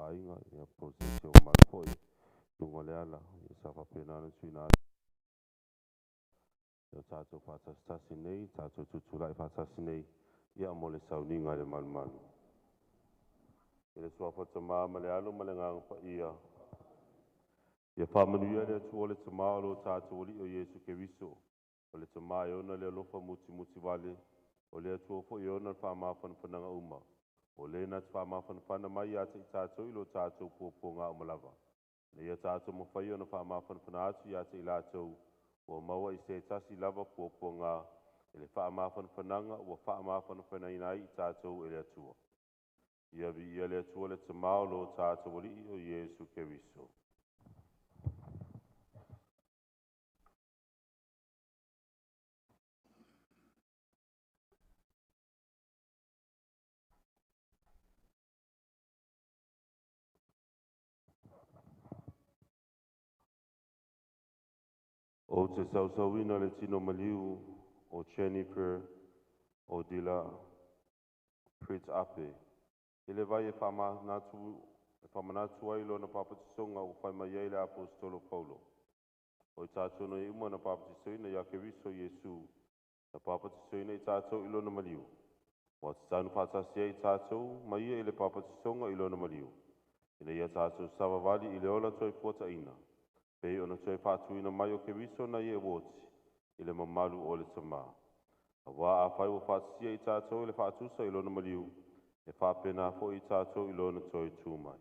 Aiga, ia po o se isi o mamalu foi i luga o le ala, ia sa faapena ona tuuina atu o tatou faatasitasi nei, tatou tutulai faatasi nei, ia mo le sauniga i le malumalu. I le suafa o le Tama ma le Alo ma le Agaga Paia, ia faamanuia le Atua le Tama o lo tatou Alii o Iesu Keriso, o le Tama e ona le alofa mutimutivale, o le Atua foi e ona le faamafanafanaga uma, o le na te faamafanafana mai ia te i tatou i lo tatou puapuaga uma lava, ina ia tatou mafai ona faamafanafana atu ia te i latou ua maua i se tasi lava puapuaga i le faamafanafanaga ua faamafanafanaina ai i tatou e le Atua. Ia viia le Atua le Tama o lo tatou Alii o Iesu Keriso. Ou te sausauina le tino maliu o Jennifer Odila Pritz Ape i le vai e faamanatu ai lona papatisoga ua fai mai ai le Aposetolo Paulo. O i tatou nei uma na papatisoina ia Keriso Iesu, na papatisoina i tatou i lona maliu. Ua tatanu faatasi ai i tatou ma ia i le papatisoga i lona maliu, ina ia tatou savavali i le ola toefuataina, pei ona toe faatuina mai o Keriso nai e ua oti i le mamalu o le Tama. Auā afai ua faatasia i tatou i le faatusa i lona maliu, e faapena foi i tatou i lona toe tu mai.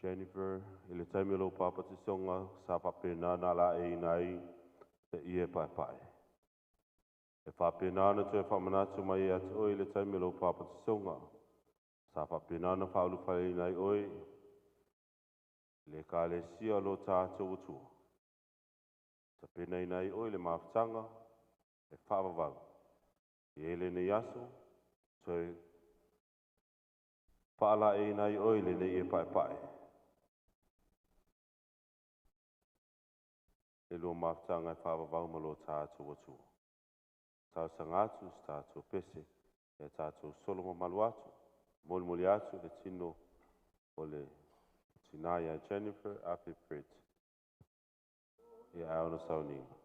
Jennifer, i le taimi o lou papatisoga sa faapena ona alaeina ai le ie paepae. E faapena ona toe faamanatu mai ia te oe i le taimi o lou papatisoga, sa faapena ona faaulufaleina ai oe i le Ekalesia o lo tatou Atua. Tapenaina ai oe i le mafutaga e faavavau. E i ai lenei aso, toe faalaeiina ai oe i lenei ie paepae. Le lua mafutaga e faavavau ma lo tatou Atua. Talosaga atu se tatou pese, ia tatou solo mamalu atu, molimoli atu le tino o le tina ia Jennifer Ape Pritt ia ae ona sauniga.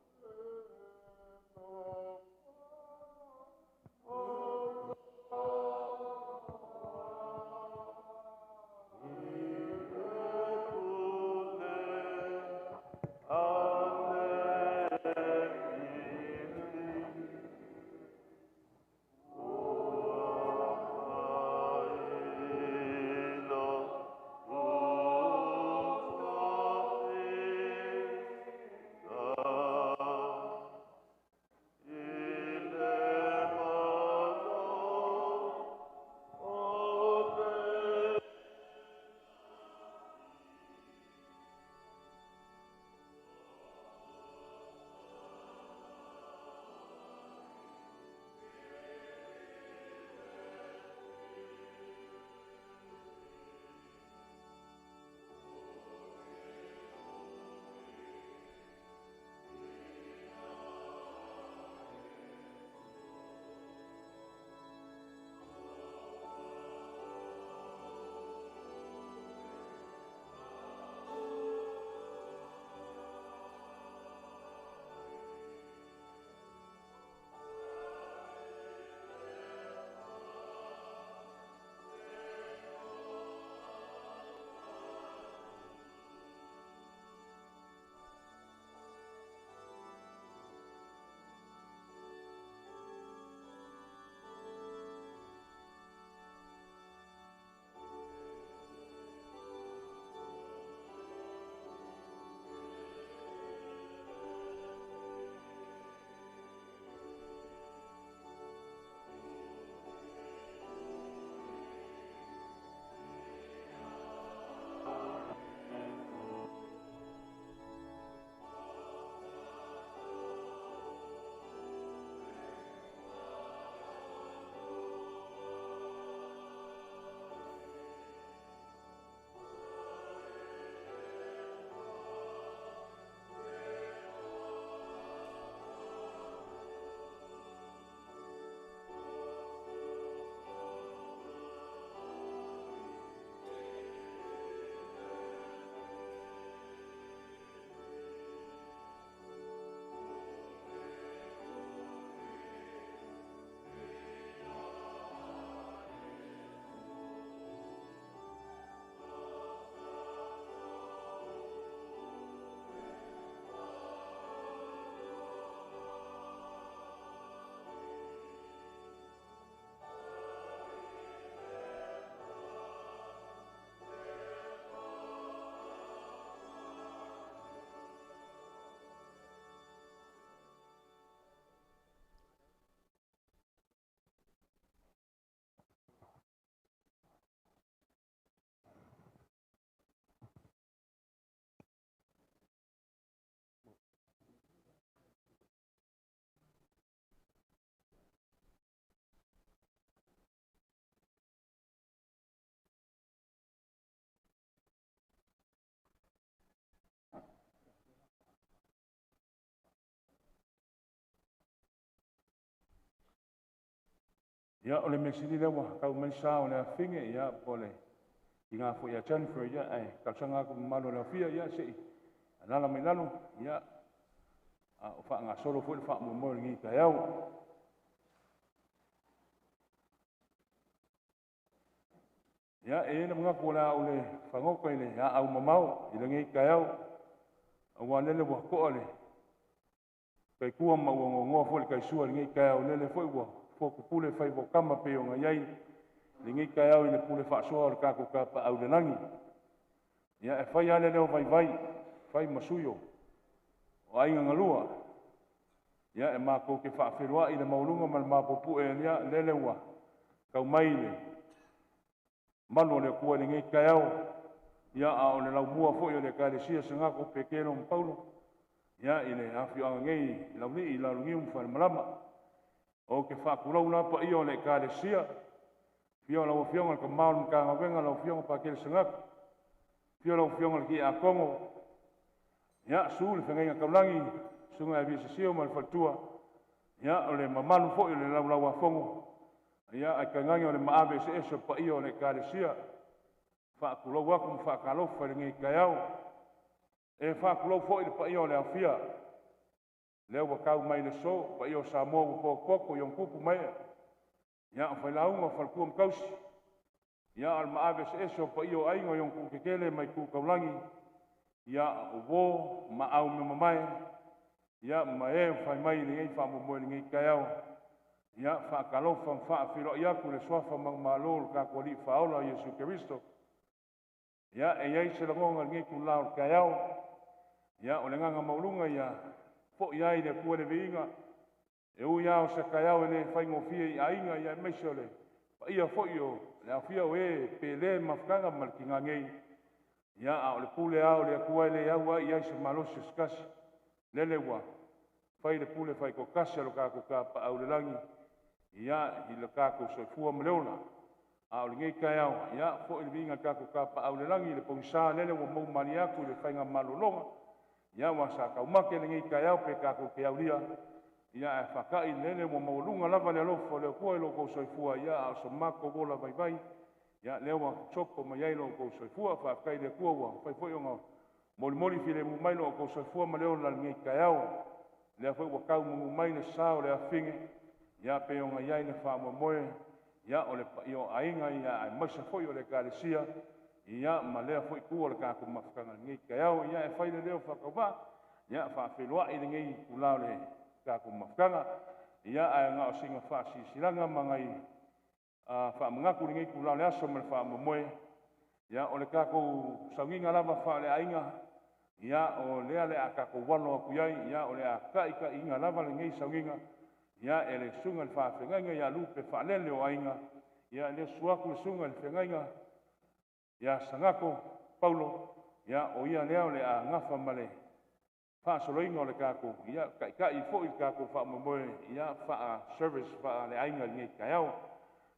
Ia, o le mea sili lea ua tau mai sa o le afine, ia, po o le tina foi ia Jennifer, ia, ae talosaga atu i le mamalu o le aofia, ia, se i alaala mai lalo, ia, a o faagasolo foi le faamoemoe o lenei taeao. Ia, e i ai le manatu o le a ou le fagota i le aau mamao i lenei taeao, aua lele ua to'a le taitua ma ua nonoa foi le taisua i lenei taeao, lele foi ua fotupule faiva o tama pei ona i ai lenei taeao i le pule faasoa o le tatou Tapaau i le lagi. Ia, e fai lava le leo vaivai, fai ma sui o aiga na lua. Ia, e matou te faafeiloai i le maualuga ma le mapupue, ia, lele ua tau mai le malu o le Atua i lenei taeao. Ia, a o le laumua foi o le Ekalesia Sagako Petelo ma Paulo, ia, i le afioaga nei i Laulii, i Laloniu ma Falemalama. Ou te faatulou la paia o le Ekalesia, afio lau Afioga i le Tama o le Matagaluega, lau Afioga Pakele Sagako, afio lau Afioga i le Tiakono, ia, susu le Feagaiga Taulagi, Susuga ia Visasio ma le faletua, ia, o le mamalu foi o le Laulau-a-Fono, ia, ae tainane o le maave eseese o paia o le Ekalesia. Faatulou atu ma faatalofa i lenei taeao. E faatulou foi le paia o le aofia, lea ua tau mai le aso, paia o Samoa ua potopoto i ona tupu ma ee, ia, o failauga, o faletua ma tausi, ia, o le maave eseese o paia o aiga i ona tupu tetele mai tu taulagi, ia, o uo ma aumemamae, ia, ma e ua fai mai i lenei faamoemoe i lenei taeao. Ia, faatalofa ma faafeiloai atu le suafa manumalo o le tatou Alii Faaola Iesu Keriso. Ia, e i ai se lagona i lenei itula o le taeao, ia, o le agaga maualuga ia foi ai le Atua le viiga, e ui lava o se taeao e le faigofie i aiga, ia aemaise o le paia foi o le aofia o e pele mafutaga ma le tina nei, ia, a o le pule lava o le Atua e le au ai i ai se malosi o se tasi. Lele ua fai le pule faitoatasi a lo tatou Tapaau i le lagi, ia, i le tatou soifua ma le ola. A o lenei taeao, ia, foi le viiga i le tatou Tapaau i le lagi i le pogisa lele ua mou malie atu i le faiga malologa, ia, ua sa taumate lenei taeao pe tatou te aulia, ia, ae faatai lele ua maualuga lava le alofa o le Atua i lo outou soifua, ia, a o so matou ola vaivai, ia, lea ua sopo mai ai lo outou soifua. Faafetai i le Atua ua mafai foi ona molimoli filemu mai lo outou soifua ma le ola i lenei taeao. Lea foi ua tau manu mai le sa o le afine, ia, pei ona i ai le faamoemoe, ia, o le paia o aiga, ia, aemaise foi o le Ekalesia, ia, ma lea foi itu o le tatou mafutaga i lenei taeao. Ia, e fai le leo faatauvaa, ia, faafeiloai lenei itula o le tatou mafutaga, ia, ae na o sina faasilasila ma nai faamanatu i lenei itula o le aso ma le faamoemoe. Ia, o le tatou sauniga lava faaleaiga, ia, o lea le a tatou alo atu i ai, ia, o le a taitaiina lava lenei sauniga, ia, e le susuga i le faafeagaiga ia Lupe Faalele o Aiga, ia, le susu atu le susuga i le feagaiga ia Sagako Paulo, ia, o ia lea o le a gafa ma le faasoloina o le tatou, ia, taitai foi le tatou faamoemoe, ia, faa-service faaleaiga i lenei taeao.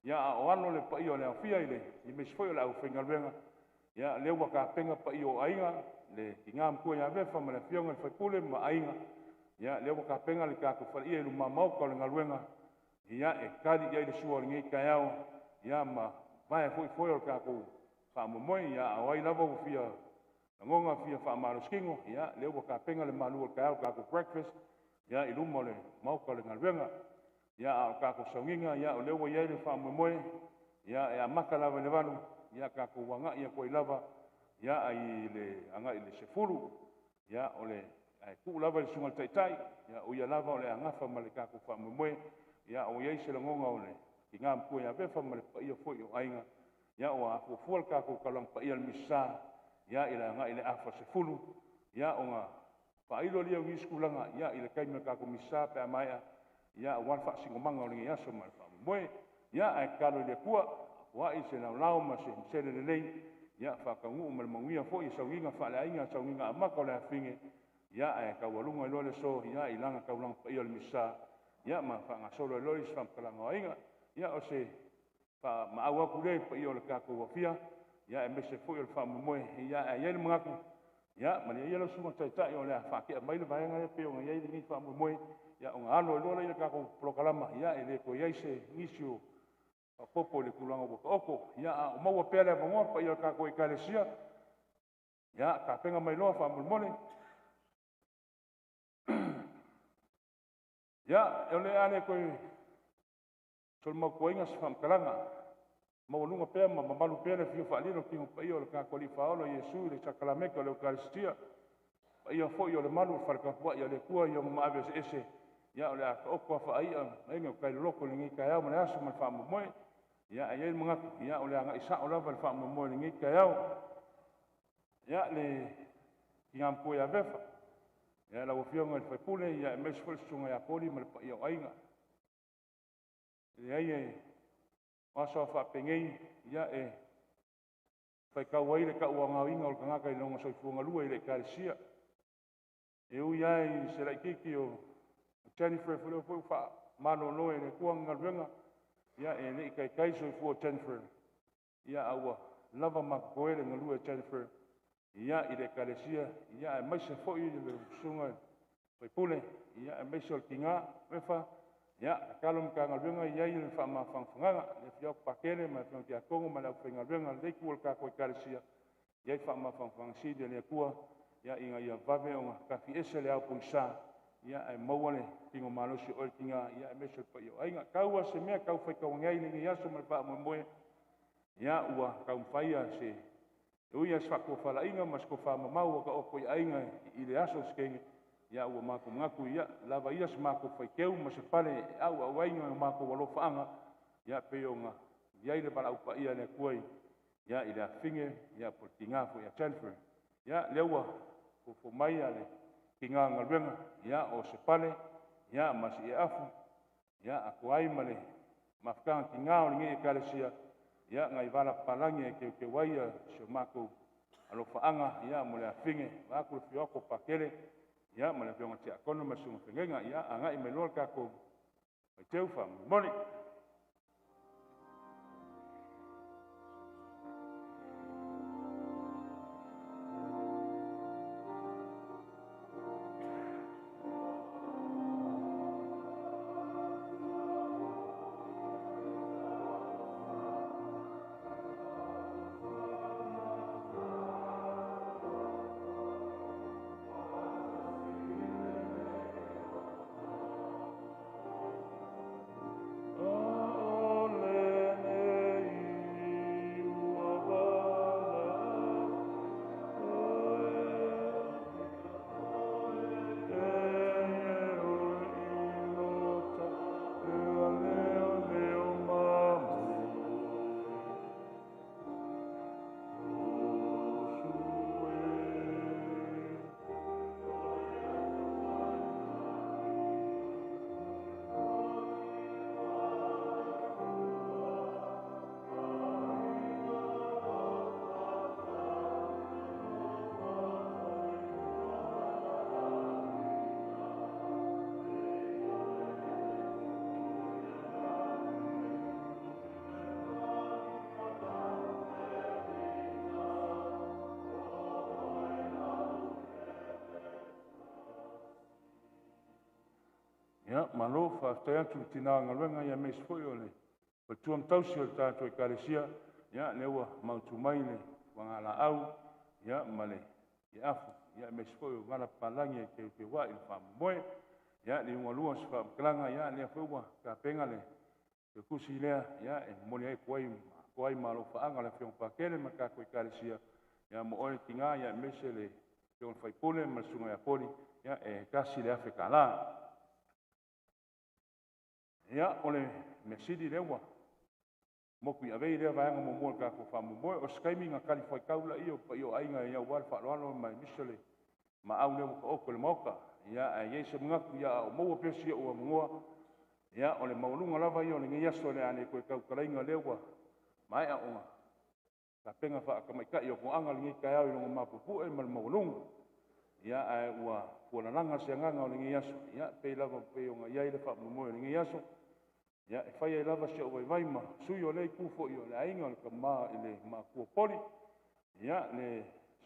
Ia, a o alo le paia o le aofia i le aemaise foi o le aufaigaluega, ia, lea ua tapena paia o aiga, le tina matua ia Vefa ma le afioga i le faipule ma aiga, ia, lea ua tapena le tatou faleia i luma maota o le galuega, ia, e tali i ai le sua o lenei taeao, ia, ma vae foi foe o le tatou faamoemoe. Ia, a o ai lava ua fia lagona fia faamalositino, ia, lea ua tapena le malu o le taeao, tatou breakfast, ia, i luma o le maota o le galuega. Ia, a o tatou sauniga, ia, o lea ua i ai le faamoemoe, ia, e amata lava i le 8, ia, tatou agai atu ai lava, ia, i le agai i le 10, ia, o le ae tuu lava i le susuga i le taitai, ia, o ia lava o le agafa ma le tatou faamoemoe. Ia, o i ai se lagona o le tina matua ia Vefa ma le paia foi o aiga, ia, ua afuafua le tatou taulaga paia i le Misa, ia, i le agai i le afa 10, ia, ona faailo lea o nisi tulaga, ia, i le taimi o le tatou Misa pe a maea, ia, aua le faasinomaga o lenei aso ma le faamoemoe. Ia, ae tatalo i le Atua, afuai se laolao ma se masele lelei, ia, faataunuu ma le manuia foi i sauniga faaleaiga, sauniga amata o le afine, ia, ae taualuga i loa le aso, ia, i lana taulaga paia o le Misa, ia, ma faagasolo ai loa isi faamatalaga o aiga. Ia, o se faamaau atu lea i paia o le tatou afia, ia, aemaise foi o le faamoemoe. Ia, ae i ai le manatu, ia, malie ia lau susuga i le taitai o le a faatea mai le vaega lea pei ona i ai lenei faamoemoe, ia, ona alo ai loa lea i le tatou polokalama, ia, e le toe i ai se nisi o faaopoopo i le tulaga ua taoto. Ia, a o maua pea le avanoa paia o le tatou Ekalesia, ia, tapena mai loa faamolemole. Ia, o le a le toe tolomautuaina se faamatalaga, maualuga pea ma mamalu pea le afio faalilo o Tino Paia o le tatou Alii Faaola Iesu i le sakalameta o le Eukaristia, paia foi o le malu o le faletapuai a le Atua i ona maave eseese. Ia, o le a taoto a faai'a ma ege o tai loloto i lenei taeao ma le aso ma le faamoemoe. Ia, ae i ai le manatu, ia, o le agai sao lava i le faamoemoe i lenei taeao. Ia, le tina matua ia Vefa, ia, lau Afioga i le Faipule, ia, aemaise foi le susuga ia Poli ma le paia o aiga. E leai, e o aso lava faapenei, ia, e faitau ai le tauaogaina o le tagata i lona soifua galue i le Ekalesia. E ui lava i se laitiiti o Jennifer foi lea foi ua faamalolo e le Atua le galuega, ia, e le i taitai soifua o Jennifer, ia, a ua lava ma totoe le galue a Jennifer, ia, i le Ekalesia, ia, aemaise foi le susuga i le Faipule, ia, aemaise o le tina Vefa. Ia, tatalo le Matagaluega i ai le faamafanafanaga, le afio atu Pakele ma le afioga Tiakono ma le aufaigaluega a lenei itu o le tatou Ekalesia, i ai faamafanafanaga sili a le Atua, ia, ina ia vave ona tafiese le ao pogisa, ia, ae maua le tino malosi o oe le tina, ia, aemaise o le paia o aiga. Tau lava se mea tau faitau ane ai lenei aso ma le faamoemoe, ia, ua taumafai se e ui lava se faatofalaiga ma se tofamamao ua taoto i aiga i le aso o se taimi, ia, ua matou manatu, ia, lava ia se matou faiteu ma se pale e auau ai na matou alofaaga, ia, pei ona i ai le valaau paia a le Atua ia, i le afine, ia, po o le tina foi ia Jennifer. Ia, lea ua fofo mai le tina galuega, ia, o se pale, ia, ma si eafu, ia, atoa ai ma le mafutaga tina o lenei Ekalesia, ia, nai vala papalagi e teuteu ai si o matou alofaaga, ia, mo le afine, vaeatu le afio atu o Pakele, ia, ma le afioga Tiakono ma le susuga Fegaina. Ia, agai mai loa le tatou faiteu faamolemole. Ia, malo, faafetai atu i le tina galuega, ia, aemaise foi o le faletua ma tausi o le tatou Ekalesia. Ia, lea ua mautu mai le vagalaau, ia, ma le afu, ia, aemaise foi o vala papalagi e teuteuai i le faamoemoe. Ia, le iugalua o se faamatalaga, ia, lea foi ua tapena le tusi lea, ia, e momoli ai atu ai ma alofaaga le afioga Pakele ma le tatou Ekalesia, ia, mo oe le tina, ia, aemaise le afioga Faipule ma le susuga ia Poli, ia, e $1,000. Ia, o le mea sili lea ua motu i avei lea vaega muamua o le tatou faamoemoe. O se taimi na talifuaitau laia o paia o aiga ia aua le faaaloalo ma aemaise le maau lea ua taoto i le Maota. Ia, ae i ai se manatu, ia, a o maua pea si ou avanoa, ia, o le maualuga lava ia o lenei aso o le a le toe tautalaina, lea ua maea ona tapena faatamaitai o toaga lenei taeao i lona mapupue ma le maualuga. Ia, ae ua fualalaga se agaga o lenei aso, ia, pei lava pei ona i ai le faamoemoe o lenei aso, ia, e fai ai lava si ou vaivai ma sui o lea itu foi o le aiga o le tama i le matua Poli, ia, le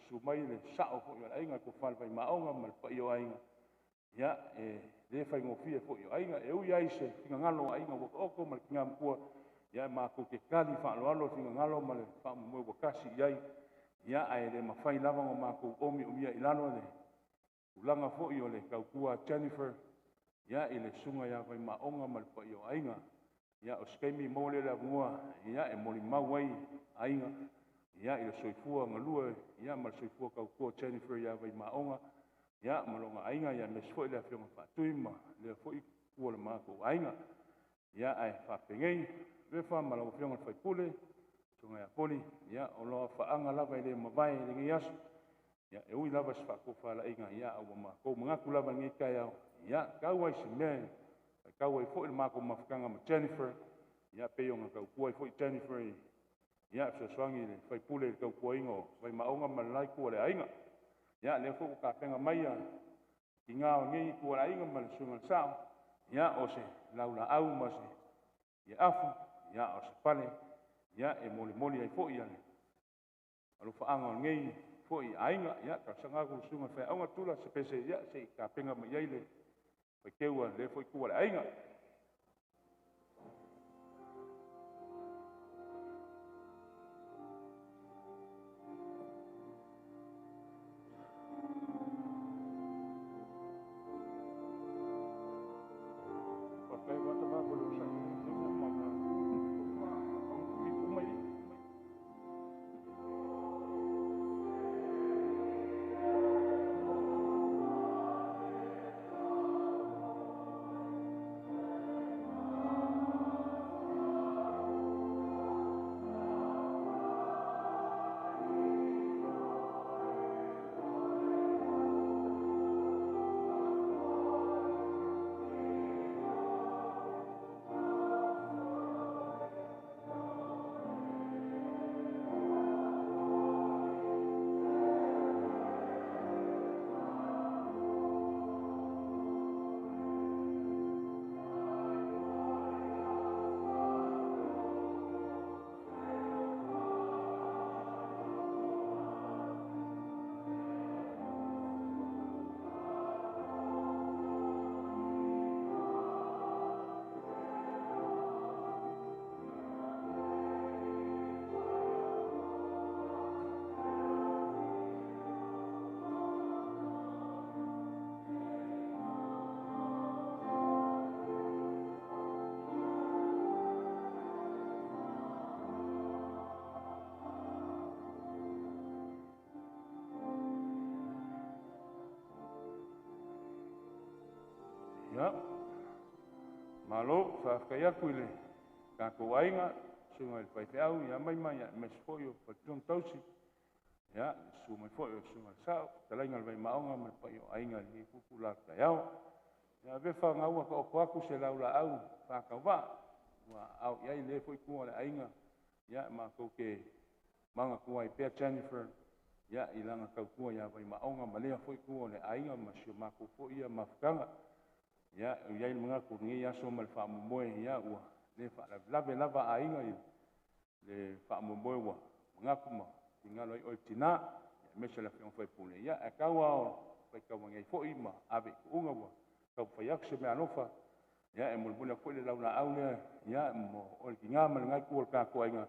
susu mai le sao foi o le aiga, le tofa i le Vaimauga ma le paia o aiga, ia, e le faigofie foi o aiga. E ui ai i se finagalo o aiga ua taoto ma le tina matua, Ia matou te tali faaaloalo i finagalo ma le faamoemoe ua tasi i ai. Ia ae le mafai lava ona matou omiomia i lalo le tulaga foi o le tautua a Jennifer, ia i le susuga ia Vaimaoga ma le paia o aiga. Ia o se taimi maua lea o le avanoa, ia e molimau ai aiga, ia i le soifua galue, ia ma le soifua tautua o Jennifer ia Vaimaoga, ia ma lona aiga, ia aemaise foi le afioga Faatui ma lea foi tua o le matou aiga. Ia ae faapenei, Vefa ma lau afioga i le faipule, susuga ia Poli, ia o lo faaga lava e le mavae i lenei aso. Ia e ui lava se faatofalaiga, ia a ua matou manatu lava i lenei taeao, ia tau ai se mea, e tau ai foi le matou mafutaga ma Jennifer, ia pei ona tautua ai foi Jennifer i, ia fesoasoani i le faipule i le tautuaina o Vaimaoga ma le la itu o le aiga. Ia lea foi ua tapena mai ia tiga o lenei itu o le aiga ma le susuga i le Sao, ia o se laulaau ma se afu, ia o se pale, ia e molimoli ai foi ia le alofaaga o lenei foi aiga. Ia talosaga atu i le susuga i le faiaoga Tula se pese, ia se i tapena mai ai le faiteu a lea foi itu o le aiga. Faafetai ua ta va le onosai. Uma i. Ia, malo, faafetai atu i le tatou aiga, susuga i le faifeau ia Maima, ia aemaise foi o faletua ma tausi, ia le susu mai foi o le susuga i le Sao, fetalaiga i le Vaimaoga ma le paia o aiga i lenei itula taeao. Ia Vefa gaua taoto atu se laulaau faatauvaa ua ao i ai lea foi tua o le aiga, ia matou te manatua ai pea Jennifer, ia i lana tautua ia Vaimaoga ma lea foi tua o le aiga ma si o matou foi ia mafutaga. Ia e i ai le manatu i lenei aso ma le faamoemoe, ia ua le faalavelave lava aiga i le faamoemoe ua manatu ma finagalo ai oe tina, aemaise le afioga faipule. Ia ae tau lava o faitau ane ai foi ma ave i tuuga ua taumafai atu se meaalofa. Ia e molimoli atu foi le laulaau lea, ia mo oe le tina ma le itu o le tatou aiga,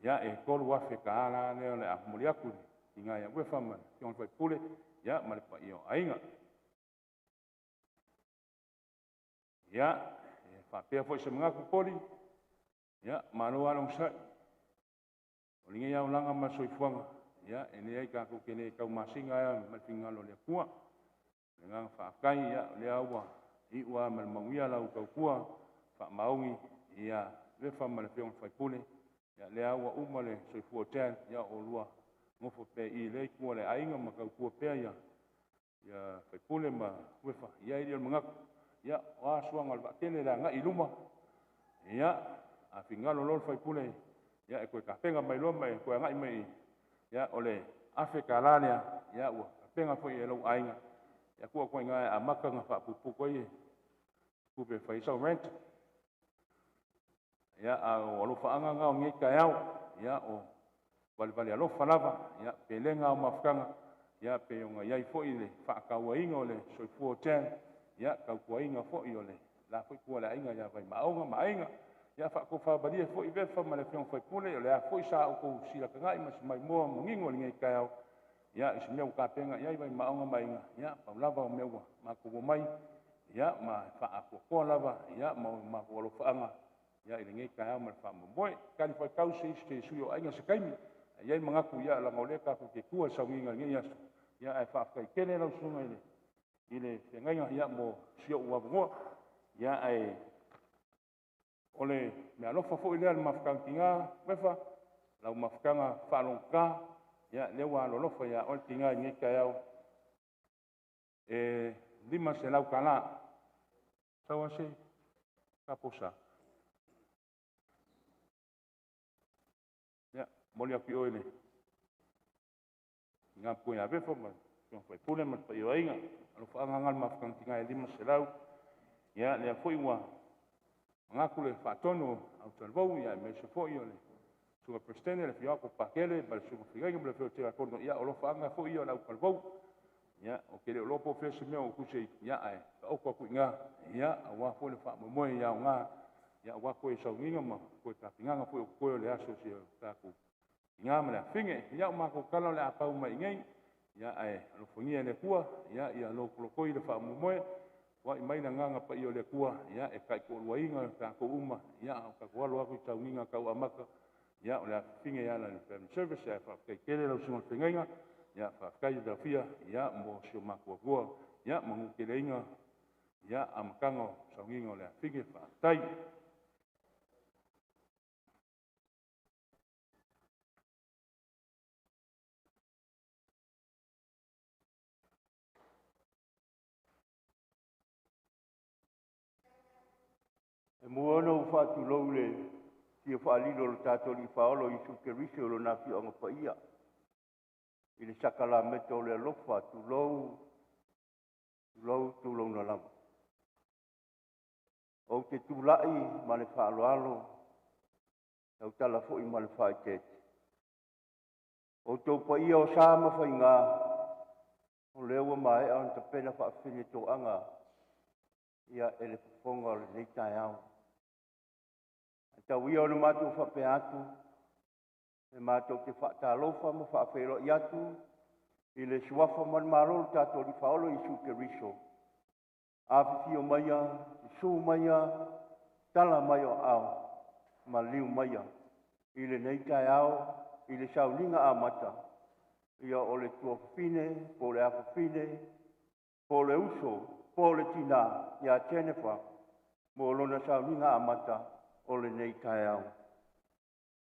ia e 3,000 tala lea o le a momoli atu i le tina ia Uefa ma le afioga faipule, ia ma le paia o aiga. Ia, e faapea foi se manatu Poli, ia malo lava le onosai. O lenei aolaga ma le soifuaga, ia e leai tatou te le taumasina ai ma le finagalo o le Atua. O le agaga faafetai, ia o lea ua iu lava ma le manuia lau tautua faamaoni ia Vefa ma le afioga i le faipule. Ia lea ua uma le soifua o Jan, ia o lua nofo pea i le itu o le aiga ma tautua pea ia faipule ma Uefa. Ia e le o le manatu, ia o a suaga o le vaatele le agai i luma, ia a finagalo loa le faipule, ia e toe tapena mai loa ma e toe agai mai, ia o le $1,000 lea, ia ua tapena foi e lou aiga, ia tuu atu ai i ina e amata ona faapuupuu ai tupe e fai ai sau rent. Ia a o alofaaga na o lenei taeao, ia o valevale alofa lava, ia pelega o mafutaga, ia pe ona i ai foi le faatauaina o le soifua o Jan, ia tautuaina foi o le la foi tua o le aiga ia Vaimaoga ma aiga. Ia faatofamalie foi Vefa ma le afioga faipule, o le a foi sa outou silafaga'i ma se maimoa manino i lenei taeao. Ia i se mea ua tapena i ai Vaimauga ma Aiga, ia pau lava o mea ua matou omai ia ma faaatoatoa lava ia ma o matou alofaaga ia i lenei taeao ma le faamoemoe. Talifuaitau se isi sui o aiga se taimi, e i ai manatu ia leaga o lea tatou te tua i sauniga i lenei aso, ia ae faafetai tele lau susuga i le feagaiga ia mo si ou avanoa. Ia ae o le meaalofa foi lea a le mafutaga tina Vefa, lau mafutaga faalogogata, ia lea ua alolofa ia oe le tina i lenei taeao e $500. Sau lava se taposa. Ia, momoli atu i o i le tina matua ia Vefa ma le afioga faipule ma le paia o aiga. Alofaaga lena a le mafutaga tina e $500. Ia, lea foi ua manatu le faatonu o Autalavou, ia aemaise foi o le susuga Peresetene, le afio atu o Pakele ma le susuga Feagaiga ma le afio o Tiakono, ia o alofaaga foi ia o le Autalavou. Ia, ou te le o iloa po o fea se mea o tusi ai, ia ae taoto atu i ina, ia aua foi le faamoemoe i aoga, ia aua toe sauniga ma toe tapenaga foi o totoe o le aso o si o tatou tina ma le afafine. Ia, o matou tala o le a pau mai i inei, ia ae alofagia e le Atua, ia lotolotoi le faamoemoe, foai mai le agaga paia o le Atua, ia e taitoaluaina tatou uma, ia a o tatou alo atu i sauniga tau amata, ia o le afafine e ala i le family service. Ae faafetai tele lau susuga i le feagaiga, ia faafetai le tafia, ia mo si o matou avanoa, ia manuteleina ia amataga o sauniga o le afafine. Faafetai. E mua ona ou faatulou i le fia faalilo o le tatou Alii Faaola o Iesu Keriso i Lona Afioaga Paia i le sakalameta o le alofa, tulou, tulou, tulouna lava. Ou te tulai ma le faaaloalo, tautala foi ma le faaeteete. O outou paia o sa ma faiga, o lea ua maea ona tapena faafaafine toaga ia e le fofoga o lenei taeao. Ae tau ia ona matou faapea atu, e matou te faatalofa ma faafeiloai atu i le suafa manumalo o le tatou Alii Faaola Iesu Keriso. Afifio maia, susu maia, tala mai o aao, maliu maia i lenei taeao i le sauniga amata ia o le tuafafine po o le afafine po o le uso po o le tina ia Jennifer mo lona sauniga amata o lenei taeao.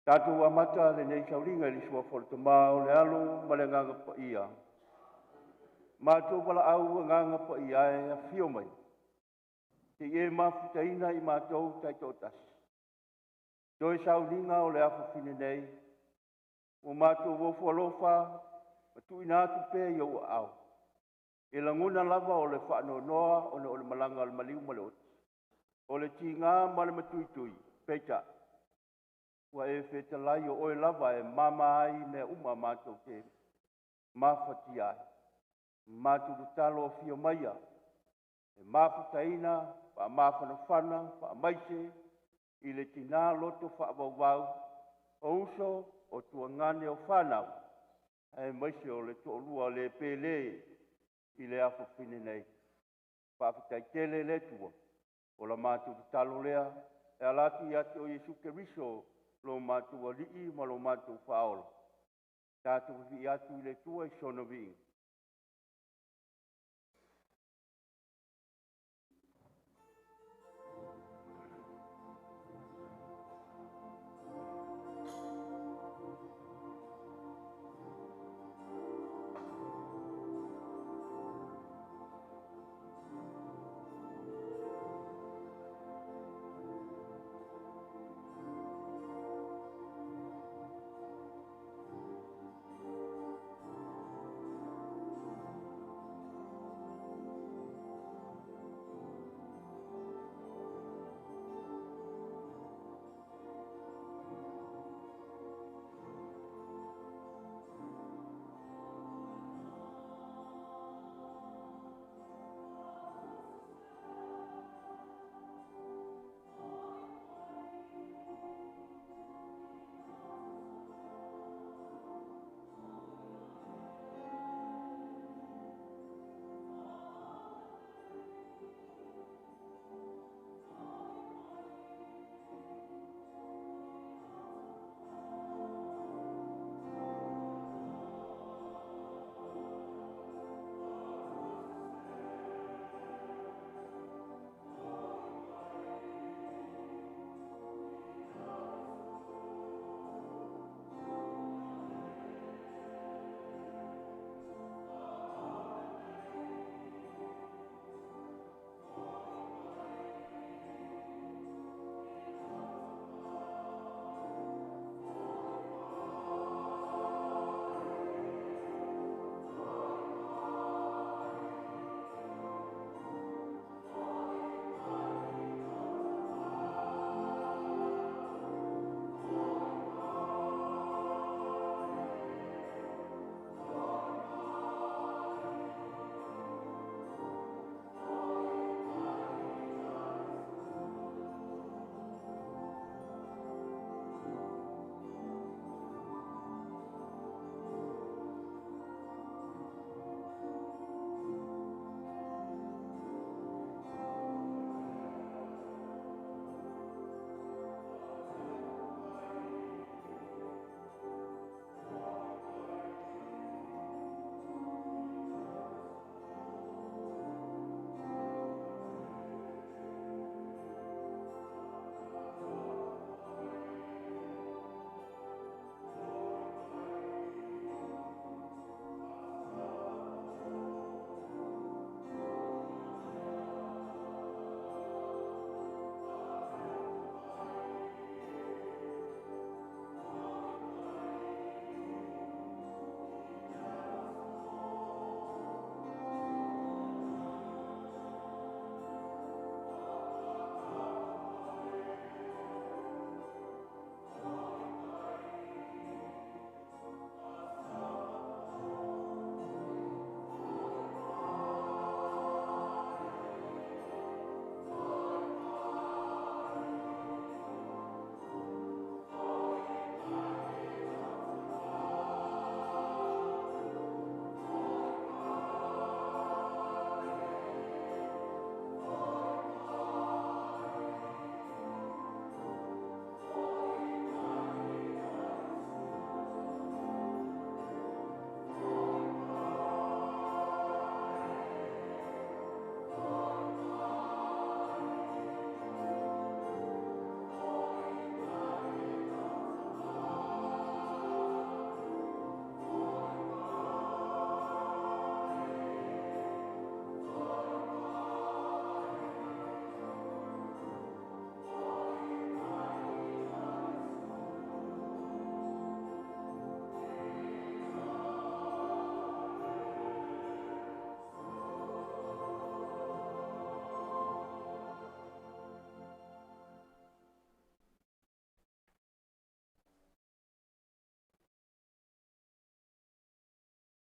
Tatou amata lenei sauniga i le suafa o le Tama, o le Alo ma le Agaga Paia. Matou valaau Agaga Paia e afio mai, se i e mafutaina i matou taitoatasi. Toe sauniga o le afafine nei, ua matou ofo alofa ma tuuina atu pea i ou aao. E lagona lava o le faanoanoa ona o le malaga a le maliu ma le oti. O le tiga ma le matuitui, peitai, ua e fetalai o oe lava e mama ai mea uma matou te mafatia ai. Matou tatalo afio maia e mafutaina, faamafanafana, faamaise i le tina loto faavauvau o uso, o tuagane, o fanau, aemaise o le toalua le pele i le afafine nei. Faafetai tele le Atua, o la matou tatalo lea e ala atu ia te oe Iesu Keriso lo matou Alii ma lo matou Faaola. Tatou vivii atu i le Atua i sona viiga.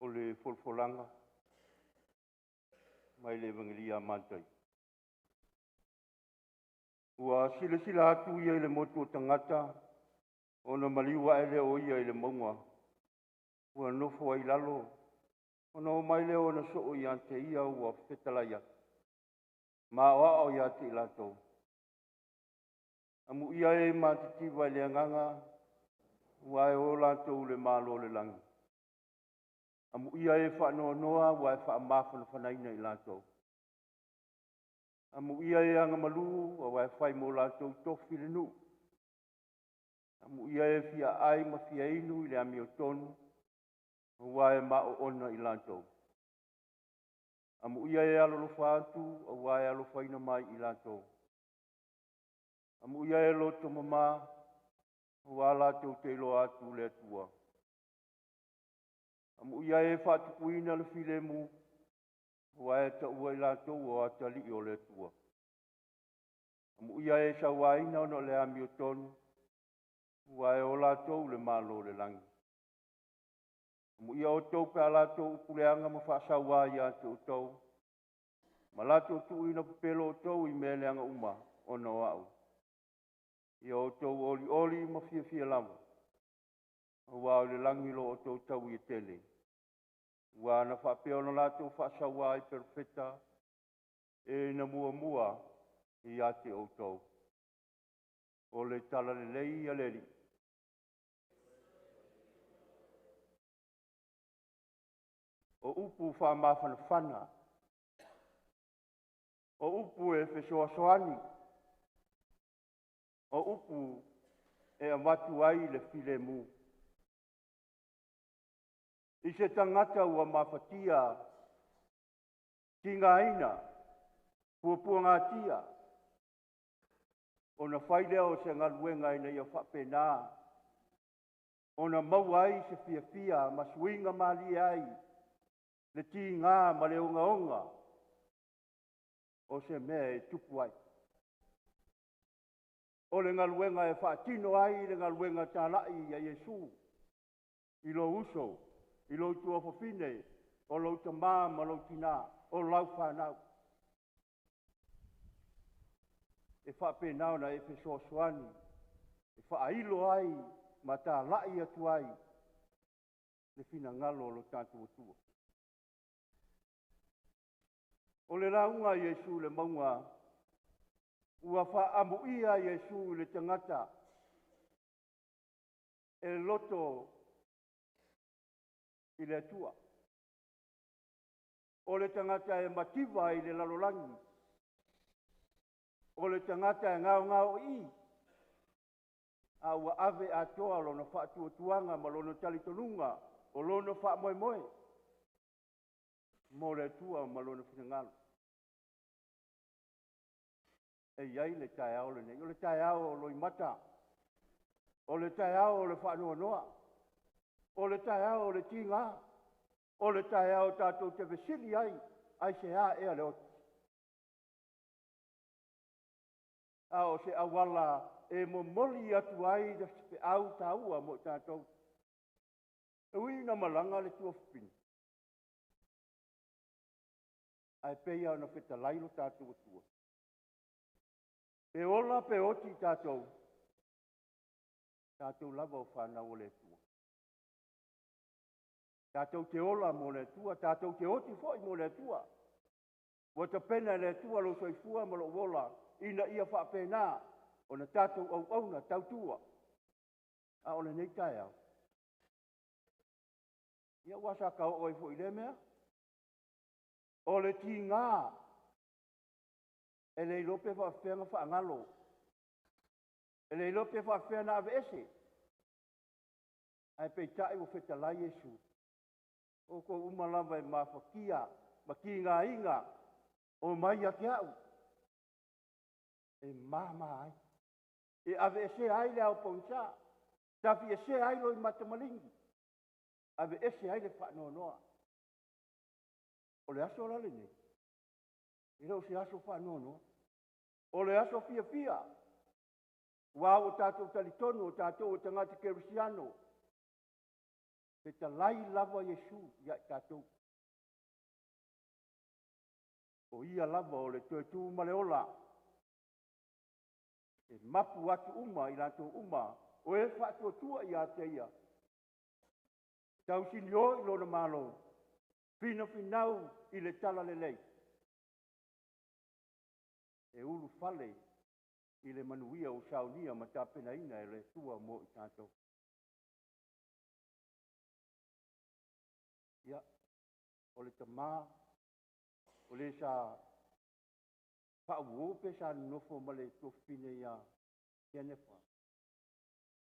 O le folafolaga mai le Evagelia a Matai. Ua silasila atu ia i le motu o tagata, ona maliu ae lea o ia i le mauga, ua nofo ai i lalo, ona o mai lea o ona soo ia te ia ua fetalai atu, ma aoao ia te i latou. Amuia e matitiva i le agaga, ua e o latou i le Malo o le lagi. Amuia e faanoanoa, ua e faamafanafanaina i latou. Amuia e agamalu, aua e fai mo latou tofi le nuu. Amuia e fiaai ma fiainu i le amiotonu, aua e maoona i latou. Amuia e alolofa atu, aua e alofaina mai i latou. Amuia e loto mama, aua latou te iloa atu le Atua. Amuia e faatupuina le filemu, aua e taua i latou o atalii o le Atua. Amuia e sauaina ona o le amiotonu, aua e o latou le Malo o le lagi. Amuia outou pe a latou upuleaga ma faasauā ia te outou, ma latou tuuina pepelo outou i mea leaga uma ona o au. Ia outou olioli ma fiafia lava, aua o le lagi lo outou taui e tele. Ua na faapea ona latou faasauā ai perofeta, e na muamua ia te outou. O le tala lelei a le Alii. O upu faamafanafana, o upu e fesoasoani, o upu e avatu ai le filemu. I se tagata ua mafatia, tigaina, puapuagatia, ona fai lea o se galuega ina ia faapena ona maua ai se fiafia ma suiga malie ai le tiga ma le ogaoga o se mea e tupu ai. O le galuega e faatino ai le galuega talai a Iesu i lou uso, i lou tuafafine, o lou tama ma lou tina, o lau fanau. E faapena ona e fesoasoani e faailo ai ma talai atu ai le finagalo o lo tatou Atua. O le lauga a Iesu i le mauga ua faaamuia Iesu i le tagata e loto i le Atua. O le tagata e mativa i le lalolagi, o le tagata e gaogaoii, a ua ave atoa lona faatuatuaga ma lona talitonuga o lona faamoemoe mo le Atua ma lona finagalo. E i ai le taeao lenei, o le taeao o loimata, o le taeao o le faanoanoa, o le taeao o le tiga, o le taeao tatou te fesili ai, aisea ea le oti? A o se auala e momoli atu ai le feau taua mo i tatou. E ui ina malaga le tuafafine, ae pei lava ona fetalai lo tatou Atua, pe ola pe oti i tatou, tatou lava o fanau a le Atua. Tatou te ola mo le Atua, tatou te oti foi mo le Atua. Ua tapena e le Atua lou soifua ma lou ola ina ia faapena ona tatou auauna tautua. A o lenei taeao, ia ua sa ta oo ai foi i lea mea. O le tiga e le iloa pe faafefea ona faagalo, e le iloa pe faafefea ona aveese, ae peitai ua fetalai Iesu, o outou uma lava e mafatia ma tigaina, omai ia te au e mama ai, e aveesea ai le ao pogisa, tafiesea ai loimata maligi, aveese ai le faanoanoa. O le aso la lenei, e le o se aso faanoanoa, o le aso fiafia, ua ua tatou talitonu o tatou o tagata kerisiano. Fetalai lava Iesu ia i tatou. O ia lava o le toe tu ma le ola, e mapu atu uma i latou uma o e faatuatua ia te ia, tausinio i lona malo, finafinau i le talalelei, e ulufale i le manuia ua saunia ma tapenaina e le Atua mo i tatou. Ia, o le tama, o le sa faauo pe sa nonofo ma le tuafafine ia Jennifer,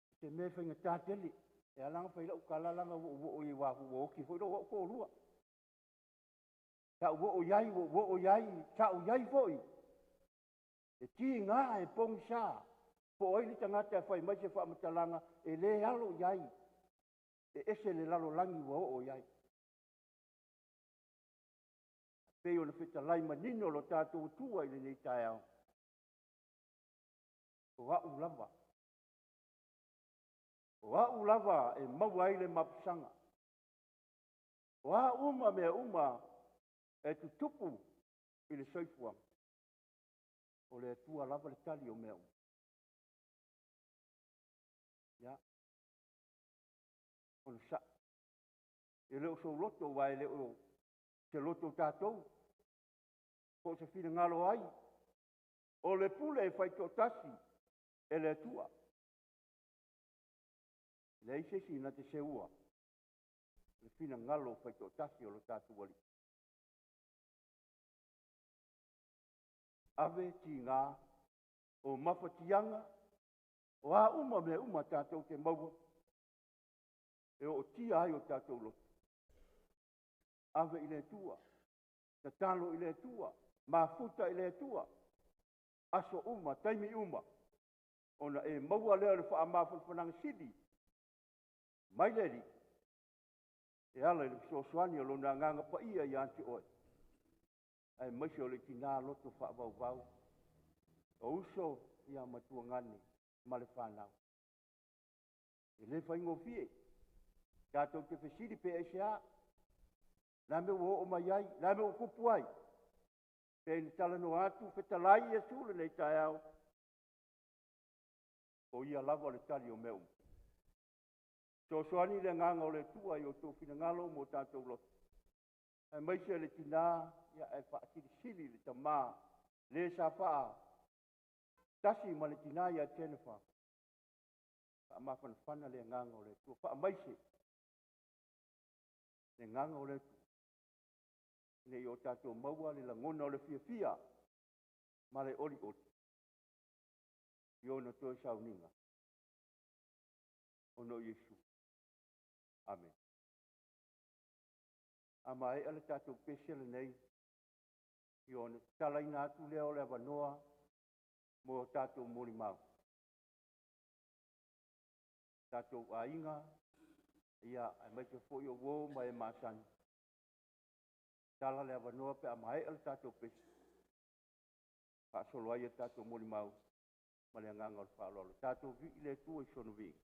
o se mea e faigata tele. E ala ona fai lau tala leaga ua ou oo i ai aua ua oti foi lou au toalua. Sa ou oo i ai, ua ou oo i ai, sa ou i ai foi. E tiga e pogisa, po o ai le tagata e fai mai se faamatalaga e le alo i ai, e ese le lalolagi ua oo i ai. Pei ona fetalai manino lo tatou Atua i lenei taeao, o au lava, o au lava e maua ai le mapusaga. O a uma mea uma e tutupu i le soifuaga, o le Atua lava le tali o mea uma. Ia, onosai. E le o sou loto, aua e le o se loto o tatou, po o se finagalo o ai, o le pule e faitoatasi e le Atua. E leai se isi na te seua le finagalo faitoatasi o lo tatou Alii. Ave tiga o mafatiaga, o a uma mea uma tatou te maua, e ootia ai o tatou loto, ave i le Atua, tatalo i le Atua, mafuta i le Atua, aso uma, taimi uma, ona e maua lea o le faamafanafanaga sili mai le Alii, e ala i le fesoasoani o lona Agaga Paia ia te oe, aemaise o le tina loto faavauvau, o uso ia matuagane ma le fanau. E le faigofie, tatou te fesili pe aisea, la mea ua oo mai ai, la mea ua tupu ai, pe na talanoa atu, fetalai Iesu lenei taeao, o ia lava le tali o mea uma. Fesoasoani le agaga o le Atua i o outou finagalo ma o tatou loto, aemaise le tina, ia ae faasilisili le tama, le sa faatasi ma le tina ia Jennifer. Faamafanafana le agaga o le Atua, faamaise le agaga o le Atua, ina ia o tatou maua le lagona o le fiafia ma le olioli i ona toe sauniga ona o Iesu. Amene. A maea le tatou pese lenei, ia ona tatalaina atu lea o le avanoa mo tatou molimau. Tatou aiga, ia aemaise foi o uo ma e masani, tala le avanoa pe a maea le tatou pese, faasolo ai a tatou molimau ma le agaga o le faaaloalo. Tatou vii le Atua i sona viiga.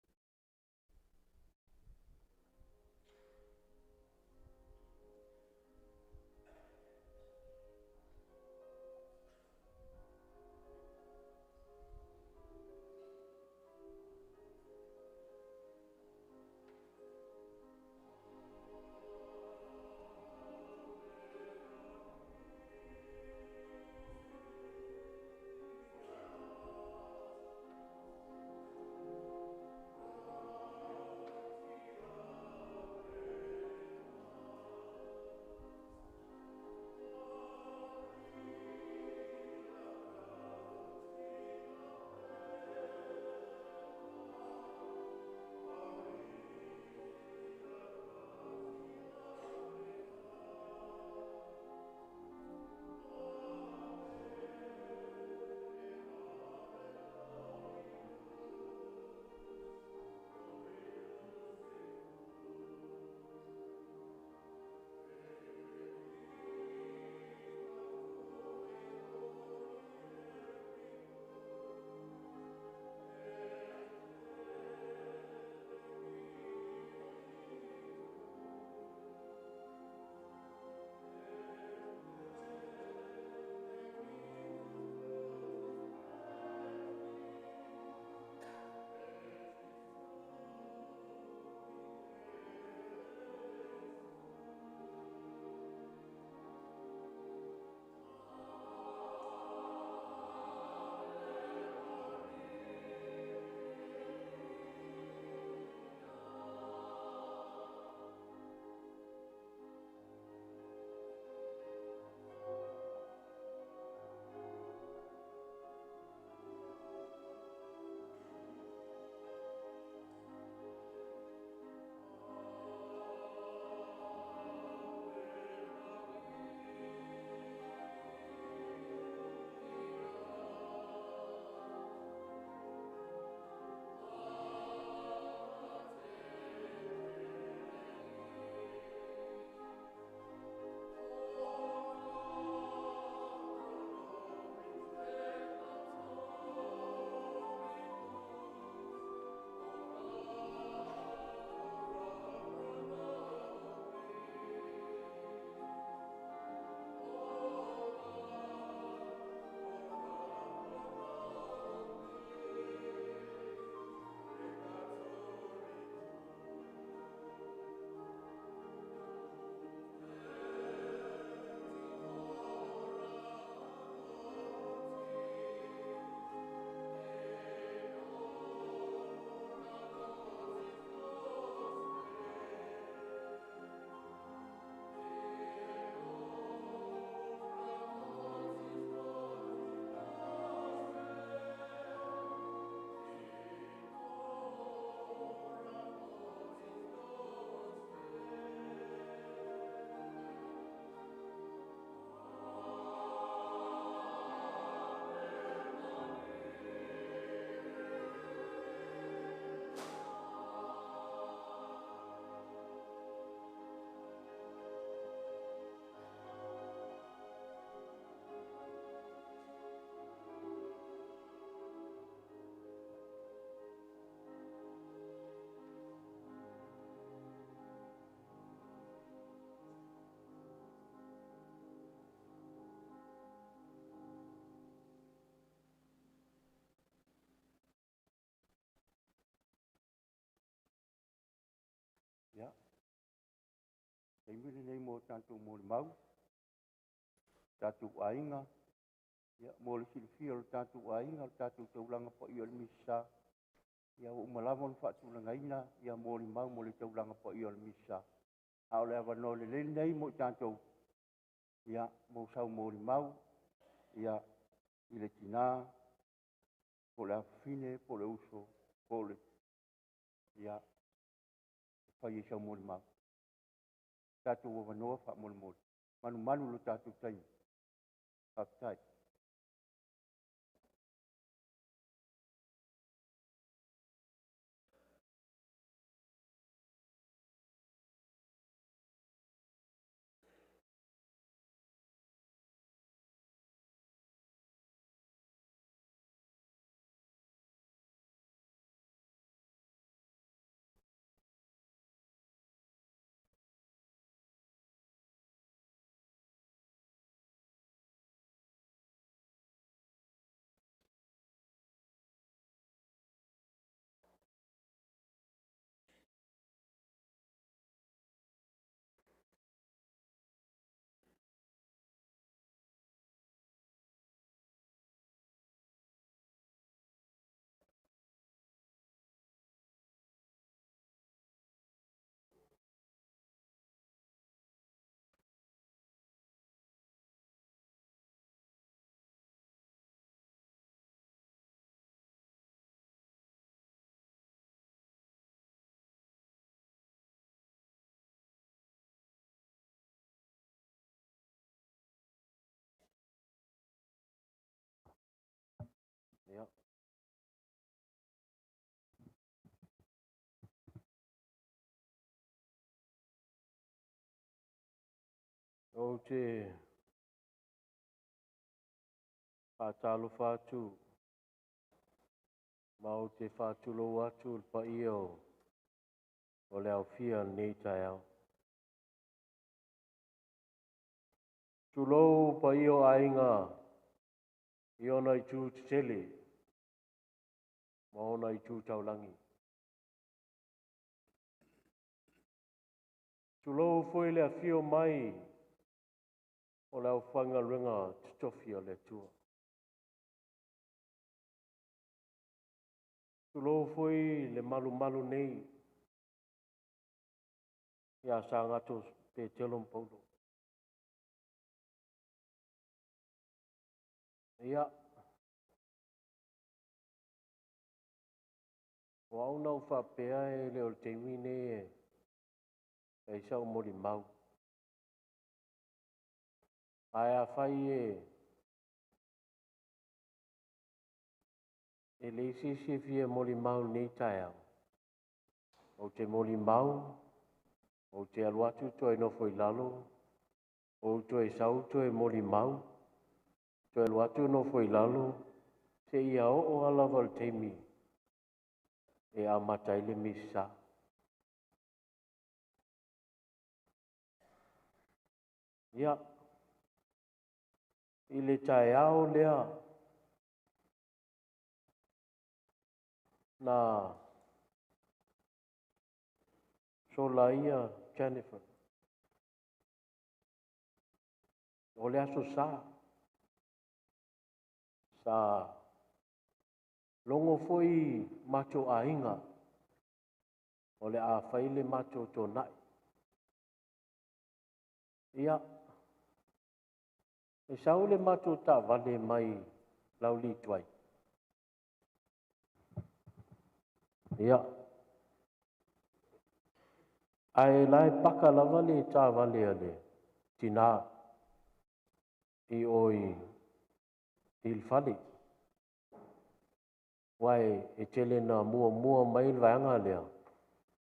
Taimi lenei mo tatou molimau, tatou aiga, ia, mo le silafia o le tatou aiga, o le tatou taulaga paia o le Misasa, ia ua uma lava ona faatulagaina ia molimau mo le taulaga paia o le Misasa. A o le avanoa lelei lenei mo i tatou, ia, mo sau molimau, ia, i le tina, po o le afafine, po o le uso, po o le, ia, e fai ai sau molimau. Tatou avanoa faamolemole, manumanu i lo tatou taimi. Faafetai. Ia. Ou te faatalofa atu ma ou te faatulou atu le paia o le aofia lenei taeao. Tulou paia o aiga i ona itu tetele ma ona itu taulagi. Tulou foi le afio mai o le aufaigaluega totofi a le Atua. Tulou foi le malumalu nei ia Sagato Petelo ma Paulo. Ia, o au na ou faapea e le o le taimi nei e ai sau molimau. Ae afai e leai se isi e fia molimau i lenei taeao, ou te molimau, ou te alu atu toe nofo i lalo, ou toe sau toe molimau, toe alu atu nofo i lalo, seia oo lava le taimi e amata ai le Misa. Ia, i le taeao lea na solaia Jennifer, o le aso sa, sa logo foi matou aiga o le a fai le matou tonai. Ia, e sau le matou taavale mai Laulituai. Ia, ae la e paka lava le taavale a le tina i o i le fale. Uae e tele na muamua mai le vaega lea,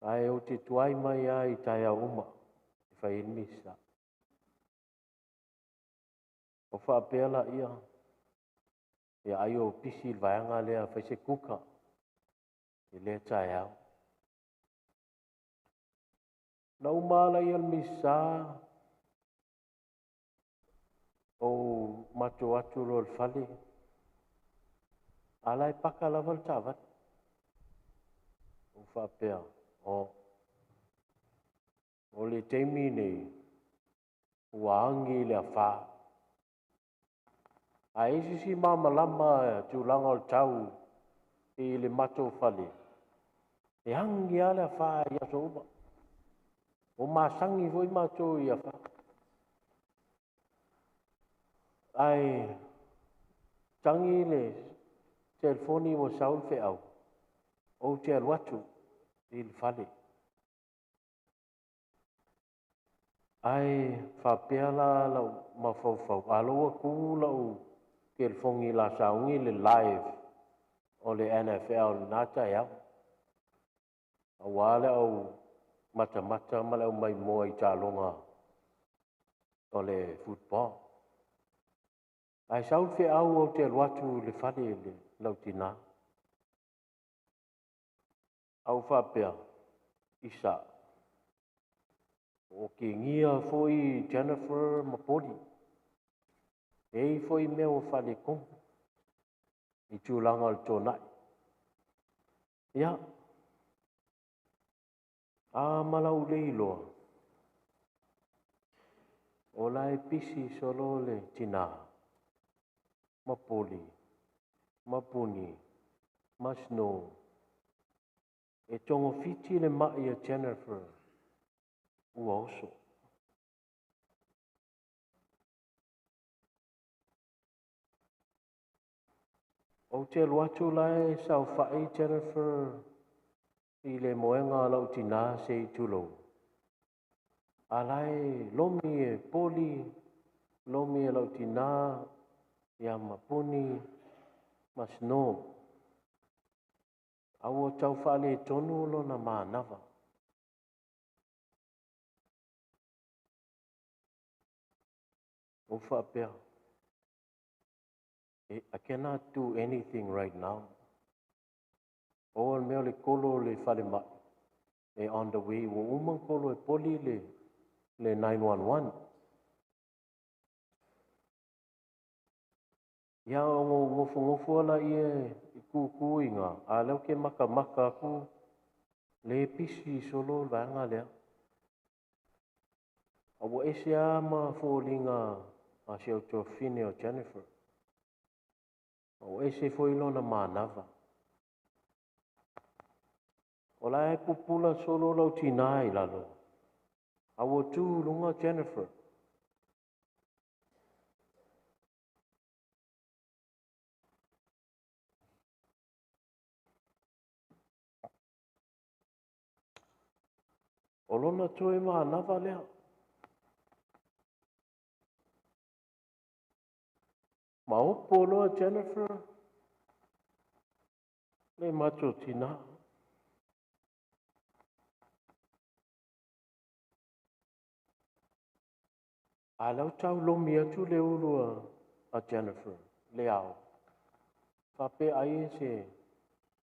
ae ou te tuai mai ai taeao uma e fai ai le misa. O faapea la ia, ia ai o pisi le vaega lea fai se kuka i lea taeao. Na uma ala ia le misa, ou matou atu loa le fale, a la e paka lava le taavale. Ou faapea, o le taimi nei, ua agi le afā. A e isi si malamalama tulaga o le tau i le matou fale, e agi lava le afā i aso uma. Ua masani foi matou i afā. Ae tagi le telefoni ua sau le feau, ou te alu atu i le fale. Ae faapea la lau mafaufau, a lou atu lau telefoni la sauni le live o le NFL lena taeao. Aua le au matamata ma le au maimoa i taaloga o le football. Ae sau le feau ou te alu atu i le fale le lau tina. Au faapea, Isa, o kegia foi Jennifer ma Poli. E i foi mea ua faaletonu i tulaga o le tonai. Ia, a ma lau le iloa, o la e pisi solo le tina, ma Poli, ma Puni, ma Snow. E togafiti le mai a Jennifer ua oso. Ou te alu atu la e saofai Jennifer i le moega a lau tina se i tulou. A la e lomi e Poli, lomi e lau tina, ia ma Puni, ma Snow. A ua tau faaletonu lona manava. Ou faapea, I cannot do anything right now. O le mea o le kolo le fale mai. E on the way, ua uma kolo e Poli le 911. Ia o ngofo ala ia i kuku inga, a leo ke makamaka aku le pisi solo vaenga lea. A ua ese a ma fōlinga a si au tuafine o Jennifer. A ua ese foi lona manava. O la e pupula solo lau tina i lalo. A ua tū lunga Jennifer. O lona toe manava lea. Ma opo loa Jennifer, le matou tina. A lau tau lomi atu le ulu a Jennifer, le ao. Faapea ai e se,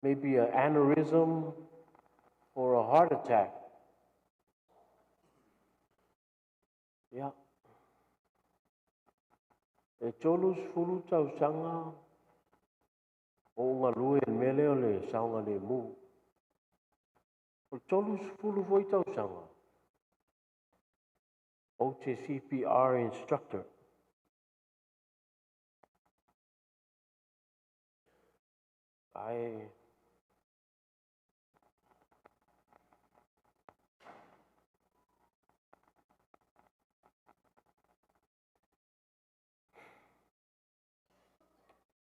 maybe an aneurysm or a heart attack. Ia. E 30 tausaga o unga lue le mea lea o le saoga lemu. O le 30 foi tausaga ou te CPR instructor. Ae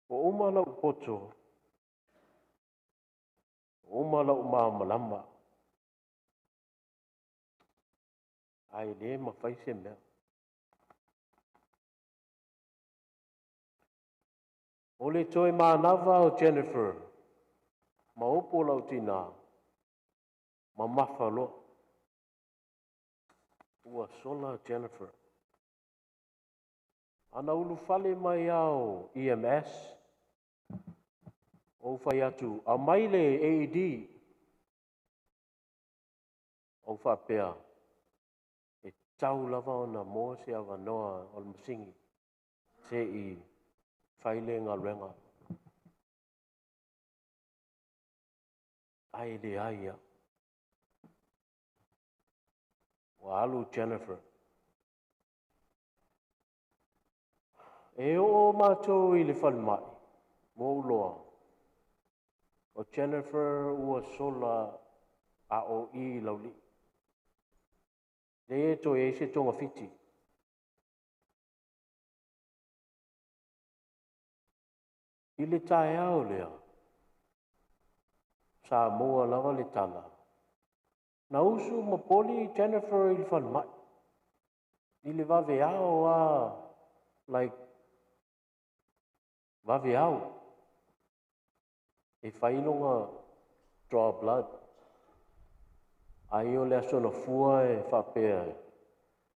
ua uma lau poto, ua uma lau malamalama. Ae le mafai se mea. O le toe manava o Jennifer, ma opo lau tina, ma mafa loa. Ua sola Jennifer. Ana ulufale mai ao EMS, ou fai atu, a mai le AED, ou faapea, e tau lava ona moa se avanoa o le masingi, se i fai le galuega. Ai le ai ia. Ua alu Jennifer. E oo matou i le falemai, ua ou iloa, o Jennifer ua sola a o i i Laulii. Leai e toe i ai se togafiti. I le taeao lea, sa maua lava le tala, na usu ma poli Jennifer i le falemai, i le vaveao lava, like, vaveao, e fai lona draw blood. Ai o le aso Gafua e faapea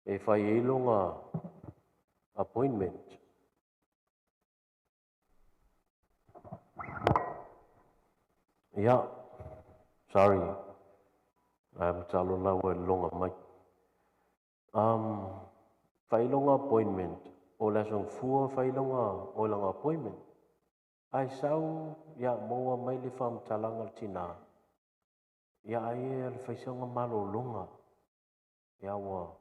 e fai ai lona appointment. Ia, sorry, ae masalo la ua e lologa mai. Fai lona appointment, o le aso Gafua fai lona, o lana appointment. Ae sau, ia, maua mai le faamatalaga a le tina, ia ai e alu fai sana malologa. Ia ua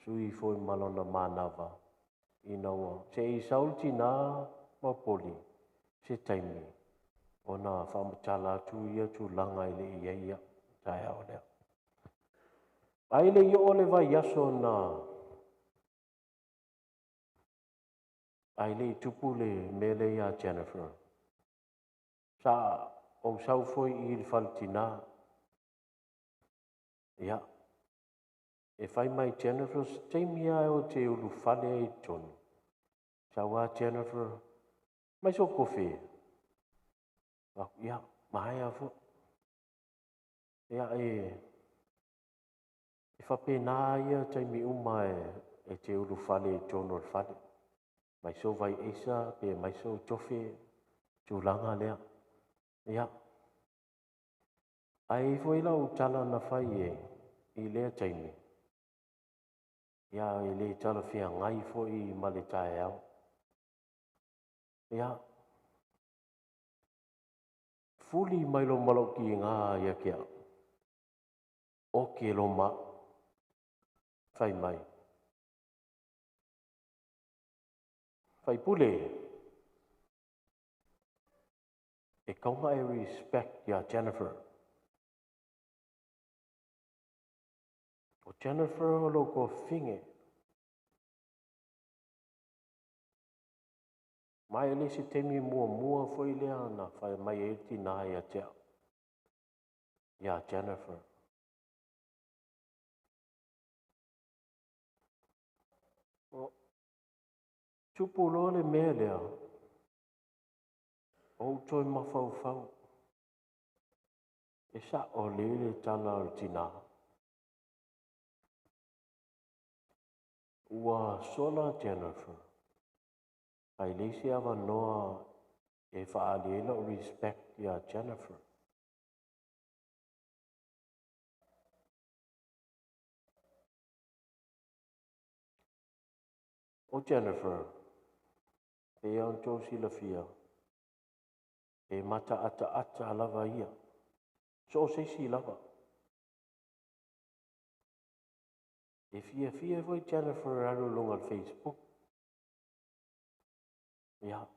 sui foi ma lona manava, ina ua se i sau le tina ma poli se taimi, ona faamatala atu ia tulaga e le i ai ia taeao lea. Ai le i oo le vaiaso na ai le i tupu le mea lea ia Jennifer. Sa ou sau foi i le fale tina. Ia, e fai mai Jennifer, se taimi lava ou te ulufale ai i totonu. Sau lava Jennifer, mai sou kofe. Ia, maea foi. Ia, e faapena ia taimi uma e te ulufale i totonu o le fale. Mai sou vai aisa, pe mai sou tofe, tulaga lea. Ia, ai foi lau tala na fai e i lea taimi. Ia, e le talafeagai foi ma le taeao. Ia, fuli mai lo malou kiga ia te au. O ke loma fai mai. Fai pule, e kaunga e respect ia Jennifer. O Jennifer o lou tuafafine. Ma e le se taimi muamua foi lea na fai mai ai le tina ia te au, ia Jennifer. O tupu loa le mea lea, ou toe mafaufau, e sa'o lelei le tala o le tina. Ua sola Jennifer, ae leai se avanoa e faaali ai lau respect ia Jennifer. O Jennifer, pei ona outou silafia, e mataataata lava ia, so o se isi lava. E fiafia foi Jennifer alu i luga o le Facebook. Ia,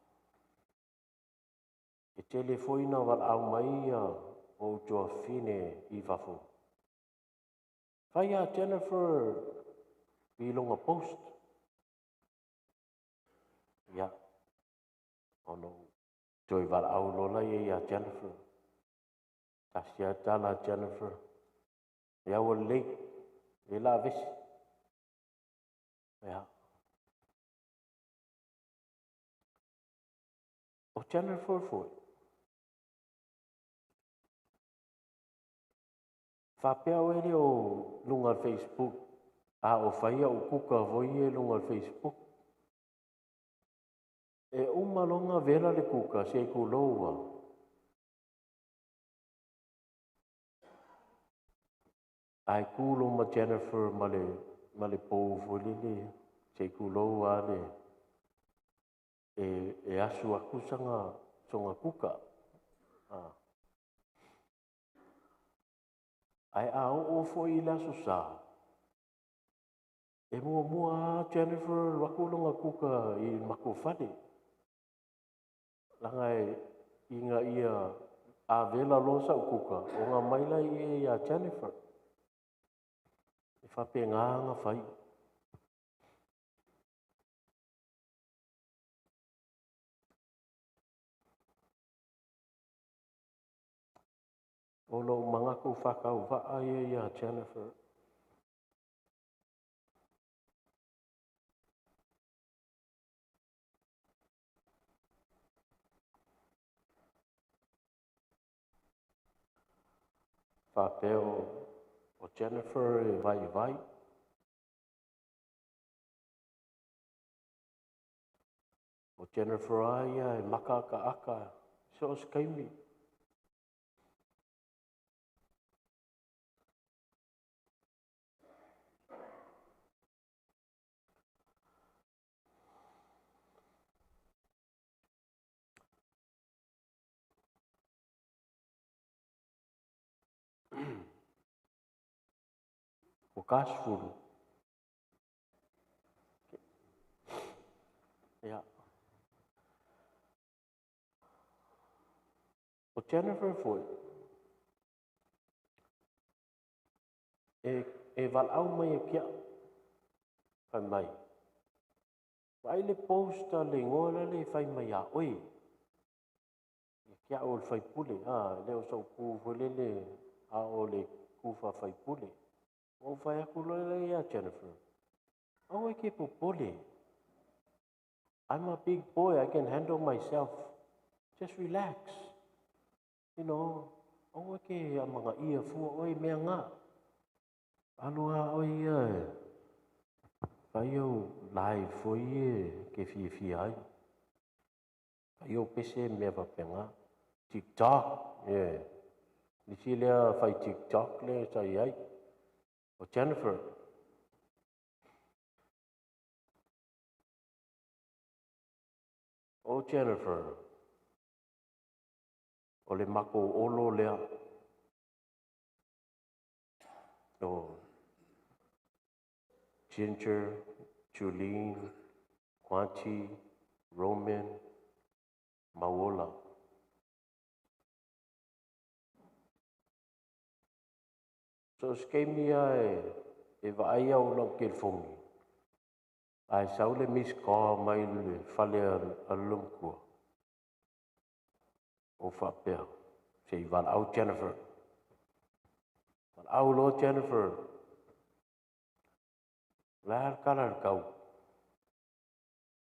e tele foi na valaau mai ia ou tuafafine i fafo. Fai ia Jennifer i lona post. Ia, ona ou toe valaau loa lea ia Jennifer. Tasi lava tala a Jennifer. Ia ua lelei, le la vesi. Ia. O Jennifer foi, faapea oe le o luga o le Facebook, a o fai au kuka foi ia i luga o le Facebook. E uma loa ona vela le kuka, se i tulou lava. Ae tu loma Jennifer ma le pou foi lele, se i tulou lava le, e asu atu sona kuka. Ae a oo foi i le aso Sa, E muamua lava Jennifer alu atu lona kuka i le matou fale, leaga ina ia a vela loa sau kuka, ona aumai lea ia Jennifer. E faapena ona fai. O lou manatu faatauvaa ia ia Jennifer. Faapea o Jennifer e vaivai. O Jennifer lava ia e makaakaaka so o se taimi. Ua 40. Ia. O Jennifer foi, e valaau mai ia te au, fai mai, vaai le post a le igoa lale e fai mai ia oe. Ia te au o le faipule, a, le o sau ku foi lele, a o le kufa faipule. Ua ou fai atu loa lea ia Jennifer, aua e ke popole. I'm a big boy, I can handle myself. Just relax. You know, aua ke amanga ia fua oe mea ngā. Alu a oe ia e fai au live foi e ke fiafia ai. Fai au pese mea faapena. TikTok, yeah. Nisi lea fai TikTok lea sa i ai. O Jennifer. O Jennifer. O le matou olo lea. O Ginger, Julene, Quanti, Roman, Mauola. So o se taimi lava e vaai au i lau telefoni, ae sau le missed call mai le fale a le loomatua, ou faapea, se i valaau Jennifer. Valaau loa Jennifer. O le a le tala i le tau?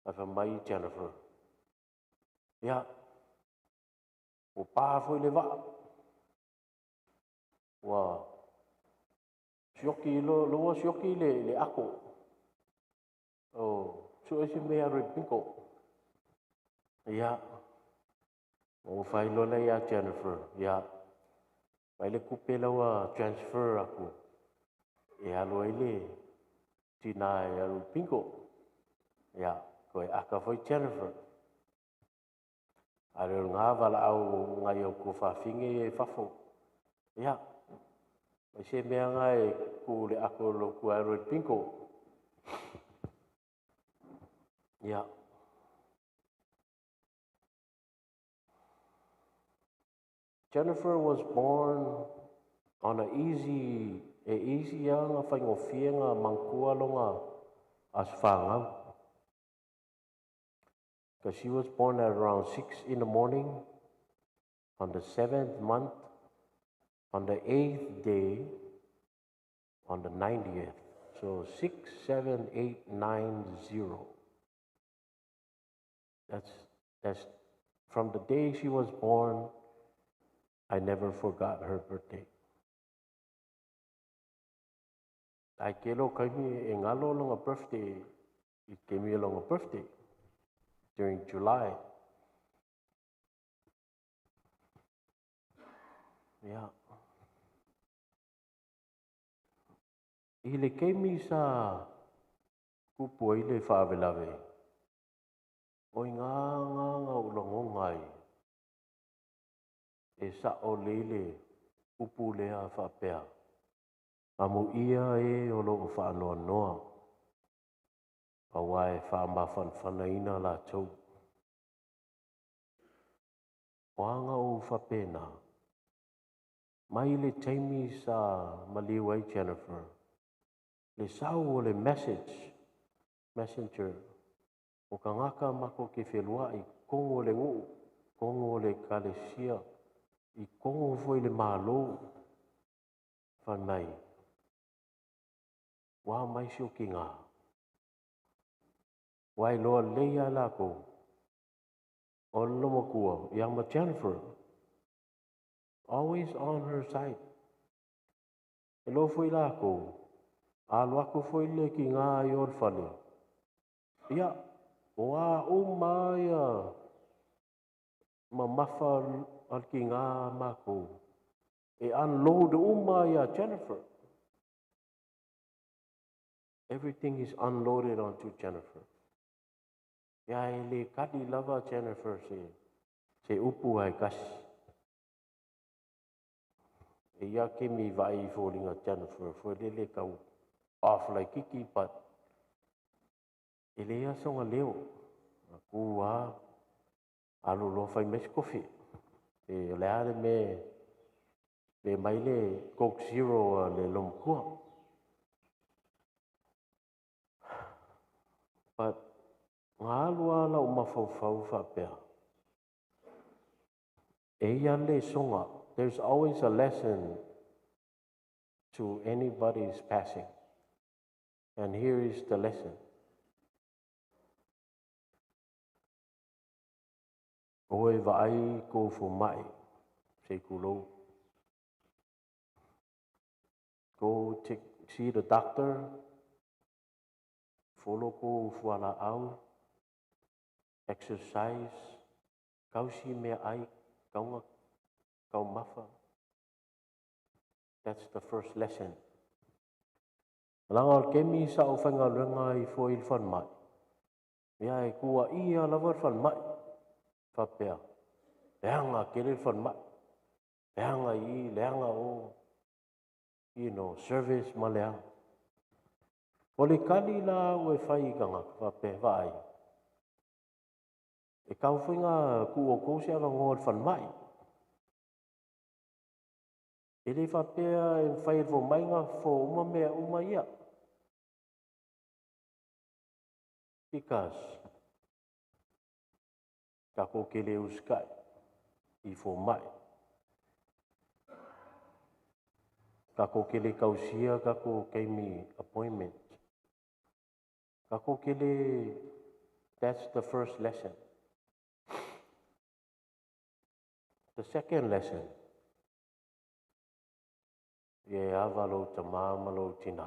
Ae fai mai Jennifer, ia, ua pa foi le vaa. Ua sioki lo ua sioki le ako. O sue se mea alu i le bingo. Ia, ua fai loa lea ia Jennifer, ia, fai le tupe la ua transfer atu e alu ai le tina e alu i le bingo. Ia, toe aka foi Jennifer. A le o lena valaau nai au tuafafine ia i fafo. Ia, mai se mea nga e ku le ako lo ku alu i le bingo. Ia. Jennifer was born on a easy, e easy lava nga faigofie nga manatua lona aso fanau. Because she was born at around 6 in the morning on the 7th month, on the 8th day, on the 90th. So 6, 7, 8, 9, 0. That's from the day she was born, I never forgot her birthday. Ai ke lo kaimi e ngalo longa birthday, i ke mi longa birthday during July. Yeah. I le keimi sa kupu ai le faalavelave, o i ngā ngā ngā ulagonga ai, e sao lei le upu lea faapea. Amuia e o loo faanoanoa. Auā e faamafanafanaina latou. O aga ou faapena, mai le taimi sa maliu ai Jennifer, le sau o le message, messenger, o tagata matou te feluai i totonu o le nuu, totonu o le ekalesia, i totonu foi o le Malo, fai mai, ua aumai si ou tina. Ua iloa lelei lava e latou, o le loomatua ia ma Jennifer, always on her side. E iloa foi latou, a alu atu foi le tina i o i le fale, ia, o a uma lava ia mamafa a le tina a matou, e unload uma ia Jennifer. Everything is unloaded onto Jennifer. Ia e le kali lava Jennifer se upu ae kasi. E ia kemi vai i foliga Jennifer foi lele tau off laititi but e leai lava sona leo. A tu lava alu loa fai mai se kofi. Pe o le a le mea pe mai le Coke Zero a le loomatua. But na alu lava lau mafaufau faapea, e i ai lesoga, there's always a lesson to anybody's passing. And here is the lesson. O e vaai kou fomai, se tulou. Go take, see the doctor, follow kou fualaau, exercise, kausi meaai, kauga taumafa. That's the first lesson. Leaga o le taimi sa ou faigaluega ai foi i le falemai, ia e tuuaia lava le falemai, faapea, leaga tele le falemai, leaga i i, leaga o, you know, service ma le a. O le tali la au e fai i tagata, faapea, vaai, e tau foi na tuu outou se avanoa i le falemai. E le faapea e mafai e le fomai ona fofo uma mea uma ia. Because tatou te le usitai i fomai. Tatou te le tausia tatou taimi appointment. Tatou te le, that's the first lesson. The second lesson, ia e ava lou tama ma lou tina.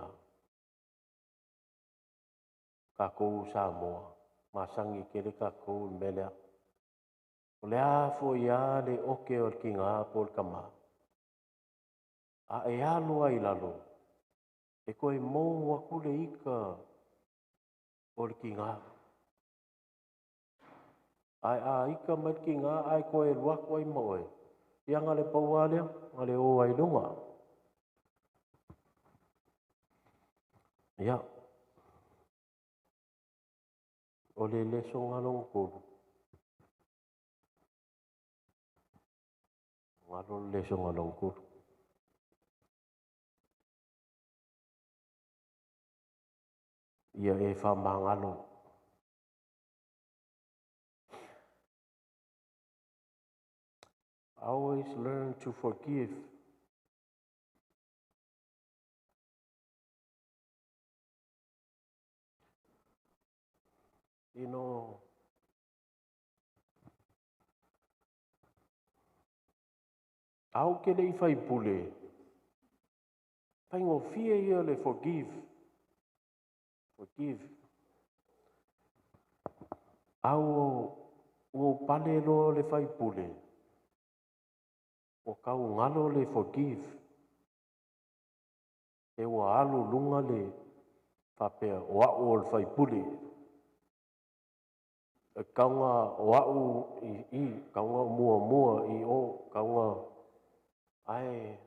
Takou Samoa, masani tele takou i le mea lea. O le a foi lava le oke o le tina po o le tama, a e alu lava i lalo, e toe mou atu le ika o le tina. Ae a ika mai le tina ae toe alu atu ai ma oe, ia na o le pau lava lea, na o le o lava i luga. Ia, o le lesoga lona tolu, galo le lesoga lona tolu. Ia e faamagalo. Always learn to forgive. You know, a ou te le i faipule, faigofie ia le forgive. Forgive. A ua ou pale loa le faipule, ua tau galo le forgive. E ua alu luga le faapea o au o le faipule. E kauga o au i i, kauga o muamua i o, kauga ae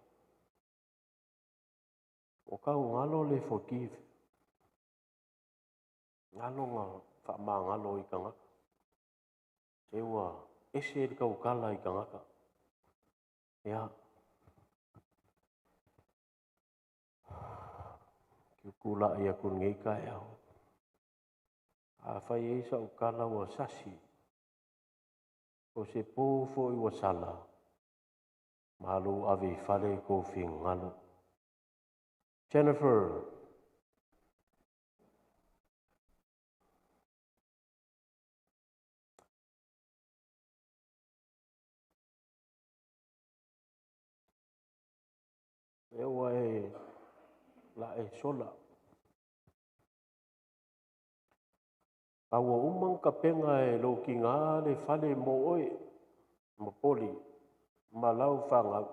ua tau galo le forgive. Galo nga whaamangalo i kangaka. Te ua ese le kaukala i kangaka. Ia. Kiukula ia kun ngei kaeao. A whai e sa ukala ua sasi. O se pō fo i ua sala. Malu ave i fale ko whingalo. Jennifer. E ua e la e sola. A ua umang ka penga e lo ki ngā le fale mo oe, mo poli, ma lau whangau.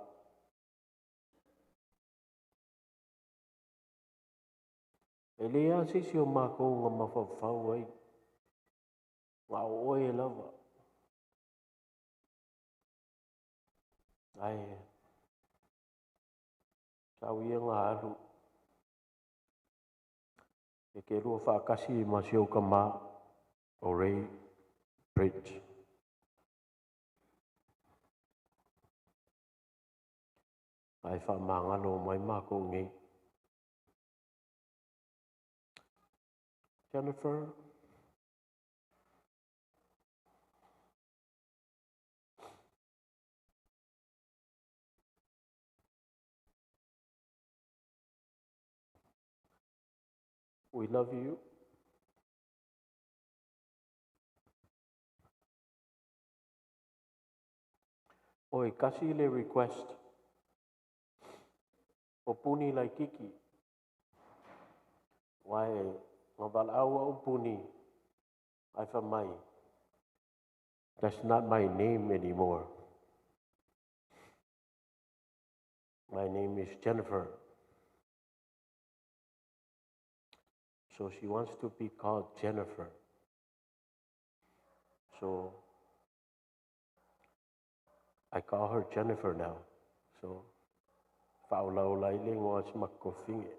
E lea sisi o mākou ngā mawhawhau ai, ngā o oe lava. Ai, tau ia ngā alu. E ke lua whaakasi ma si au ka mā, o Ray Bridge. Ai whaamangalo mai mākou nei. Jennifer. We love you. Oi, kasi le request. O puni lai kiki. Wai, ngā walau au puni. Ai wha mai. That's not my name anymore. My name is Jennifer. So she wants to be called Jennifer. So I call her Jennifer now. So whaolau lai le ngoa si makofinge.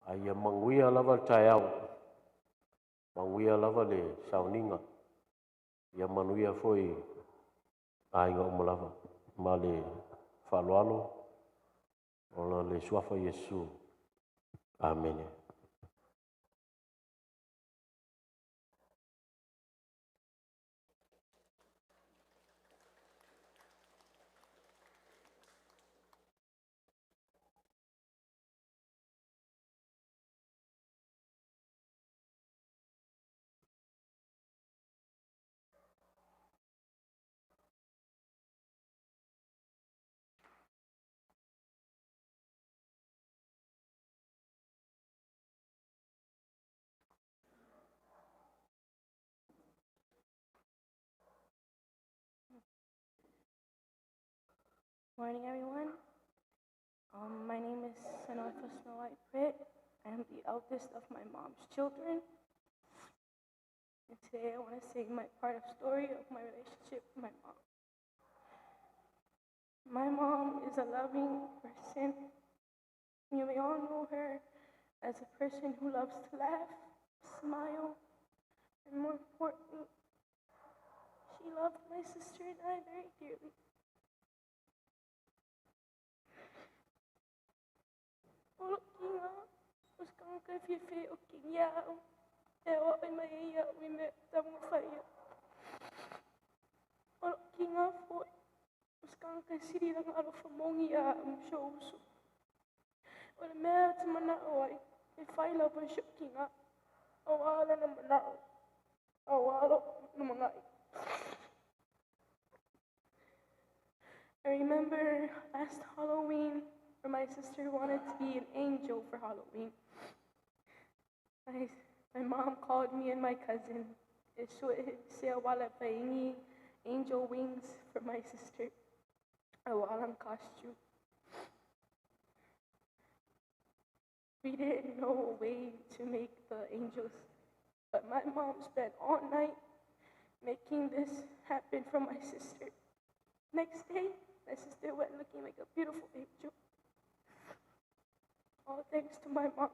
Ai ia manguia lava le taeao. Manguia lava le sauninga. Ia manuia foi aiga uma lava. Ma le faaaloalo ona le suafa Iesu. Amene. Morning, everyone. My name is Sanofa Snow White Pritt. I am the eldest of my mom's children. And today I want to say my part of story of my relationship with my mom. My mom is a loving person. You may all know her as a person who loves to laugh, smile, and more importantly, she loved my sister and I very dearly. I remember last Halloween, where my sister wanted to be an angel for Halloween. My mom called me and my cousin. Angel wings for my sister, a walang costume. We didn't know a way to make the angels, but my mom spent all night making this happen for my sister. Next day, my sister went looking like a beautiful angel. All thanks to my mom.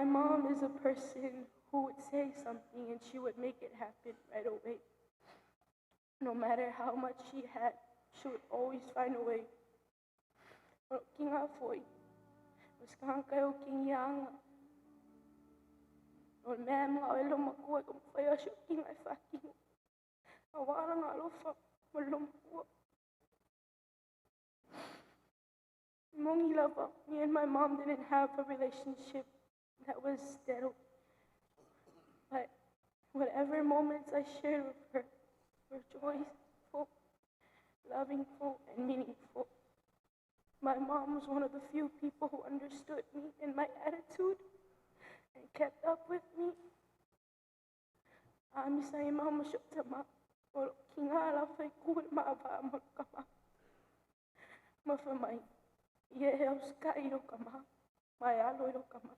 My mom is a person who would say something and she would make it happen right away. No matter how much she had, she would always find a way. O lou kiga foi, o se tagata e okigiaga. O le mea e manao ai lou matua e taumafai lava si ou kiga e faatino. Auā lana alofa ma le loomatua. Moni lava, me and my mom didn't have a relationship that was steady. But whatever moments I shared with her were joyful, lovingful, and meaningful. My mom was one of the few people who understood me and my attitude and kept up with me. A misa i mama si o tama, o lo ki ngā la whai ku e ma va mo lo kama. Ma wha mai, i e heo sky i ro kama, mai alo i ro kama.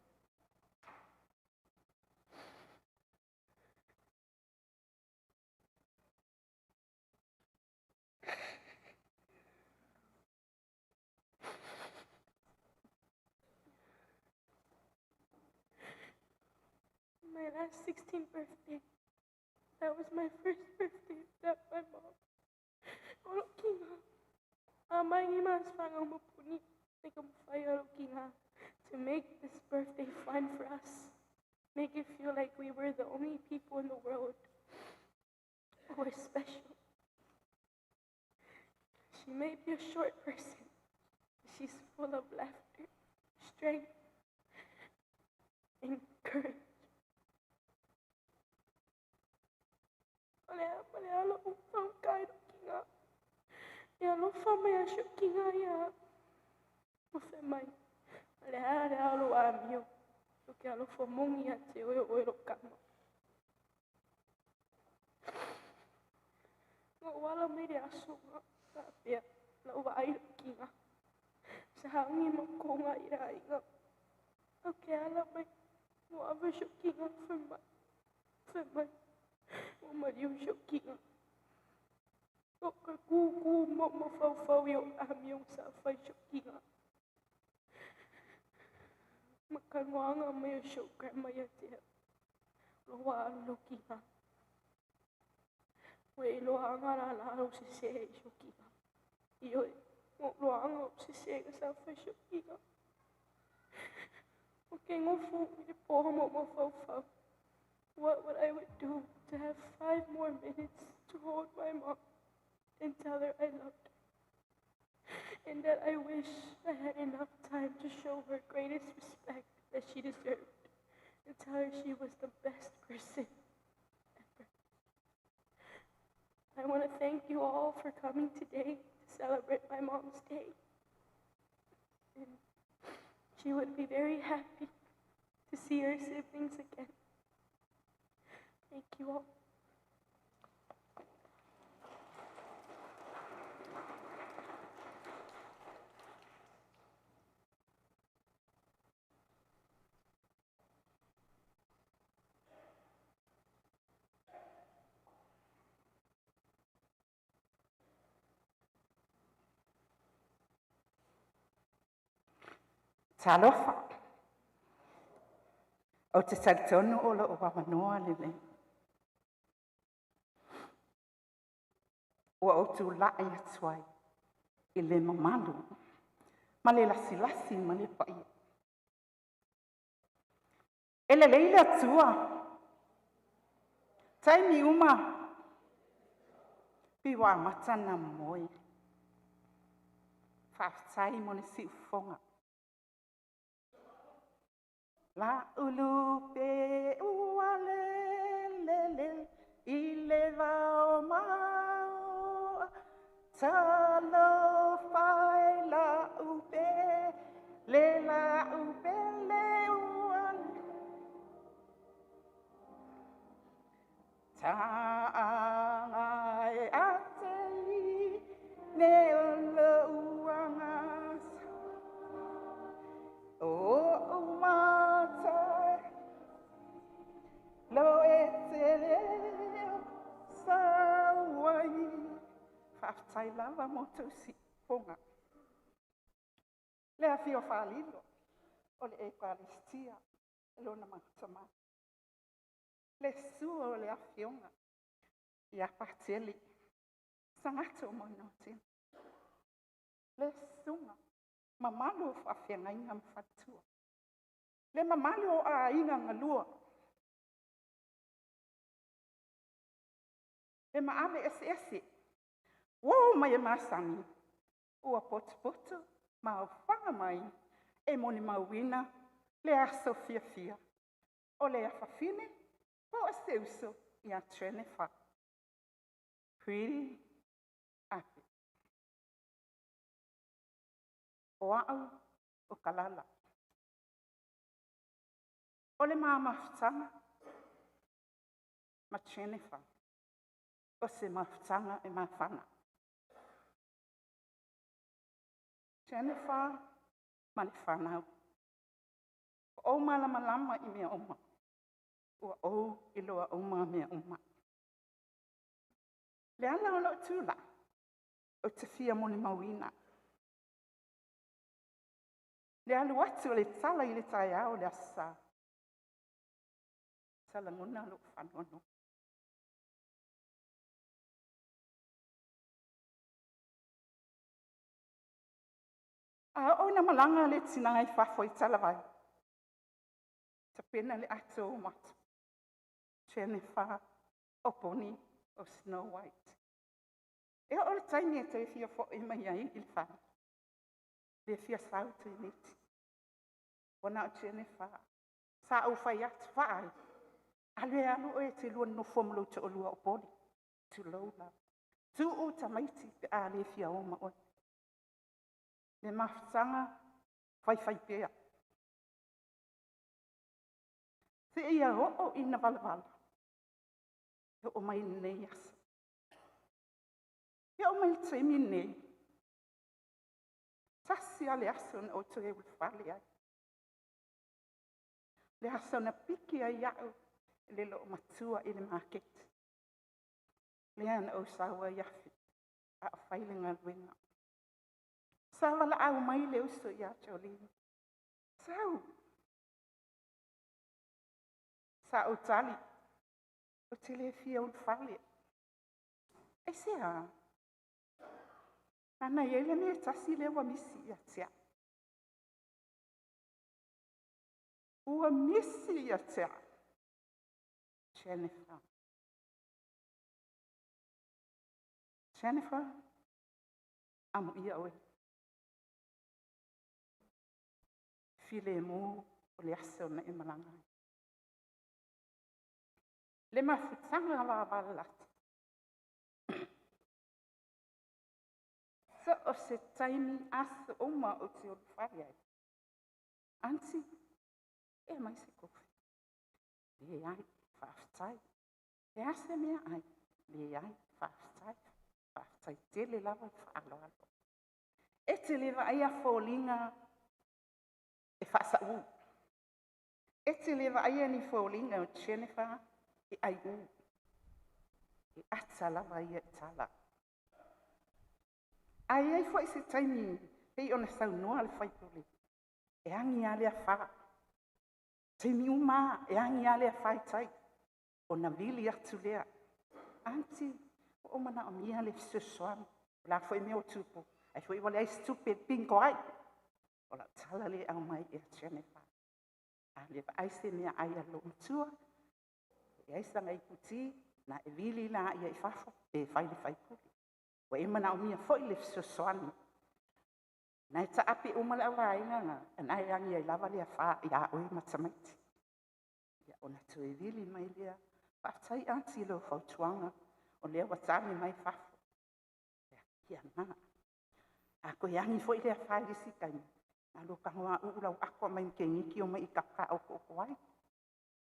My last 16th birthday, that was my first birthday without my mom. O lou kiga, a mai ni mas whanga mo puni, te ka mwhai o lou kiga, to make this birthday fun for us. Make it feel like we were the only people in the world who were special. She may be a short person, but she's full of laughter, strength, and courage. O le a ma le alo o whangai ro kiga. E alofa mai a si o kiga ia. O whe mai. O le a le alo a mio. O ke alofa mongi a te oe oe ro kama. Ngo wala mai le aso nga. Ka pea. Lau wa ai ro kiga. Sa hangi ma konga i ra inga. O ke ala mai. Ngo awe si o kiga whe mai. Whe mai. O mariu si o kiga. O ka kūkū mo mo fau fau i o amiong sa whai si o kiga. Makangoanga mai o si o grandma ia te loa alu lo kiga. Ua e loaanga la la lo se se i si o kiga. I oe, o loaanga o se se ka sa whai si o kiga. O ke ngofu i le poho mo mo fau fau. What would I would do to have 5 more minutes to hold my mom and tell her I loved her, and that I wish I had enough time to show her greatest respect that she deserved and tell her she was the best person ever. I want to thank you all for coming today to celebrate my mom's day. And she would be very happy to see her siblings again. Thank you all. Talofa. O te talitonu o lo o wawanoa lele. Ua o tū lai atuai i le mamalu. Ma le lasi lasi ma le pai. E le leile atua. Taimi uma. Piwa matana moe. Whawhtai mo le siufonga. La ulu pe ua le le le i le vao mao talo fai la upe le la upe le ua ta angai a te i ne le ua ngas o mata lo e te leo sa wai whawhtai lava mo tausi ponga. Le a fio whalilo o le Ekalistia. E lona matamā. Le sua o le afioga ia Patele, tagata o Moenotini. Le susuga mamalu o faafeagaiga ma faletua. Le mamalu o aiga galua. Le maave eseese, uo mai e masani, ua potopoto ma ofaga mai e molimauina le aso fiafia o le afafine po o se uso ia Jennifer Pretty Ape. O au o Kalala. O le ma mafutaga ma Jennifer, o se mafutaga e mafana. Jennifer ma le fanau, ua ou malamalama i mea uma, ua ou iloa uma mea uma. Le ala o lou tulai, ou te fia molimauina le alu atu o le tala i le taeao o le Aso Sa, sa lagona lou faanoanoa. A oo ina malaga le tina i fafo i talavai, tapena le ato mato, Jennifer o Poni o Snow White. E oo i le taimi e toe fia foi mai ai i le fale, le fia sau teineiti. Ua na o Jennifer. Sa ou fai atu, vaai, alu e alu oe e te lua nonofo ma lou toalua o Poni. Tulou lava. Tuu tamaiti pe a le fia o ma oe. Le mafutaga faifaipea. Seia oo ina valavala, e oo mai i lenei aso. E oo mai i le taimi lenei, tasi lava le aso na ou toe ulufale ai. Le aso na piki ai au e le loomatua i le maketi. Lea na ou sau ai afe a o fai le galuega. Sa valaau mai le uso ia Jolene, sau. Sa ou tali, ou te le fia ulufale. Aisea? Leaga e i ai le mea e tasi lea ua misi ia te au. Ua misi ia te au Jennifer. Jennifer, amuia oe. Filemu o le aso na e malaga ai. Le mafutaga vavalalata. So o se taimi aso uma ou te ulufale ai. Aunty, e aumai se kofi. Leai, faafetai. E a se meaai? Leai, faafetai. Faafetai tele lava le faaaloalo. E te le vaaia foliga e faasaū. E te le vaaia ni foliga o Jennifer e aiū. E ata lava ia i tala. A i ai foi se taimi pei ona saunoa le sui usufono, e agi lava le afa. Taimi uma lava e agi lava le afa i tai, ona vili atu lea. Aunty, ua ou manaomia le fesoasoani. O le a foi le mea ua tupu, ai foi ua leai se tupe e bingo ai. O lau tala lea e aumai ia Jennifer. A le vaai se meaai a le loomatua, leai sana iputi, na e vili laia i fafo pe fai le faipule. Ua e manaomia foi le fesoasoani. Na e taape uma le auvaega na, na e agi ai lava le afa ia oe ma tamaiti. Ia, ona toe vili mai lea. Faafetai Aunty i lou fautuaga, o lea ua tali mai fafo. Ia, na. A koe agi foi le afa i le isi taimi, na lua tago a uu lau ato mai keniki o mai i kaka o ko ai.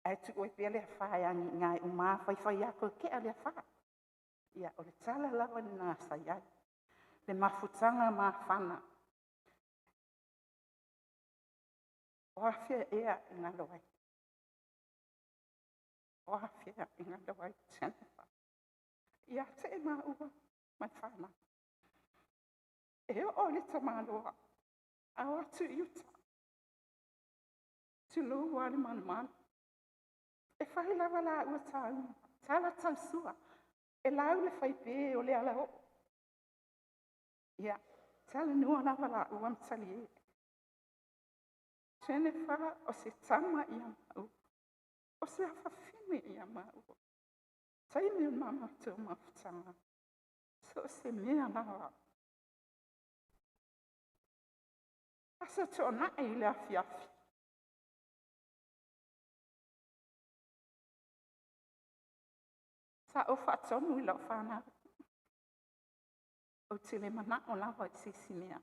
Ae tuu ai pea le afa e agi i ngā e uma faifai a koe kea le afa. Ia, o le tala lava lena sa i ai. Le mafutaga mafana. O afea ea e galo ai? O afea e galo ai, Jennifer? Ia te e maua ma whanau. E oo le tamaloa, a o atu i uta. Tulou lava le malumalu. E fai lava laua tāuga, tala tausua, e lau le faipē o le alaoo. Ia, talanoa lava laua ma talie. Jennifer o se tama ia maua, o se afafine ia maua. Taimi o le matou mafutaga, so o se mea lava. Aso Toonai i le afiafi. Sa ou faatonu i lau fanau. Ou te le manao lava i se isi mea.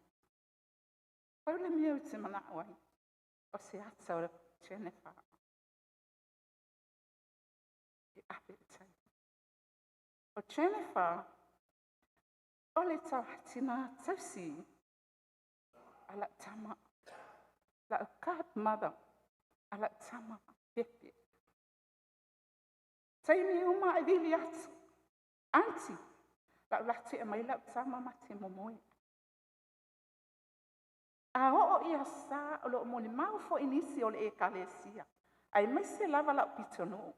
Pau le mea ou te manao ai, o se ata o Jennifer. E ave i tai. O Jennifer, o le tina tausi a lau tama, lau godmother a lau tama Pepe. Taimi uma e vili atu, auntie, lau latu e mai lau tama ma te momoe. A oo ia sa o loo molimau foi nisi o le ekalesia, aemaise lava lau pitonuu.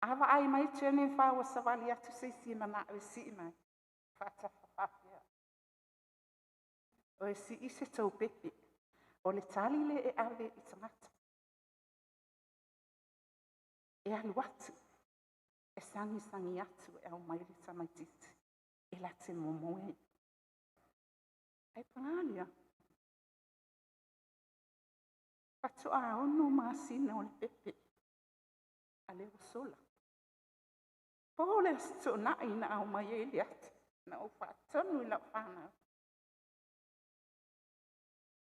A vaai mai Jennifer ua savali atu se isi e manao e sii mai, faatafa faapea. O e sii se tou pepe, o le tali le e ave i tagata. E alu atu, e sagisagi atu e aumai le tamaitiiti, e late momoe. Ae pagalia, faatoa 6 masina o le pepe, a lea ua sola. Po le Aso Toonai na aumai ai le ata, na ou faatonu i lau fanau.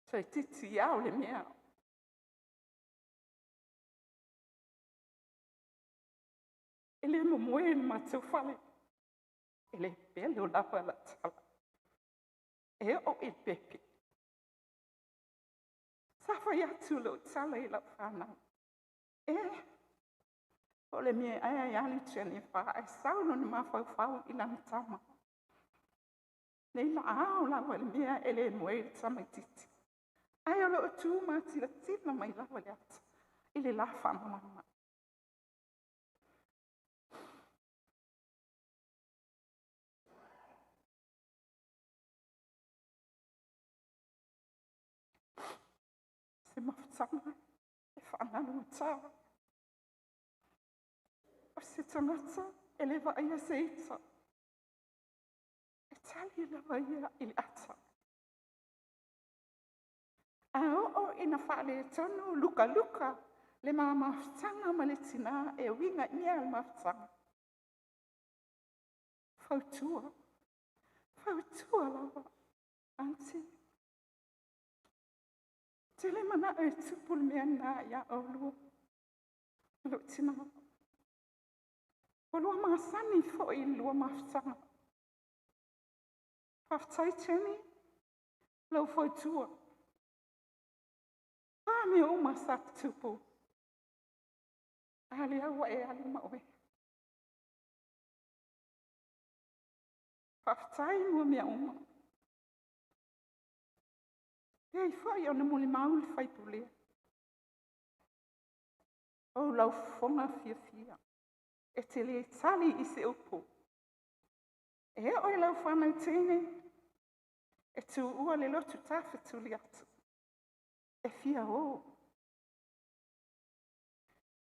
Toeitiiti ao le mea. E le momoe le matou fale, e le pelo lava la tala. E oo i le pepe. Sa fai atu lou tala i lau fanau. E, o le mea e alu Jennifer, ae sau lona mafaufau i lana tama. Nei la ao lava le mea e le moe le tamaitiiti. Ai o loo tu matilatila mai lava le ata i le la faamalama. Se mafutaga e faanalugata. O se tagata e le vaaia se ita. E tali lava ia i le ata. A oo ina faaletonu lukaluka le mamafutaga ma le tinā e uiga i mea le mafutaga. Fautua, fautua lava, auntie. Tele manao e tupu le mea lena ia oulua. O lou tina. Ua lua masani foi i le lua mafutaga. Faafetai Jenny, lau fautua. A mea uma sa tupu. A lea ua e alu ma oe. Faafetai mo mea uma. Pei foi ona molimau le faipule. O lau fofoga fiafia, e te le tali i se upu. E oo i lau fanau teine, e tuua le lotu tafetuli atu. E fia o.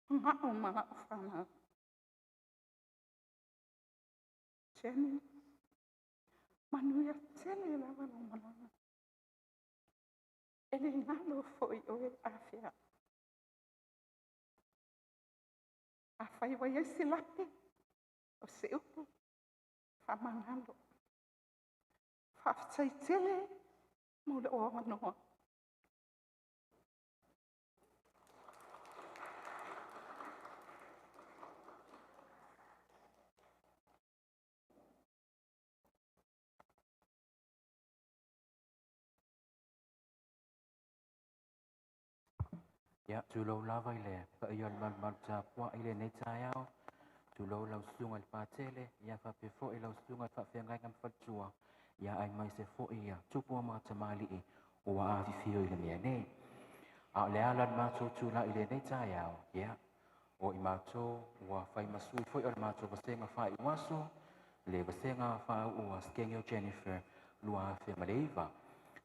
Mao ma lau fanau. Jenny, manuia tele lava lau malaga. E le galo foi oe afea. A fai ua iai se lape, o se upu, faamagalo. Faafetai tele mo le avanoa. Ia, tulou lava i le paia o le malumalu tapuai i lenei taeao. Tulou lau susuga i le Patele, ia faapea foi lau susuga i le Faafeagaiga ma Faletua, ia aemaise foi ia tupu ma tamalii ua afifio i le mea nei. A o le ala o le matou tulai i lenei taeao, ia, o i matou ua fai ma sui foi o le matou vasega faaiuaso, le vasega faauu a Sekegi o Jennifer 2009.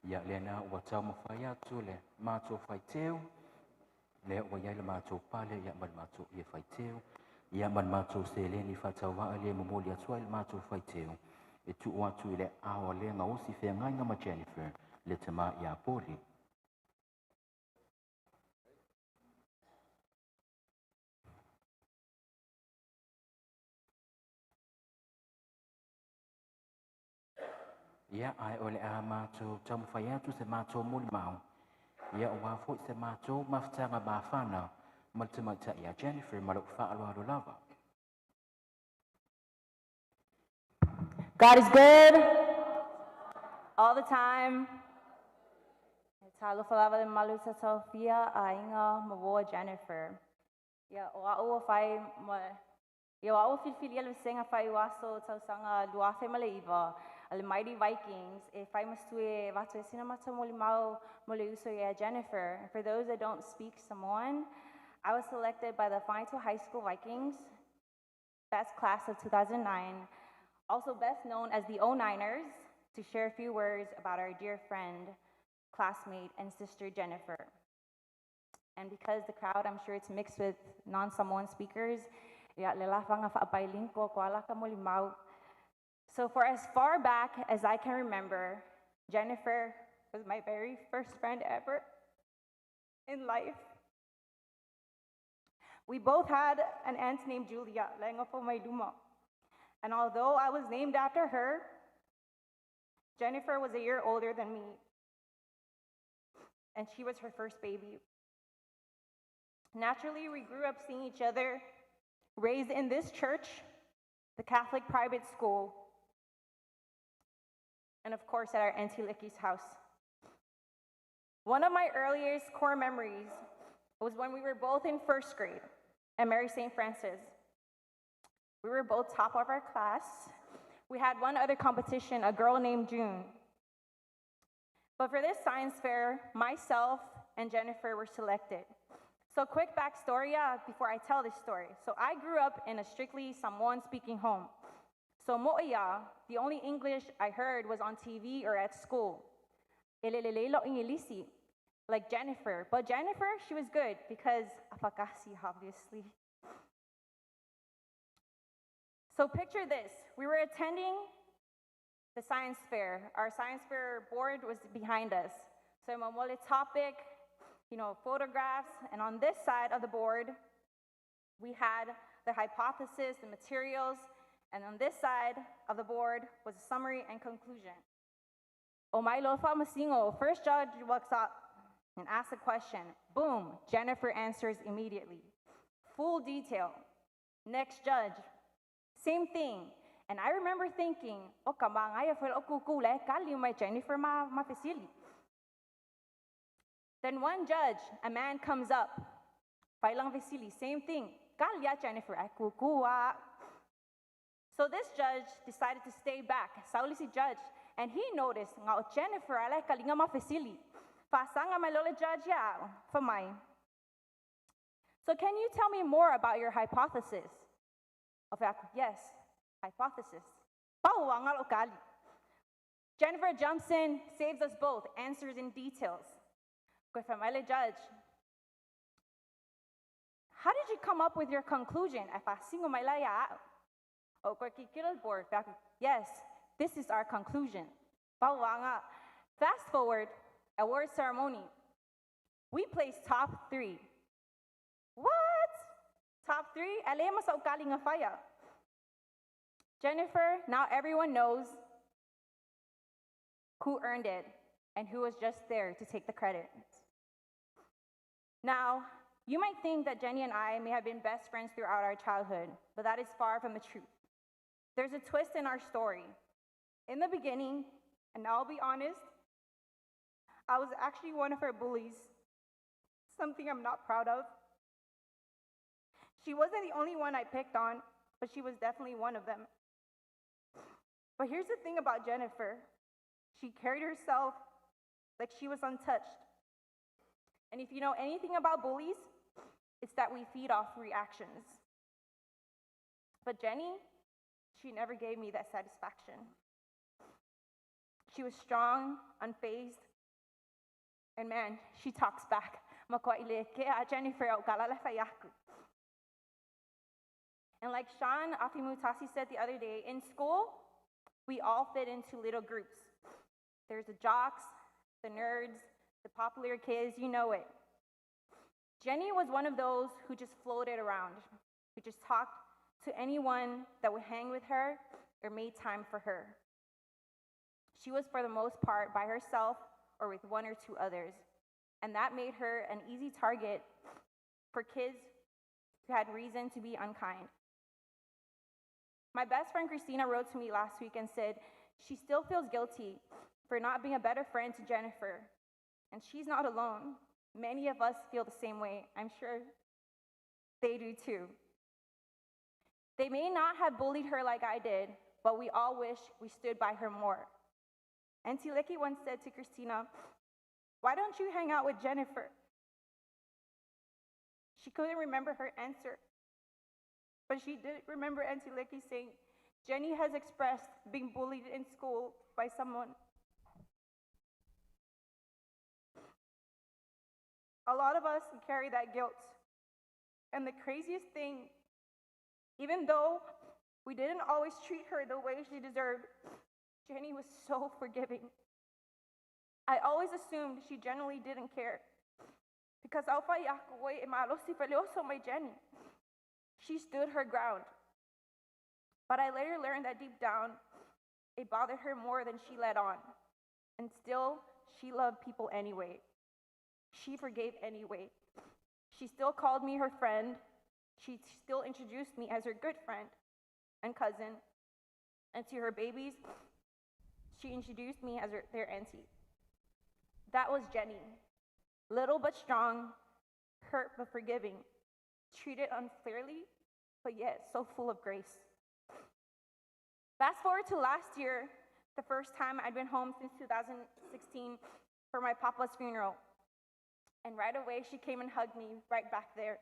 Ia, lena ua taumafai atu le matou faiteu, lea ua i ai le matou pale, ia, ma le matou ie faiteu, ia, ma le matou seleni faatauvaa lea e momoli atu ai le matou faiteu, e tuu atu i le aao a le gaosi feagaiga ma Jennifer, le tama ia Poli. Ia, ae o le a matou taumafai atu se matou molimau, ia, aua foi se matou mafutaga mafana ma le tamaitai ia Jennifer ma lou faaaloalo lava. God is good all the time. E talofa lava le malu tautaofia a aiga ma uo a Jennifer. Ia, o a'u ua fai ma ia o a'u ua filifilia le vasega faaiuaso tausaga 2009 a le Mighty Vikings e fai ma sui e avatu ai sina matou molimau mo le uso ia Jennifer. And for those that don't speak Samoan, I was selected by the Fagatoi High School Vikings, best class of 2009, also best known as the 09ers, to share a few words about our dear friend, classmate, and sister Jennifer. And because the crowd, I'm sure it's mixed with non-Samoan speakers, ia le lafanga faabilingual ko alaka molimau. So for as far back as I can remember, Jennifer was my very first friend ever in life. We both had an aunt named Julia, Lengofo Mailuma. And although I was named after her, Jennifer was a year older than me, and she was her first baby. Naturally, we grew up seeing each other, raised in this church, the Catholic private school, and of course at our Auntie Licky's house. One of my earliest core memories was when we were both in first grade at Mary St. Francis. We were both top of our class. We had one other competition, a girl named June. But for this science fair, myself and Jennifer were selected. So quick backstory before I tell this story. So I grew up in a strictly Samoan-speaking home. So mo'oia, the only English I heard was on TV or at school. Elelelelo ingilisi, like Jennifer. But Jennifer, she was good because afakasi, obviously. So picture this. We were attending the science fair. Our science fair board was behind us. So mamole topic, photographs, and on this side of the board, we had the hypothesis, the materials, and on this side of the board was a summary and conclusion. O mai lofa masingo, first judge walks up and asks a question. Boom, Jennifer answers immediately. Full detail. Next judge, same thing. And I remember thinking, o kamangaya fel o kukule, kali mai Jennifer ma fesili. Then one judge, a man comes up, Failang Vesili, same thing. Kalia Jennifer, ay kukua. So this judge decided to stay back, Saulisi judge, and he noticed nga o Jennifer alay kalinga ma fesili. Fasanga mai lola judge ya, famai. So can you tell me more about your hypothesis? Of yes, hypothesis. Pauangal o kali. Jennifer jumps in, saves us both, answers in details. Judge, how did you come up with your conclusion? Yes, this is our conclusion. Fast forward, award ceremony. We placed top 3. What? Top 3? Jennifer, now everyone knows who earned it and who was just there to take the credit. Now, you might think that Jenny and I may have been best friends throughout our childhood, but that is far from the truth. There's a twist in our story. In the beginning, and I'll be honest, I was actually one of her bullies, something I'm not proud of. She wasn't the only one I picked on, but she was definitely one of them. But here's the thing about Jennifer. She carried herself like she was untouched. And if you know anything about bullies, it's that we feed off reactions. But Jenny, she never gave me that satisfaction. She was strong, unfazed, and man, she talks back. And like Sean Afimutasi said the other day, in school, we all fit into little groups. There's the jocks, the nerds, the popular kids, you know it. Jenny was one of those who just floated around, who just talked to anyone that would hang with her or made time for her. She was, for the most part, by herself or with one or two others, and that made her an easy target for kids who had reason to be unkind. My best friend Christina wrote to me last week and said she still feels guilty for not being a better friend to Jennifer, and she's not alone. Many of us feel the same way. I'm sure they do too. They may not have bullied her like I did, but we all wish we stood by her more. Auntie Licky once said to Christina, "Why don't you hang out with Jennifer?" She couldn't remember her answer, but she did remember Auntie Licky saying, "Jenny has expressed being bullied in school by someone." A lot of us carry that guilt. And the craziest thing, even though we didn't always treat her the way she deserved, Jenny was so forgiving. I always assumed she generally didn't care. Because Jenny, she stood her ground. But I later learned that deep down, it bothered her more than she let on. And still, she loved people anyway. She forgave anyway. She still called me her friend. She still introduced me as her good friend and cousin. And to her babies, she introduced me as their auntie. That was Jenny. Little but strong, hurt but forgiving, treated unfairly, but yet so full of grace. Fast forward to last year, the first time I'd been home since 2016 for my papa's funeral. And right away, she came and hugged me right back there.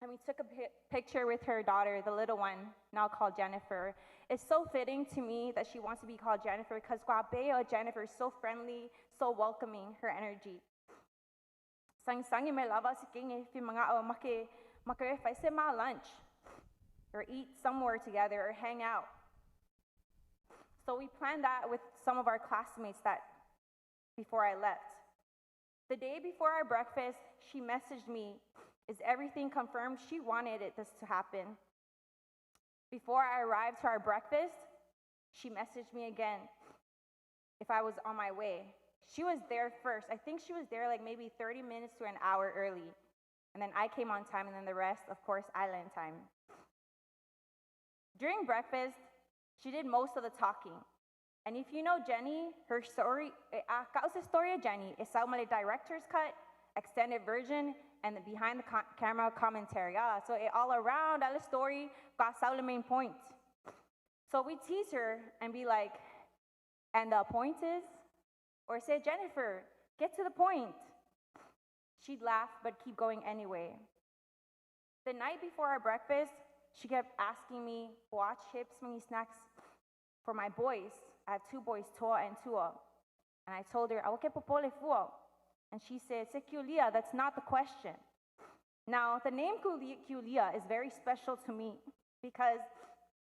And we took a picture with her daughter, the little one, now called Jennifer. It's so fitting to me that she wants to be called Jennifer because Guabeo Jennifer is so friendly, so welcoming, her energy. Lunch or eat somewhere together or hang out. So we planned that with some of our classmates that before I left. The day before our breakfast, she messaged me, "Is everything confirmed?" She wanted this to happen. Before I arrived to our breakfast, she messaged me again if I was on my way. She was there first. I think she was there like maybe 30 minutes to an hour early. And then I came on time, and then the rest, of course, island time. During breakfast, she did most of the talking. And if you know Jenny, her story, story of Jenny is the director's cut, extended version, and the behind the camera commentary. So it all around, all the story, got the main point. So we tease her and be like, and the point is? Or say, "Jennifer, get to the point." She'd laugh, but keep going anyway. The night before our breakfast, she kept asking me, watch chips, mini snacks for my boys. I have two boys, Toa and Tua. And I told her, And she said, "Sekulia, that's not the question." Now, the name Kulia is very special to me because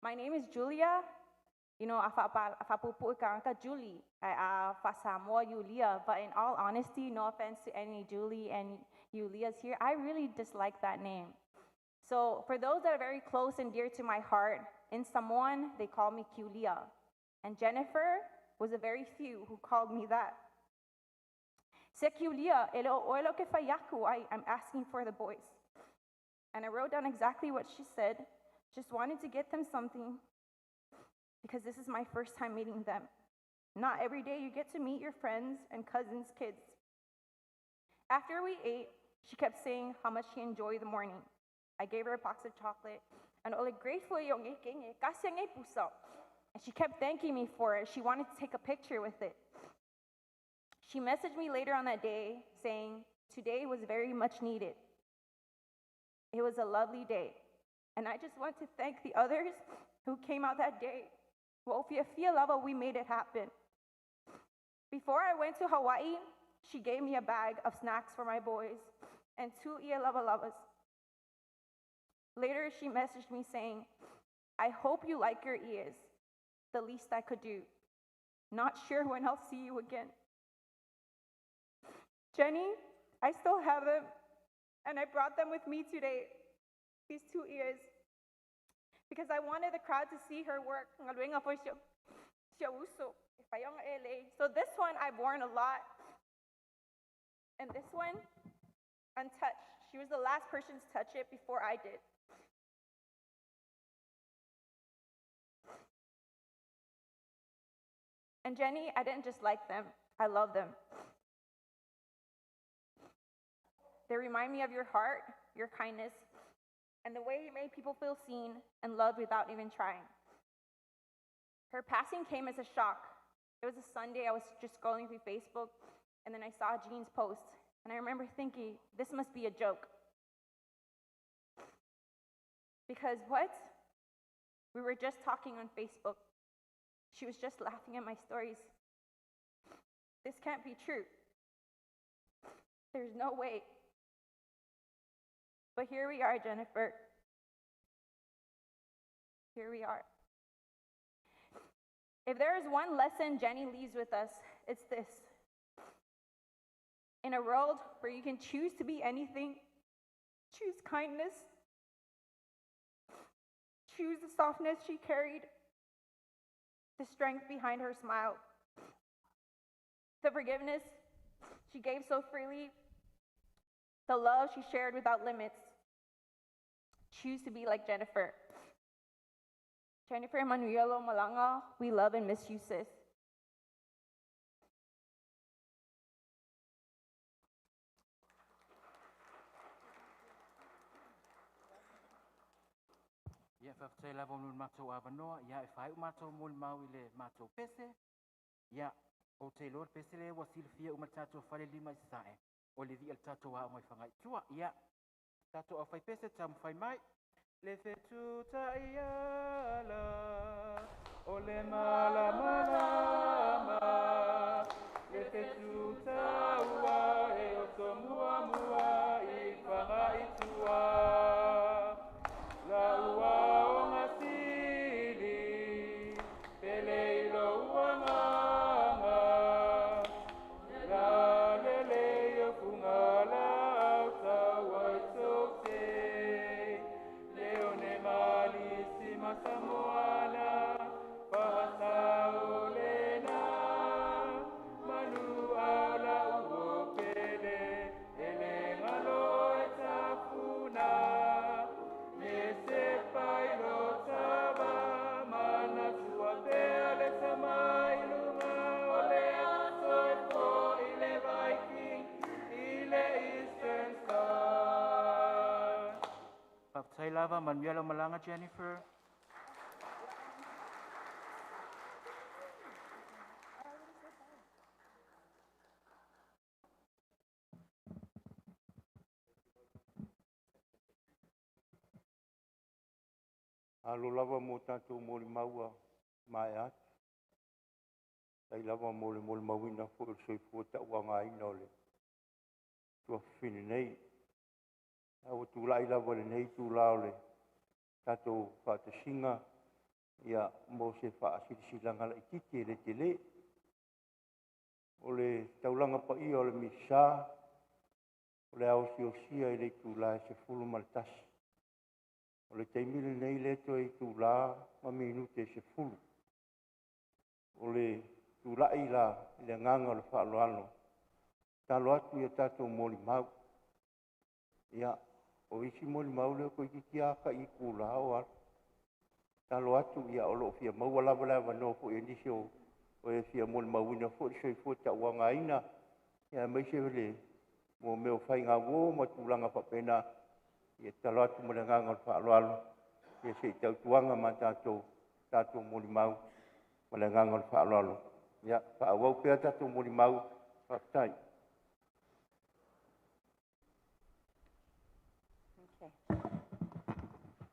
my name is Julia. You know, Julie, Yulia. But in all honesty, no offense to any Julie and Yulias here, I really dislike that name. So for those that are very close and dear to my heart, in Samoan, they call me Kulia. And Jennifer was a very few who called me that. I'm asking for the boys. And I wrote down exactly what she said. Just wanted to get them something because this is my first time meeting them. Not every day you get to meet your friends and cousins' kids. After we ate, she kept saying how much she enjoyed the morning. I gave her a box of chocolate, and and she kept thanking me for it. She wanted to take a picture with it. She messaged me later on that day saying, "Today was very much needed. It was a lovely day." And I just want to thank the others who came out that day. Well, fiafia lava, we made it happen. Before I went to Hawaii, she gave me a bag of snacks for my boys and 2 ie lava lavas. Later, she messaged me saying, "I hope you like your ears. The least I could do. Not sure when I'll see you again." Jenny, I still have them, and I brought them with me today, these 2 ears, because I wanted the crowd to see her work. So this one I've worn a lot, and this one, untouched. She was the last person to touch it before I did. And Jenny, I didn't just like them, I love them. They remind me of your heart, your kindness, and the way you made people feel seen and loved without even trying. Her passing came as a shock. It was a Sunday, I was just scrolling through Facebook, and then I saw Jean's post, and I remember thinking, this must be a joke. Because what? We were just talking on Facebook. She was just laughing at my stories. This can't be true. There's no way. But here we are, Jennifer. Here we are. If there is one lesson Jenny leaves with us, it's this. In a world where you can choose to be anything, choose kindness, choose the softness she carried, the strength behind her smile, the forgiveness she gave so freely, the love she shared without limits. Choose to be like Jennifer. Jennifer Emanuelo Malanga, we love and miss you, sis. Ia faafetai lava mo le matou avanoa, ia e faaiu matou molimau i le matou pese. Ia, o te iloa le pese lea ua silafia uma le tatou fale lima i sasae, o le vi'a le tatou aoga i Fagaitua. Ia, tatou au pese taumafai mai. Le fetutai ala o le malamalama, le fetutaua e o tomuamua i Fagaitua. La ua o ngasili, pele i lo uanganga, la lele i o funga la au taua i tau te, le o ne mali si masamoana, pahasa o lena, manu au la uo pele, ele ngalo e tafuna, me se pai lo tava, mana tua pea le tamai lunga, o le aso e po i le Viking, i le Eastern Star. Faafetai lava, manuia lau malaga, Jennifer. Alo lava mo tātou molimau mae atu. Tai lava mo le molimauina foi o le soifua tauagaina o le tuafafine nei. A ua tulai lava lenei tula o le tātou faatasiga, ia mo se faasilasila laitiiti e le tele. O le taulaga paia o le Misa, o le aosiosia i le itula e 11. O le taimi lenei le toe itula ma minute e 10. O le tulai la i le agaga o le faaaloalo, talo atu ia tātou molimau. Ia, o isi molimau lea toeitiiti lava kai itula o alu. Talo atu ia o loo fia maua lava le avanoa foi e nisi o e fia molimauina foi le soifua tauagaina, ia aemaise le mo mea o faigauo ma tulaga faapena. Ia talo atu ma le agaga o le faaaloalo, ia se i tautuaga ma tatou molimau ma le agaga o le faaaloalo. Ia faaauau pea tatou molimau Faafetai. Okay.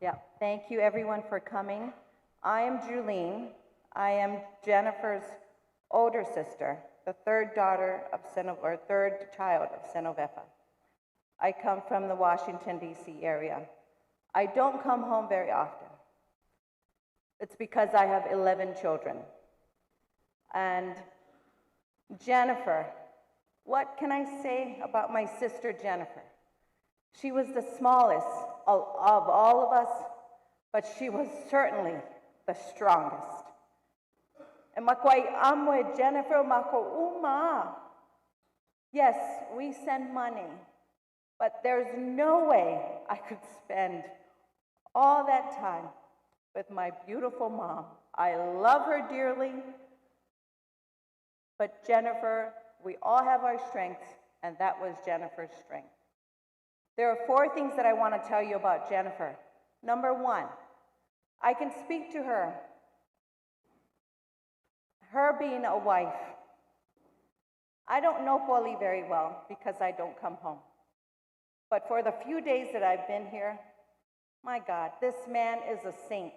Yeah, thank you everyone for coming. I am Julene. I am Jennifer's older sister, the third daughter of or third child of Senovefa. I come from the Washington, D.C. area. I don't come home very often. It's because I have 11 children. And Jennifer, what can I say about my sister Jennifer? She was the smallest of all of us, but she was certainly the strongest. E makuai amo e Jennifer mako uma. Yes, we send money, but there's no way I could spend all that time with my beautiful mom. I love her dearly, but Jennifer, we all have our strengths, and that was Jennifer's strength. There are 4 things that I want to tell you about Jennifer. Number 1, I can speak to her. Her being a wife. I don't know Poli very well because I don't come home. But for the few days that I've been here, my God, this man is a saint.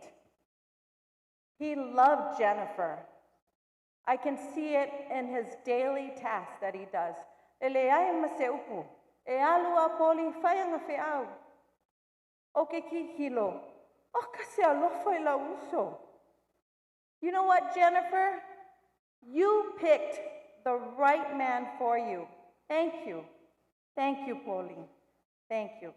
He loved Jennifer. I can see it in his daily tasks that he does. E le ai ma se upu. E alu a Poli whaianga wheau. O ke kihilo. O ka se alofa i la uso. You know what, Jennifer? You picked the right man for you. Thank you. Thank you, Poli. Thank you.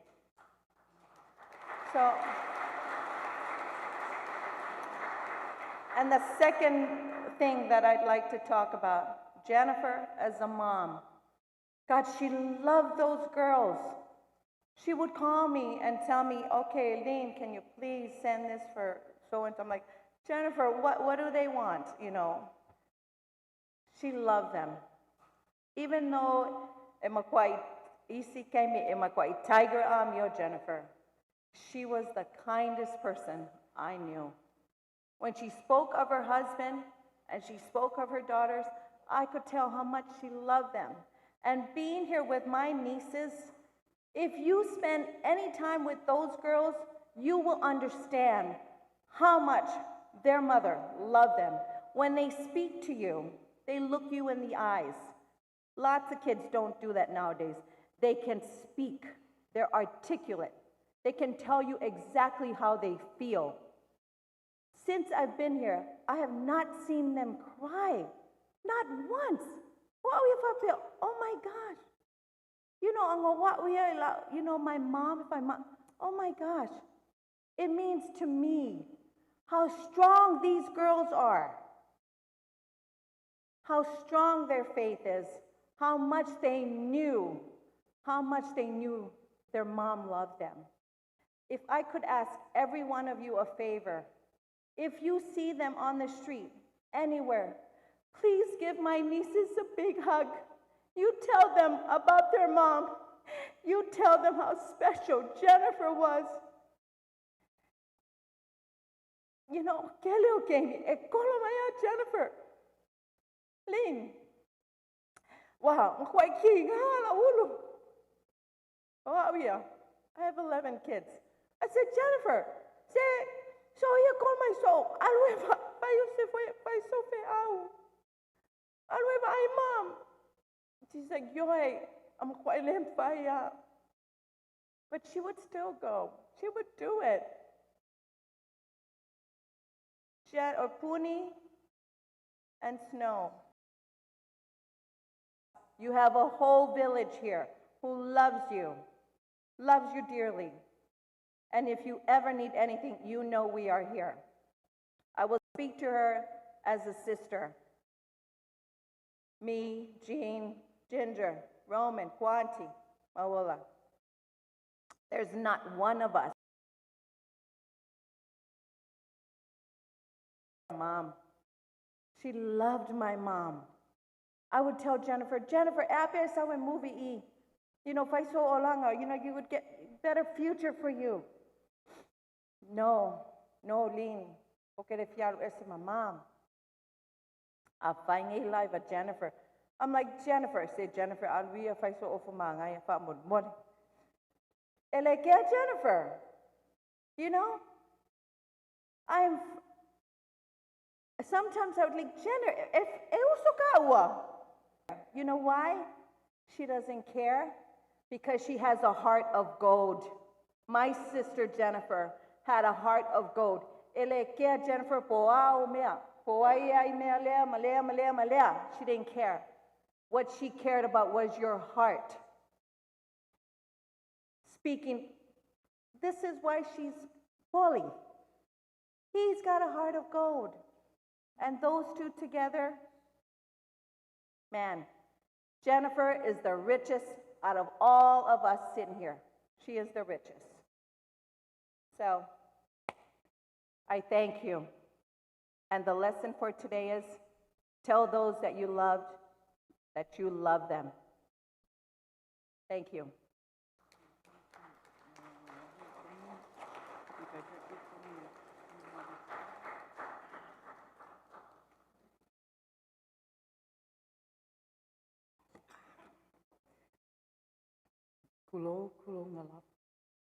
And the second thing that I'd like to talk about, Jennifer as a mom. God, she loved those girls. She would call me and tell me, okay, Lynn, can you please send this for so-and-so? I'm like, Jennifer, what do they want? You know, she loved them. Even though tiger amio, Jennifer, she was the kindest person I knew. When she spoke of her husband and she spoke of her daughters, I could tell how much she loved them. And being here with my nieces, if you spend any time with those girls, you will understand how much their mother loved them. When they speak to you, they look you in the eyes. Lots of kids don't do that nowadays. They can speak. They're articulate. They can tell you exactly how they feel. Since I've been here, I have not seen them cry. Not once. Oh my gosh. You know, you know, my mom, if I'm, oh my gosh. It means to me how strong these girls are, how strong their faith is, how much they knew, how much they knew their mom loved them. If I could ask every one of you a favor, if you see them on the street, anywhere, please give my nieces a big hug. You tell them about their mom. You tell them how special Jennifer was. You know, Jennifer. Lynn. Wow, I have 11 kids. I said, Jennifer, say, so you call my soul. Mom. She's like, yo, I'm quite fire. But she would still go. She would do it. Jen, or Puni and Snow. You have a whole village here who loves you dearly. And if you ever need anything, you know we are here. I will speak to her as a sister. Me, Jean, Ginger, Roman, Quanti, Maola. There's not one of us. Mom. She loved my mom. I would tell Jennifer, Jennifer, ape movie e. You know, if I saw Olanga, you know, you would get better future for you. No, no, Lynn. Porque le fialo ese my mom. A fainge live a Jennifer. I'm like, Jennifer. Say, Jennifer, alu ia fai so'u ofu māgaia fa'amolemole. E le kea Jennifer. You know? I'm sometimes I would like, Jennifer, if e uso ka ua. You know why? She doesn't care? Because she has a heart of gold. My sister Jennifer had a heart of gold. E le kea Jennifer po a o mea. Po ai ai mea lea, ma lea, ma lea, ma lea. She didn't care. What she cared about was your heart. Speaking, this is why she's bully. He's got a heart of gold. And those two together, man, Jennifer is the richest out of all of us sitting here. She is the richest. So I thank you. And the lesson for today is tell those that you loved that you love them. Thank you. Tulou, tulou nga lava,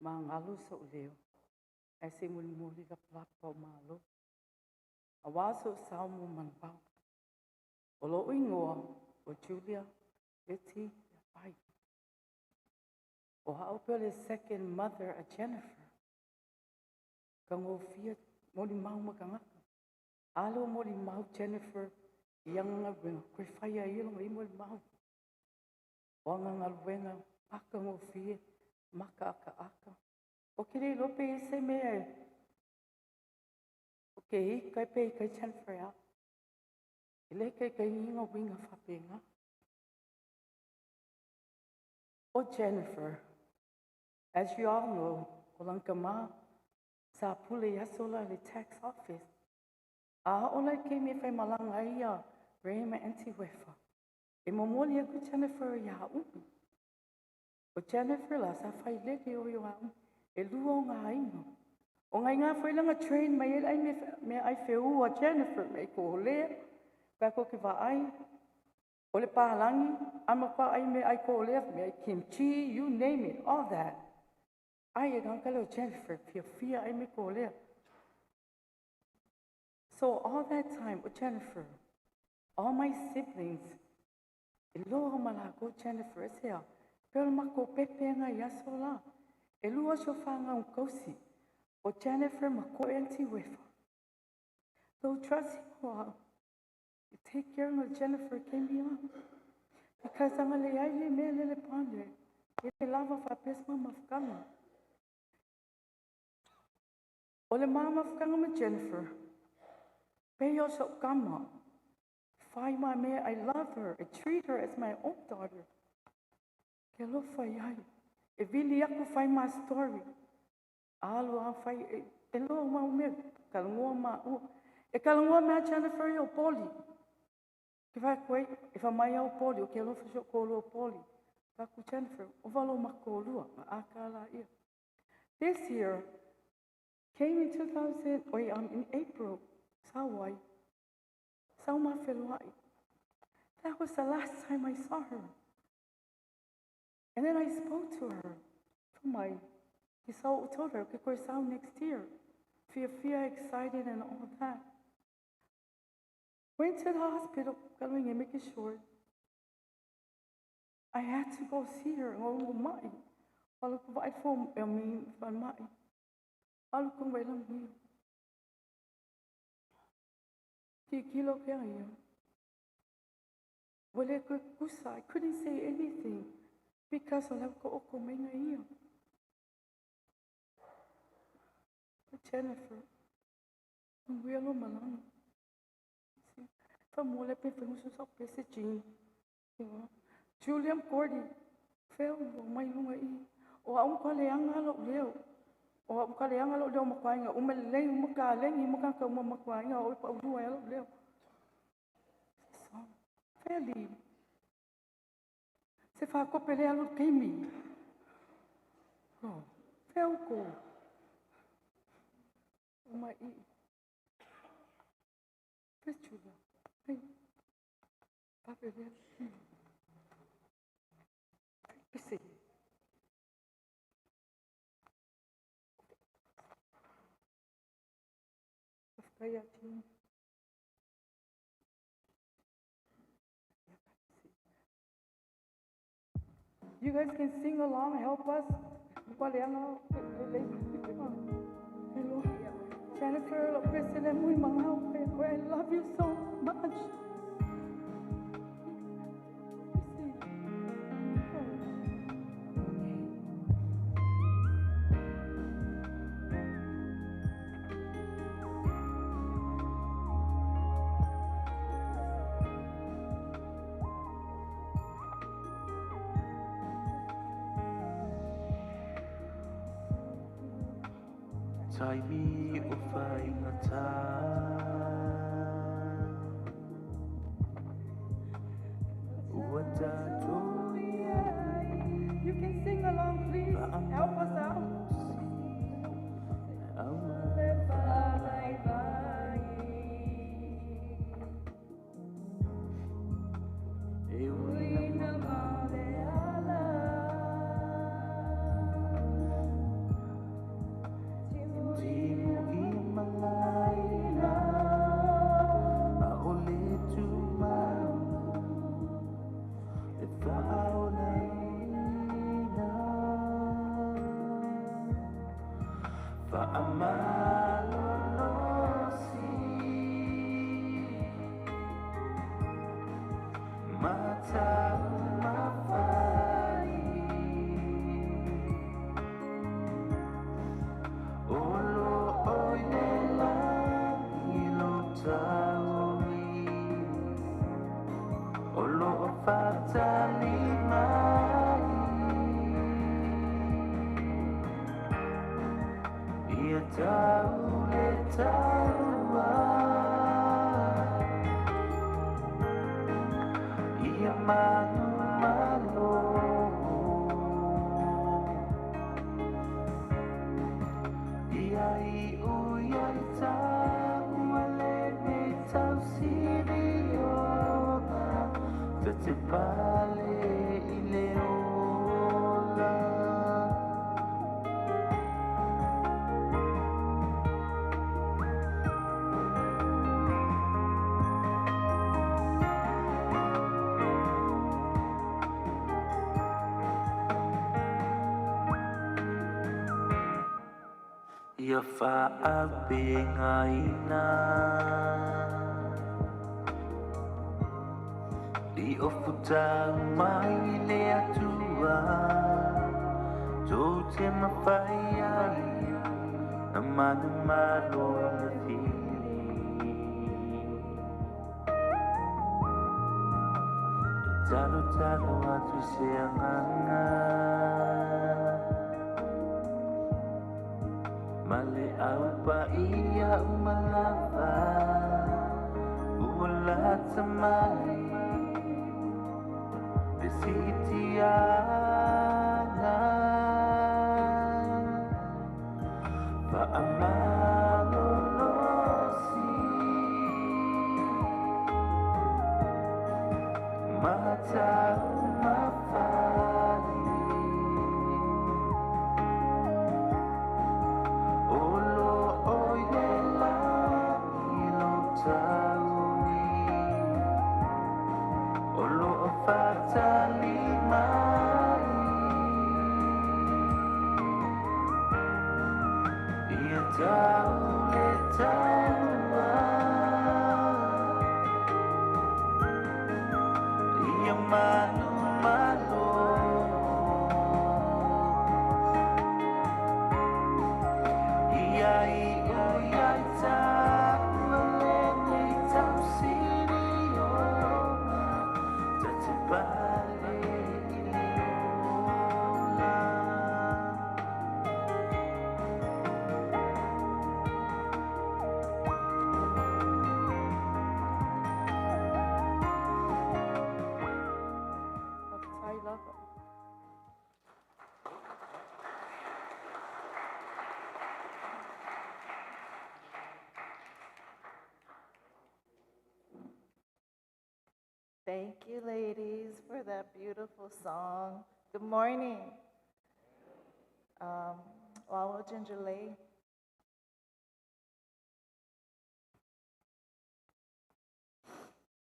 magalo so'u leo, ae se i mulimuli lapalapa o malo, auā so'u sao mo manuvao. O lo'u igoa o Julia Leti Leapai. O a'u pea o le second mother a Jennifer. Ka gofia molimau ma tagata. A lea ua molimau Jennifer i aga galuega, toe fai ai ia loga ia molimau. O aga galuega makagofie, makaakaaka. Ou te le iloa pe i ai se mea e o ke ika e pe ika ai Jennifer e a. E le ikaikaina uiga faapena. O Jennifer, as you all know, o lana tama sa pule i aso la i le tax office. A oo la i le taimi e faimalaga ai ia Ray ma Aunty Wefa, e momoli aku Jennifer iā Umi. O Jennifer la sa fai lele o i o Umi, e lua o ngā aiga. O ngai ngā foi langa train mai ai me, me ai feū a Jennifer me i ko lea, ka ko ki ai, o le pālangi, ama kwa ai me ai ko lea, me ai kimchi, you name it, all that. Ai e gangka leo Jennifer, fia fia ai me ko lea. So all that time, o Jennifer, all my siblings, e loa ma lākou Jennifer, e sea, pe o le makou pepe anga i aso la. E lua so whāngau kausi, o Jennifer ma koe Aunty Wefa. So trust him, you take care of Jennifer came here. Because anga le ai le mea lele pāne, e le lava whapes ma mafukanga. O le ma mafukanga ma Jennifer, pe o so kama, whai mai mea, I love her, I treat her as my own daughter. Ke alofa iai. E vili aku whai ma story. Alo a whai, e, e loa mau mea, kalangoa ma ua. E kalangoa mea Jennifer i o poli. Ke whai koe, e wha mai au poli, o ke alofa so kōlua poli. Whaku Jennifer, o walo ma kōlua, ma aka la ia. This year, came in 2000, wait, in April, Sawai, sau ma wheluai. That was the last time I saw her. And then I spoke to her. For my, he saw, told her, okay, koe sau next year. Fia fia excited and all that. Went to the hospital, going and make it short. I had to go see her. Oh, my. Alu ko vai fo e mi fa mai. Alu ko vai lang ni. Ki kilo ke ai. Wale ko kusa, I couldn't say anything because o ko oko menga ia. But Jennifer, ngui alo malanga. Fa mole pe fa ngusu sa pe se jin. Julian Cordy, feo o mai lunga i. O a um le anga lo leo. O a um le anga lo leo makwainga. O me le uma ka lengi maka ka uma makwainga o pa ulua lo leo. So, feli. Se fa ko pele alo kemi. Oh, feo ko. Uma i. Fes Julia. Hey. You guys can sing along, help us. Jennifer, I love you so much. Taimi o whaingata Ua tātou You can sing along, please. Help us out. Ia whaapengaina I o futa mai le atua Tō te mawhai ai Na manu malo na whiri Talo talo atu se anganga Male au pa ia umalava Ua tamai Besitiana Fa'amalolosi Matau mafai Olo oi le lagi lo taumi Olo o fatali mai Ia tau le taua Ia manu malo Ia i o ia i taua le nei tau siri ona Ta te pale i le ola. Thank you, ladies, for that beautiful song. Good morning. Wawo Ginger Lay.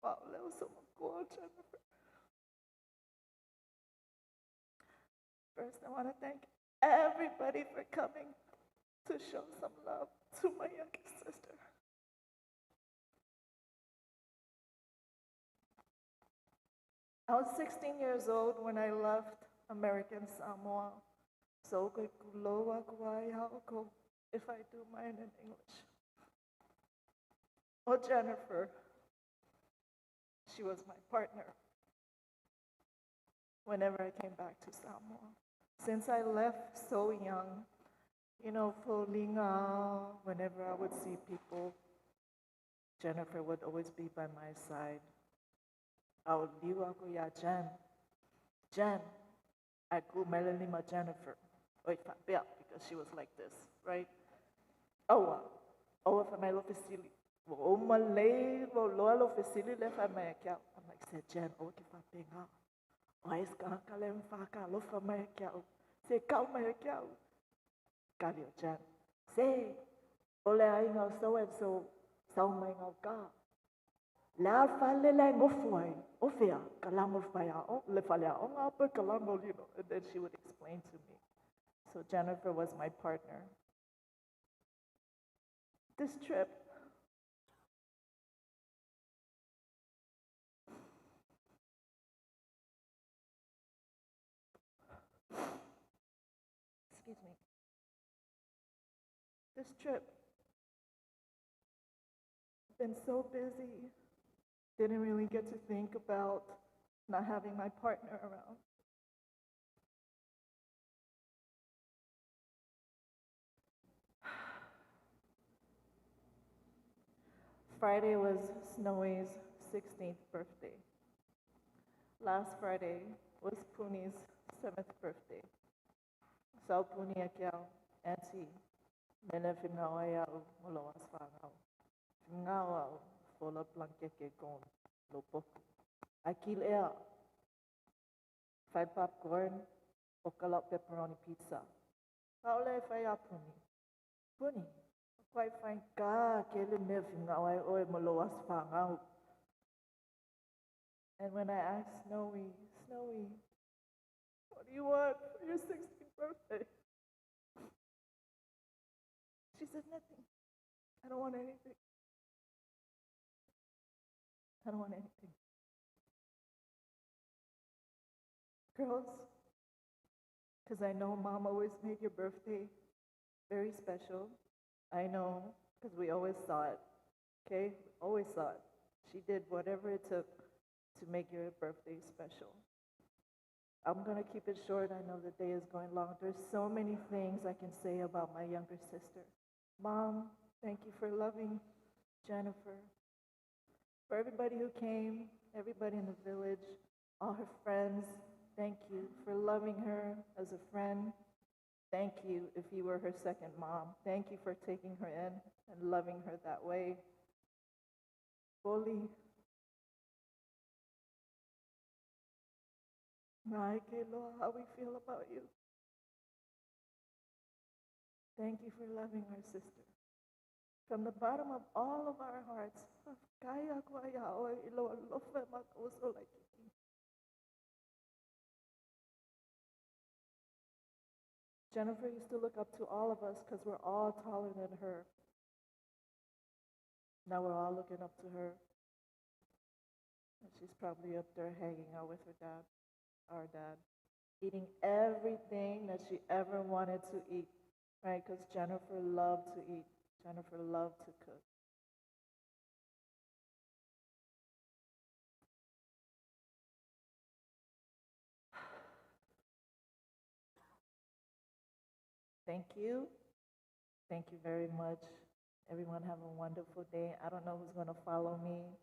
Wow, that was so cool, Jennifer. First, I want to thank everybody for coming to show some love to my youngest sister. I was 16 years old when I left American Samoa. So if I do mine in English. Oh, Jennifer, she was my partner whenever I came back to Samoa. Since I left so young, you know, for linga, whenever I would see people, Jennifer would always be by my side. I would liu aku ya Jen. Jen, I go melelima Jennifer. Oi, because she was like this, right? Oh, oh, if I love fesili. Oh, malay, lo lo fesili le fa mai kia. I'm like, say Jen, oh, ki fa penga. Oh, es ka ka le fa ka lo fa mai kia. Se ka mai kia. Kalio Jen. Say, ole ai ngau so and so, sau mai ngau ka. La fale la ngofuai, ofea, kalango faya, le falea, onga pe kalango lino. And then she would explain to me. So Jennifer was my partner. This trip, excuse me, this trip, I've been so busy, didn't really get to think about not having my partner around. Friday was Snowy's 16th birthday. Last Friday was Puni's 7th birthday. Sau Puni akiau, auntie, mele whingau ai au, molo as whangau. Whingau au, fola blankeke gon, lo poku. Ai kil ea, whai popcorn, o kalau pepperoni pizza. Haole whai a Puni. Puni, quite fine ka ke le mea whingau ai oe molo as whangau. And when I asked Snowy, Snowy, what do you want for your 16th birthday? She said, nothing. I don't want anything. I don't want anything. Girls, because I know Mom always made your birthday very special. I know, because we always saw it, okay? We always saw it. She did whatever it took to make your birthday special. I'm going to keep it short. I know the day is going long. There's so many things I can say about my younger sister. Mom, thank you for loving Jennifer. For everybody who came, everybody in the village, all her friends, thank you for loving her as a friend. Thank you if you were her second mom. Thank you for taking her in and loving her that way. Boli. How we feel about you. Thank you for loving our sister. From the bottom of all of our hearts, Jennifer used to look up to all of us because we're all taller than her. Now we're all looking up to her. And she's probably up there hanging out with her dad, our dad, eating everything that she ever wanted to eat, right? Because Jennifer loved to eat. Jennifer loved to cook. Thank you. Thank you very much. Everyone have a wonderful day. I don't know who's going to follow me,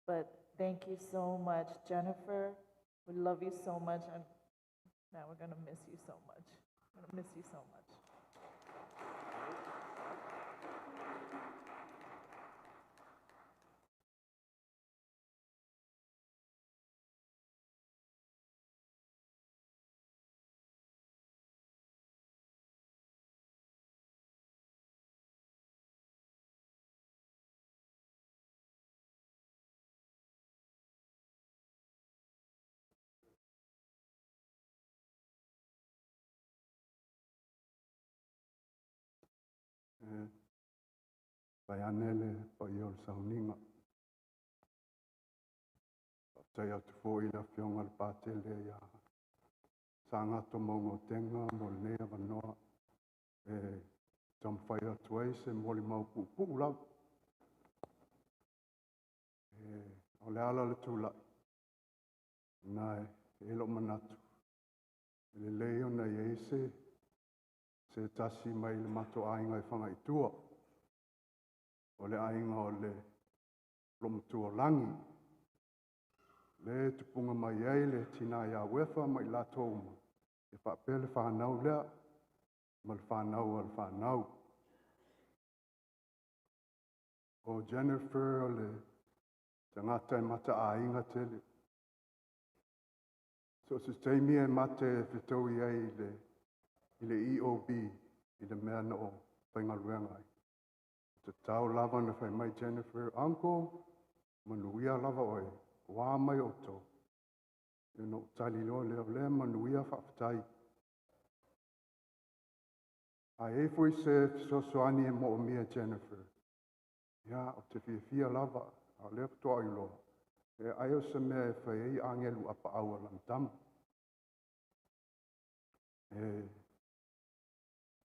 but thank you so much, Jennifer. We love you so much, and now we're going to miss you so much. We're going to miss you so much. E vaeane le paia o le sauniga. Faafetai atu foi i le Afioga i le Patele ia Sagato Maugaotega mo lenei avanoa e taumafai atu ai se molimau puupuu lava. O le ala o le tulai, na e lou manatu, e lelei ona i ai se tasi mai le matou aiga e Fagaitua. O le aiga o le Lomatuolagi, le tupuga mai ai le tina ia Uefa ma i latou uma, e faapea le whanau lea, ma le whanau a le whanau. O Jennifer o le tagata e mata'aiga tele. So se taimi e mate fetaui ai i le EOB, i le mea na o faigaluega ai. Tatau lava na fai mai Jennifer, "Uncle, manuia lava oe, ua mai outou." E no tali loa lea, "O lea manuia, faafetai." A e foi se fesoasoani e moomia Jennifer, ia, o te fiafia lava, a o lea faatoa iloa, e ai o se mea e fai ai agelu apaau a lana tama. E,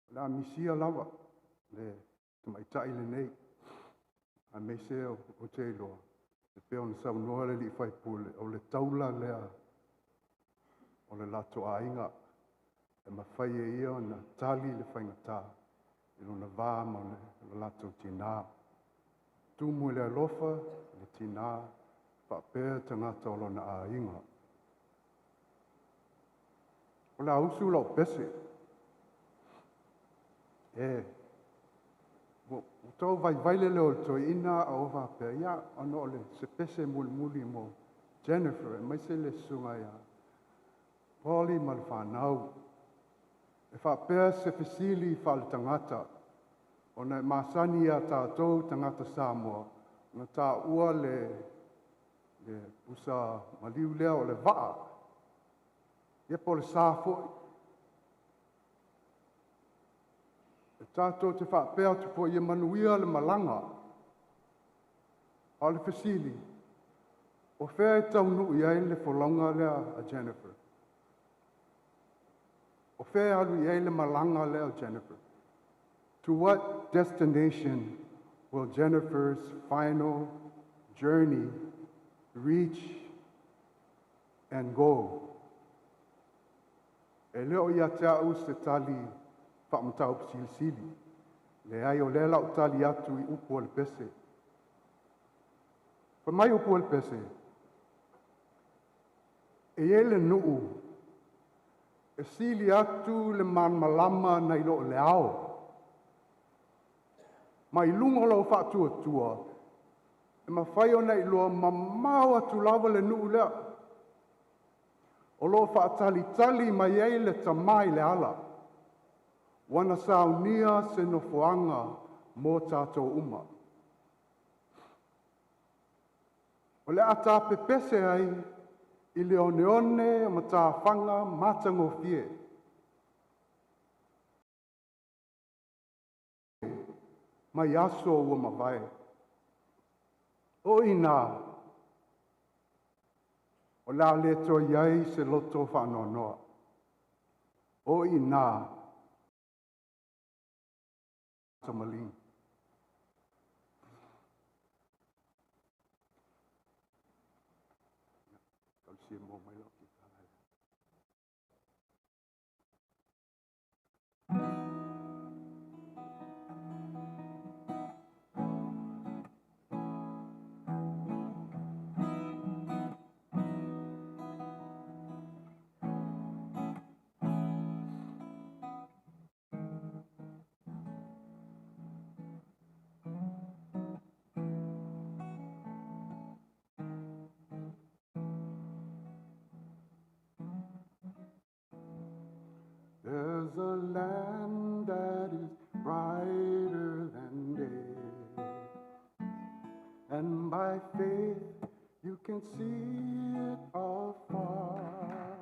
o le a misia lava le tamaitai lenei, aemaise o te iloa, e pei ona saunoa le alii faipule, o le taula lea o le latou aiga, e mafai e ia ona tali le faigata i lona va ma le latou tinā. Tumu i le alofa, le tinā, faapea tagata o lona aiga. O le a usu lau pese. E, ua tau vaivai le leo o le toeaina a o faapea, ia, ona o le se pese mulimuli mo Jennifer, aemaise le susuga ia Pauli ma le whanau. E faapea se fesili faaletagata, ona e masani ia tatou tagata Samoa, na taua le pusa maliu lea o le vaa, ia po o le sa foi. E tatou te faapea atu foi ia manuia le malaga. A o le fesili, o fea e taunuu i ai le folauga lea a Jennifer? O fea e alu i ai le malaga lea o Jennifer? To what destination will Jennifer's final journey reach and go? E le o ia te au se tali faamataupu silisili. Leai, o lea lau tali atu i upu o le pese. Fai mai upu o le pese, e i ai le nuu e sili atu le malamalama nai lo le ao. Ma i luga o lau faatuatua, e mafai ona iloa mamao atu lava le nuu lea. O lo o faatalitali mai ai le tamā i le ala, ua na saunia se nofoaga mo tatou uma. O le a tapepese ai i le oneone o matafaga matagofie. Mai aso ua mavae. O i inā, o le a le toe i ai se loto faanoanoa. O i inā, tamaligi. Tausia mo mai lau kitara. There's a land that is brighter than day, and by faith you can see it afar.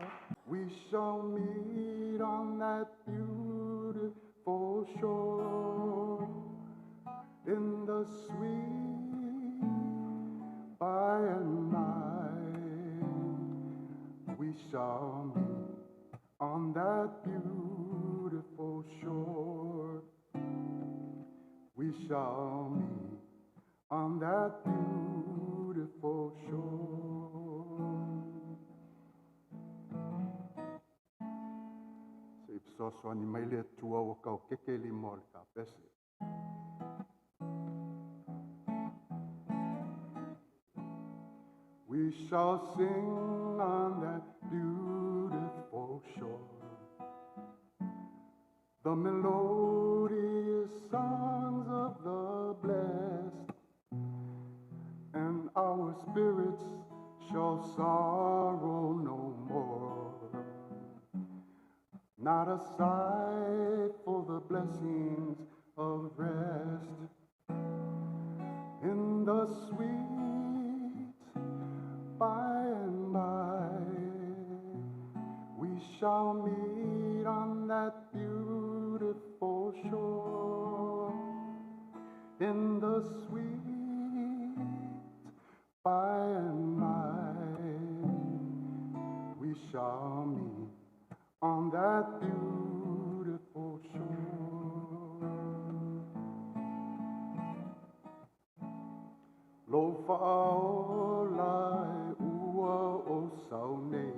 We shall meet on that beautiful shore. In the sweet by and by, we shall meet on that beautiful shore. We shall meet on that beautiful shore. Se i fesoasoani mai le Atua ua kaokeke lima o le kapese. We shall sing on that beautiful shore the melodious songs of the blessed, and our spirits shall sorrow no more. Not a sigh for the blessings of rest. In the sweet by and by, we shall meet on that beautiful shore. In the sweet by and by, we shall meet on that beautiful shore. Lo whaola e ua o sau nei,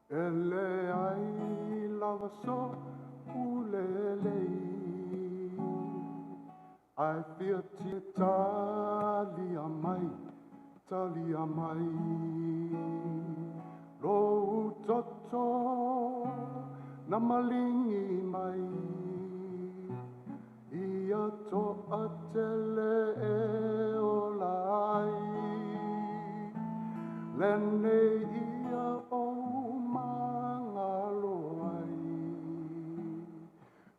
e le ai lava so ulelei. Ai fia ti talia mai, talia mai, lo toto na malingi mai. Ia to'a tele e ola ai, lenei ia o magalo ai.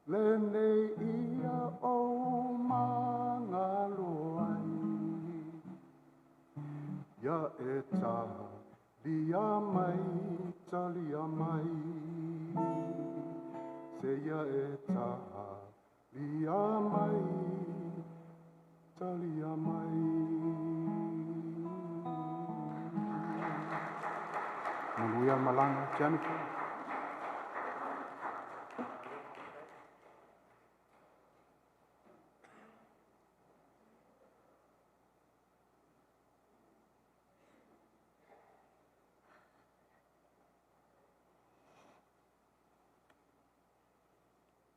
Lenei ia o magalo ai. Ia e talia mai, talia mai, se ia e talia mai, talia mai. Manuia Malanga, Jennifer.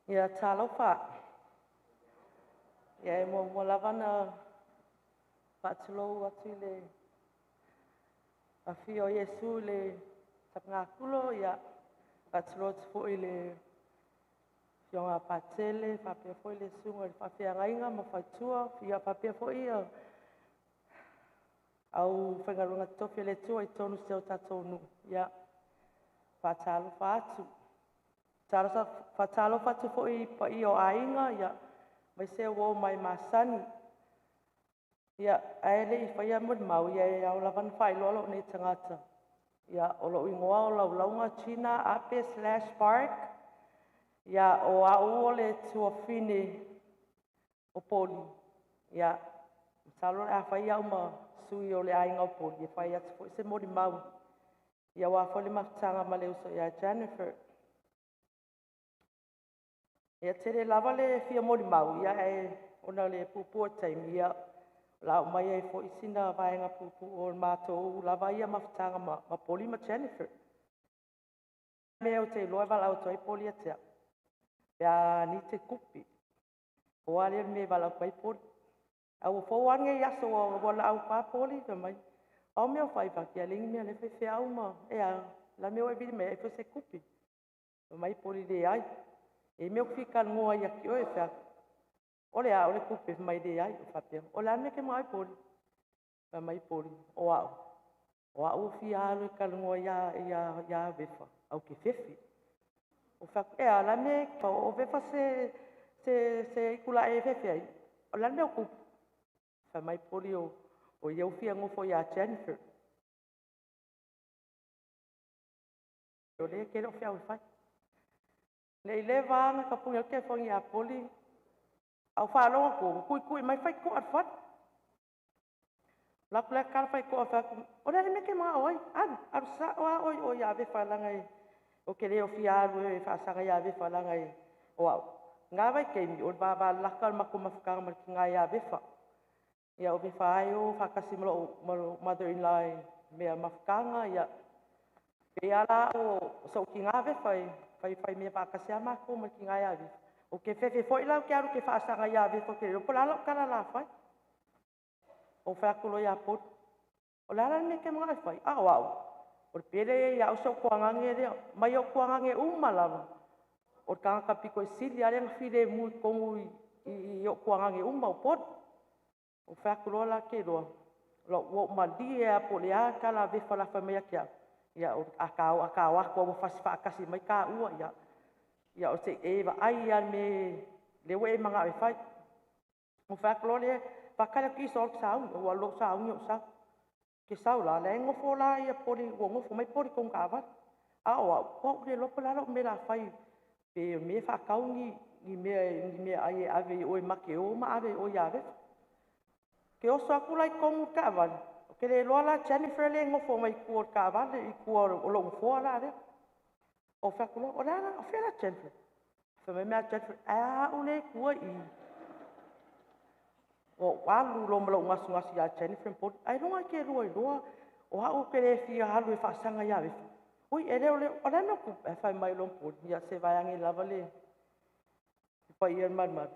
Ia talofa. Ia e muamua lava na faatulou atu i le afio o Iesu i le tapagakulo, ia faatulou atu foi i le afioga a Patele, faapea foi le susuga i le faafeagaiga ma faletua, ia faapea foi ia au faigaluega totofi a le Atua i totonu o si o tatou nuu. Ia faatalofa atu. Faatalofa atu foi i paia o aiga, ia aemaise uo mai masani. Ia, ae le i faia molimau, ia e ao lava ona faailoa lou nei tagata. Ia, o lou igoa o Laulauga Gina Ape slash Park. Ia, o au o le tuafine o Poli. Ia, masalo o le a fai au ma sui o le aiga o Poli, e fai atu foi se molimau. Ia, aua foi le mafutaga ma le uso ia Jennifer. Ia tele lava le fia molimau, ia ae ona o le puupuu o le taimi, ia o le a oo mai ai foi sina vaega puupuu o le matou lava ia mafutaga ma Poli ma Jennifer. Mea ou te iloa e valaau atu ai Poli ia te au, pe a ni te kupi. O a lea le mea e valaau atu ai Poli. A ua fou lava lenei aso ua valaau atu lava Poli, fai mai, o mea o fai faki, a leai ni mea o lea e fai feau ma e a, la mea ua e vili mai ai e fai se kupi. Fai mai Poli leai. E mea ou te fia talanoa ai ia te oe, fai atu, o le a, o le kupi, fai mai leai, o faapea, o le a le mea e te manao ai Poli? Fai mai Poli, o au, o au ua fia alu e talanoa ia Vefa, au te fefe. O fai atu, e a, la mea e o Vefa se itula e fefe ai, o le a le mea o kupu? Fai mai Poli, o ia ua fia nofo ia Jennifer. O lea tele o feau e fai. Nei le vaega ka puni o le telefoni ia Poli, Au faalogo atu ua tuitui mai faitoa le fale. Laku le kala faitoa fa o le mea ke ma oi alu alu sa o a oi o ia ve falanga e o ke leo fia alu e faasaga ia vefa laga e o au ngā vai keimi o le vāvālaka o le matou mafutaga ma le kiga iā vefa. Ia o vefa ai o faatasi ma lou ma lou mother in law i mea mafutaga ia pei lava la o so'u kigā vefa e faifai mea faatasi a matou ma le kiga iā vefa. Ou te fefe foi la ou te alu ou te faasaga iā vefa ou te le iloa po o le a lau tala la fai. Ou fai atu loa ia Poli, o le a la le mea e te manao e fai? A o au, o le pele ia ia au si ou tuagage lea, mai ou tuagage uma lava. O le tagata pito i sili lava lea na filemu i totonu i ou tuagage uma o Poli. Ou fai atu loa la ke loa, ua ou malie lava po o le a le tala a vefa o le a fai mai ia te au. Ia, a ta o atu lava ua fasi faatasi mai taua, ia, ia o se i e vaai lava le mea lea ua e manao e fai. Ou fai atu loa lea, faatali atu i i sa sauni, ua alu loa ou sauni ou sau. Ke sau la, la e nofo la ia Poli, ua nofo mai Poli i tonu taavale. A o au, ua ou le iloa po o le a lau mea o le a fai, pe o le mea e faatau ni mea ai e ave i o e ma te o ma ave i o ia vefa. Ke oso atu la i totonu o le taavale, ou te le iloa la Jennifer le nofo mai i tua o le taavale, i tua o lou nofoa la lea. Ou fai atu loa, o le a la, o fea la Jennifer? Fai mai mea a Jennifer, ae a au lea i tua i i. Ua ou alu loa ma lou gasegase ia Jennifer ma Poli. Ailoga e te lua iloa o au ou te le fia alu e faasaga ia vefa. Ui, e le o le, o le a le mea o tupu? Ae fai mai loa ma Poli, ia se vaeage lava le paia o le malumalu.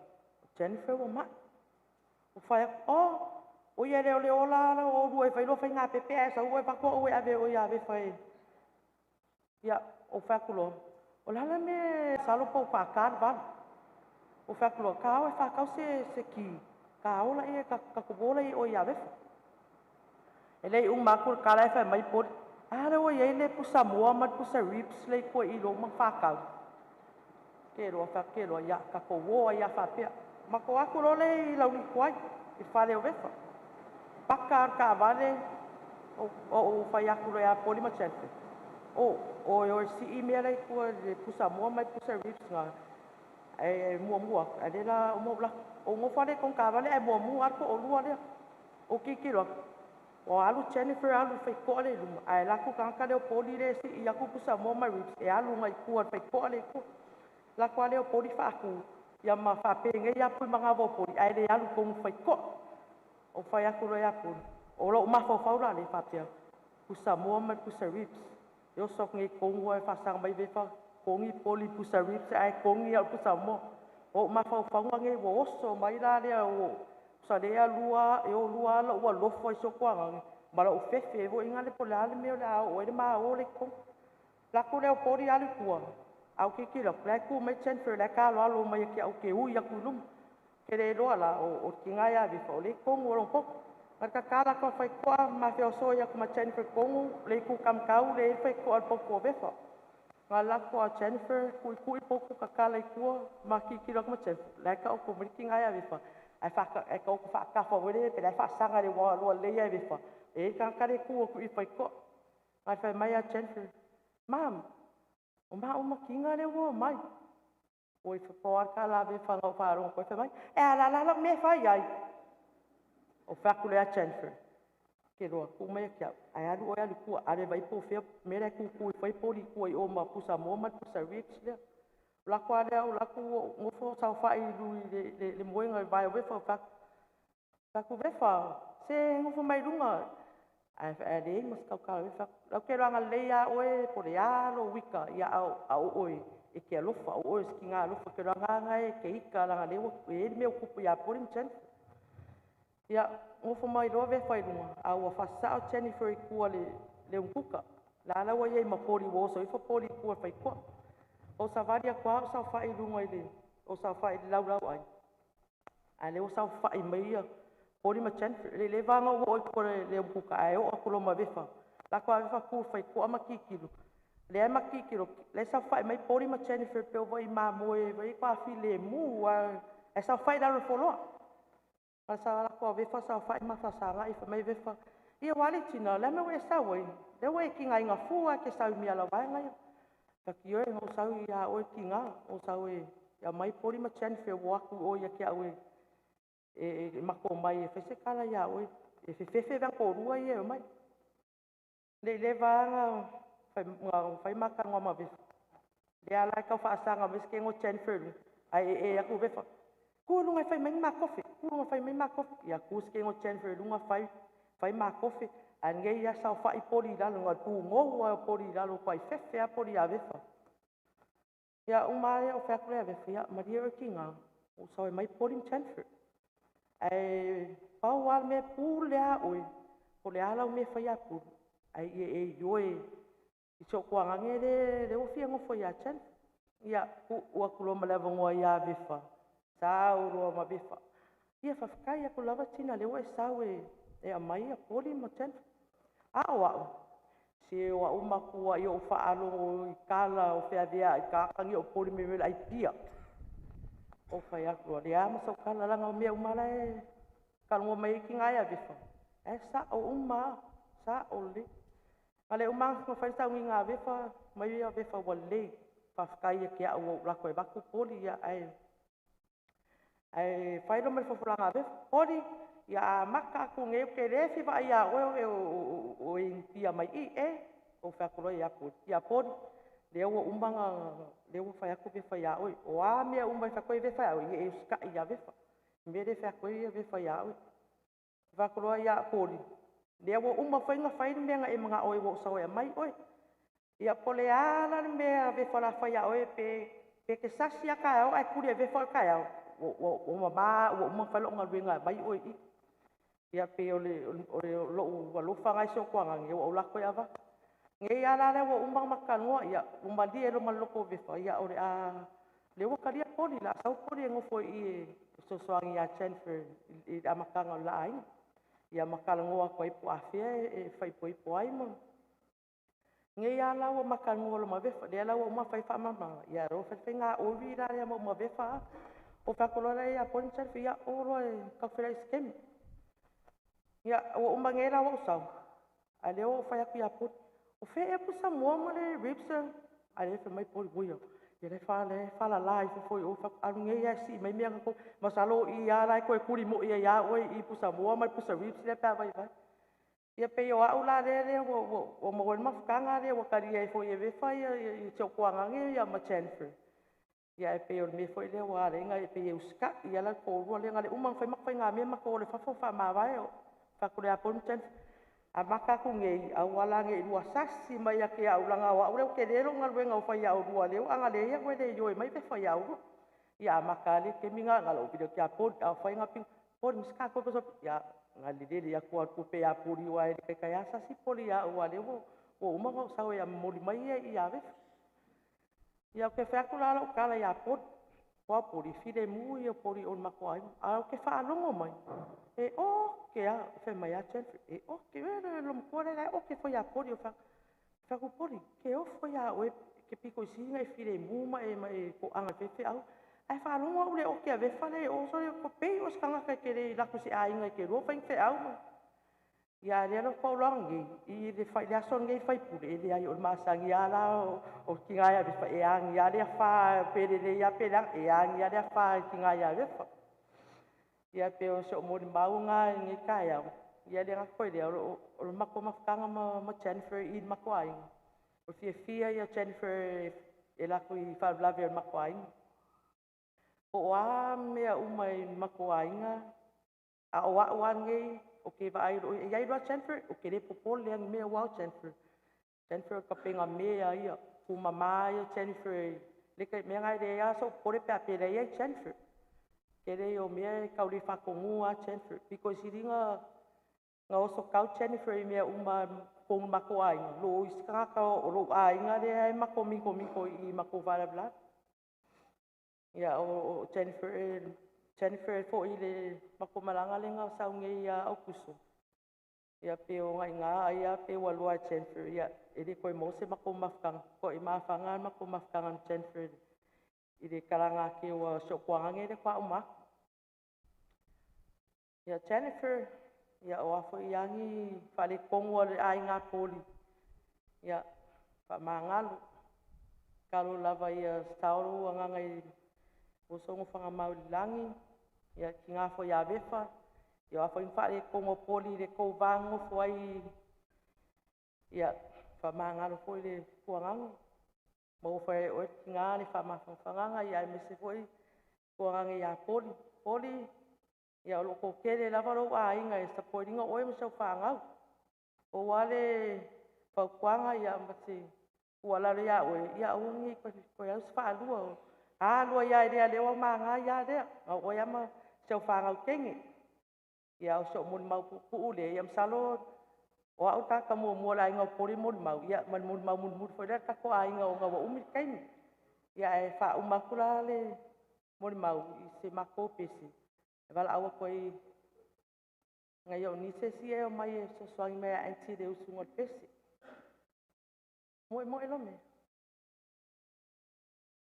Jennifer ua mai. Ua fai atu, oh, ui e le o le ola la o lua e fai loa faiga pepe ae sau oe avatu au e ave oe ia vefa e. Ia, ou fai atu loa, o le a la le mea masalo po o faata le 8. Ou fai atu loa, ta o e faatau se ki, ta ola ia, tatou ola ia oe ia vefa. E le i uma atu le tala e fai mai Poli, a lea ua i ai le pusa moa ma le pusa ribs le i tua i lo ma faatau. Ke loa, fai atu ke loa, ia, tatou o ai a faapea. Matou atu loa le i Laulii i fale o vefa. Paka le taavale, o ou fai atu loa ia Poli ma Jennifer. O, o e sii mea la i tua le pusa moa ma le pusa ribs nga. E muamua atu, ae le la o mau lako. O nofo ale tonu taavale ae muamua atu o lua lea. O kikilo atu. O alu Jennifer alu faitoa le i luma. Ae laku tagata lea o Poli le sii atu pusa moa ma ribs e alu ngai tua le faitoa le i tua. Lako a lea o Poli faaku. Ia ma faapegei ia pui magawa o Poli ae le alu tonu faitoa. O fai atu loa ia Poli. O lou mafaufau la le faapea. Pusa moa ma le pusa ribs. E oso atu nei kongu e faasaga mai vefa kongi Poli pusa ribs ae kongi au pusa moa. O ou mafaufauga nei ua oso mai la lea o sa lea lua e o lua ala ua lofo ai so tuagage ma lou fefe foi nga le po le a le mea o le a oo ai le malo le i totonu. Lako lea o Poli alu i tua. Au kikilo atu, la e tu mai Jennifer la e taaloalo mai ia te au ke ui atu i luma. Ke le iloa la o le tiga ia vefa o le i totonu o lona poto. Ma le tatala atu a faitoa ma feosoi atu ma Jennifer tonu le itu kamakau le i faitoa o le poto o vefa. Nga lako a Jennifer tuitui potu tatala i tua ma kikilo atu ma Jennifer. La e taoto mai le tiga ia vefa. Ae whaka, e ka oko whaakafa wele, pe lai whaasanga le wā loa leia e vefa. E ka kare ku aku i whaikoa. Ngai whai mai a Jennifer, Mam, o maa o makinga le ua mai. O i whapoa ka la vefa ngau whaarongo koe whai mai, e a la la la me whai ai. O whaku le a Jennifer. Ke roa, ku mai kia, ai alu oe alu kua, ale vai po fea, mera ku ku i whai poli kua i o ma pusa moa ma pusa ribs lea. O lako a lea, o lako o ngofo sau whai lui le moenga i vai o vefa o whaku. Whaku vefa, se ngofo mai runga. Ai ai le mas kau kau vefa. Lau ke roanga lei a oe, po le alo wika, ia au, au oe, e ke alofa, o oe ski ngā alofa, ke roanga anga e, ke ika langa lewa, e ele mea o kupu ia poli ma Jennifer. Ia, ngofo mai loa vefa i runga, a ua whasao Jennifer i kua le umpuka. La la ua iei ma poli ua oso ifo poli i kua whaikoa. O sa wari a kua o sa whai runga i le, o sa whai i le laulau ai. A le o sa whai mai ia, poli ma Jennifer, le le vanga ua oi kua le umpuka, a e o akulo ma vefa. La kua vefa ku whaikoa ma kikilo. Le ai ma kikilo, le sa whai mai poli ma Jennifer pe o vai mā moe, vai kua while mū, a sa whai laro wholoa. A sa la kua vefa sa whai ma whasanga i mai vefa. Ia wale tina, le me ue sa ue, le ue ki ngā inga fua ke sau mia la waenga ia. Ka ki oe, ngau sau ia oe ki ngā, o sau e, ia mai poli ma Jennifer o aku o ia ki au e, E mako mai e fai se kala iā oe, e fefefe vea toalua ia e omai. Nei leva aga fai makanoa ma vefa. Lea la e tau faasaga mai se kego Jennifer i luga, ae ee atu vefa. Ku i luga e fai mai ni ma kofe, ku i luga fai mai ma kofe. Ia ku se kego Jennifer i luga fai, fai ma kofe. Ae nei ia saofa'i poli i lalo, na o le pugou lava o poli i lalo, tuai fefe lava poli ia vefa. Ia uma lava lea ou fai atu lea ia vefa, ia malie oe tiga, ua ou sau e aumai poli ma Jennifer. Ae pau lava le mea e pule lava oe, po o le a lau mea e fai ia puli, ae ia e ioe i si ou tuagage lea ua fia nofo ia Jennifer. Ia tuu atu loa ma le avanoa ia Vefa, sau loa ma Vefa. Ia faafetai atu lava tina lea ua e sau e aumai ia poli ma Jennifer. A o au, se o au matua i ou faalogo i tala o feaveai tagata o poli mai le aipia. Ou fai atu, lea ma sau tala laga o mea uma la e talanoa mai ai tina ia Vefa. E sa'o uma, sa'o lelei. A le uma na fai le sauniga a Vefa, mai ia Vefa ua lelei. Faafetai ia te au ua ou lako e avatu poli ia ae fai loa ma le folafolaga a Vefa. Poli, ia amata atu nei ou te le fia vaai iā oe o e inipia mai i e. Ou fai atu loa ia Poli. Ia Poli, lea ua uma na lea ua fai atu Vefa iā oe. O a mea uma e fai atu ai Vefa ia oe, ia e usita'i ia Vefa. Mea lea e fai atu ai Vefa iā oe. Fai atu loa ia Poli, lea ua uma foi ona fai le mea na e mana'o ai ua ou sau e aumai oe. Ia po o le a la le mea Vefa o le a fai ia oe pe te sasi lava taeao ae tuli e Vefa oe taeao, ua mamā ua uma ona fai lau galuega e aumai oe i i. Ia pei o lou alofa lena i si ou tuagage ua ou lako ai avatu. Nei lava la lea ua uma ona matou talanoa, ia ua malie loa ma le loto o Vefa, ia o le a lea ua talia Poli, o le a sau Poli e nofo i i e fesoasoani ia Jennifer i le amataga o le la aiga. Ia ma talanoa atu ai po o afea e faaipoipo ai ma nei lava la ua ma talanoa loa ma Vefa, lea la ua uma ona fai faamalamalamaga, ia o fai faiga oi la lea ma Vefa. O fai atu loa lea ia Poli ma Jennifer, ia o loa e taufeiloai i se taimi. Ia ua uma nei la ua ou sau, a lea ua ou fai atu ia Poli, o fea ea pusa moa ma le ribs a lea fai mai Poli, ui ia le faalala ifo foi o alu nei lava e sii mai mea na tou. Masalo o i lava la e toe tuli moi ai lava oe i pusa moa ma le pusa ribs lea pe a vaivai. Ia pei o au la lea ua maua ai le mafutaga lea ua talia ai foi e Vefa ia si ou tuagage ia ma Jennifer. Ia e pei o le mea foi lea ua ala ai ona e pei e usita'i ia la le toalua lea na le uma ona fai matou faigamea matou o le fafo faamavae o fai atu lea ia Poli ma Jennifer. Amata atu nei, aua la nei lua sasi mai ia te au laga o au lea ua tele lou galuega ua fai ia oulua lea ua a leai au e le ioe mai Vefa ia oulua. Ia amata lava le taimi na lou vili atu ia Poli, a o fai na Poli ma se tatou ia na lelele atu a tupe ia Poli aua e le taitai lava sasi Poli ia au aua lea ua uma ona ou sau e momoli mai ia ia Vefa. Ia ou te fai atu la lau tala ia Poli, o Poli filemu ia Poli o le matou aiga. A ou te faalogo mai, e oke a, fai mai a Jennifer, e oke, e lo matua lea e oke foi ia Poli o fai atu Poli, ke ofo ia oe ke piko i sina e filemu ma e to'aga e faifeau. Ae faalogo au le oke a Vefa le o so le ko pei o se tagata e te le lako i se aiga e te lua fai feau ma. Ia lea la paoloaga nei, i le fai le aso nei faipule, e leai o le masani lava la o tina ia Vefa, e agi lava le afa pe lelei lava pe leaga, e agi lava le afa i tina ia Vefa. Ia pe o se o molimau ngā i nei taeao, ia le gata foi lea, o le matou mafutaga ma Jennifer i le matou aiga. O fiafia ia Jennifer e lako i faalavelave o le matou aiga. Po o a mea uma i le matou aiga, a o au lava nei, o ke vaai lo ia iloa Jennifer, o ke le popole lea ni mea ua o Jennifer. Jennifer o kapenga mea ia, kumama ia Jennifer, le ke mea ngai le ia so popole pe a pele ia Jennifer. Ke le o mea e kau le whakongu a Jennifer. Piko i siringa nga oso kau Jennifer i mea uma kongu mako aiga. Lo i sikangaka o lo aiga lea e mako miko miko i mako faalavelave. Ia o Jennifer, Jennifer foi le mako malaga lenga o sau nei ia Aukuso. Ia pe o ngai ngā ai a pe ua lua Jennifer. Ia e le koe mo se mako mafutaga. Ko i mawhanga mako mafutaga ni Jennifer i le karanga ke ua sokuanga le kwa uma. Ia Jennifer, ia o afo i angi whale kongo le ai ngā poli. Ia wha mangalo. Kalo lava ia stauro anganga i o songo whanga mauli langi. Ia tiga foi ia Vefa, ia o a foi ni faaletonu o Poli i le tou va nonofo ai, ia faamagalo foi le tuagaga. Maua foi e oe le tiga le faamafanafanaga, ia aemaise foi tuagaga ia Poli. Poli, ia o lo o toatele lava lou aiga e support ina oe ma sau fanau. Pau lava le fautuaga ia ma se tuualalo ia oe, ia aua ne i toe alu se faalua. Alu ai lava i lea lea ua maga ai lea, na o oe lava ma si au fanau teine. Ia o si ou molimau puupuu lea, ia masalo o au le tagata muamua o le aiga o Poli e molimau, ia ma le molimau mulimuli foi lea a le tatou aiga ona ua umi le taimi. Ia ae faauma atu la le molimau i se matou pese e valaau atu ai nai ou nieces ia e omai e fesoasoani mai ia Aunty i le usuina o le pese. Moe moe Lome.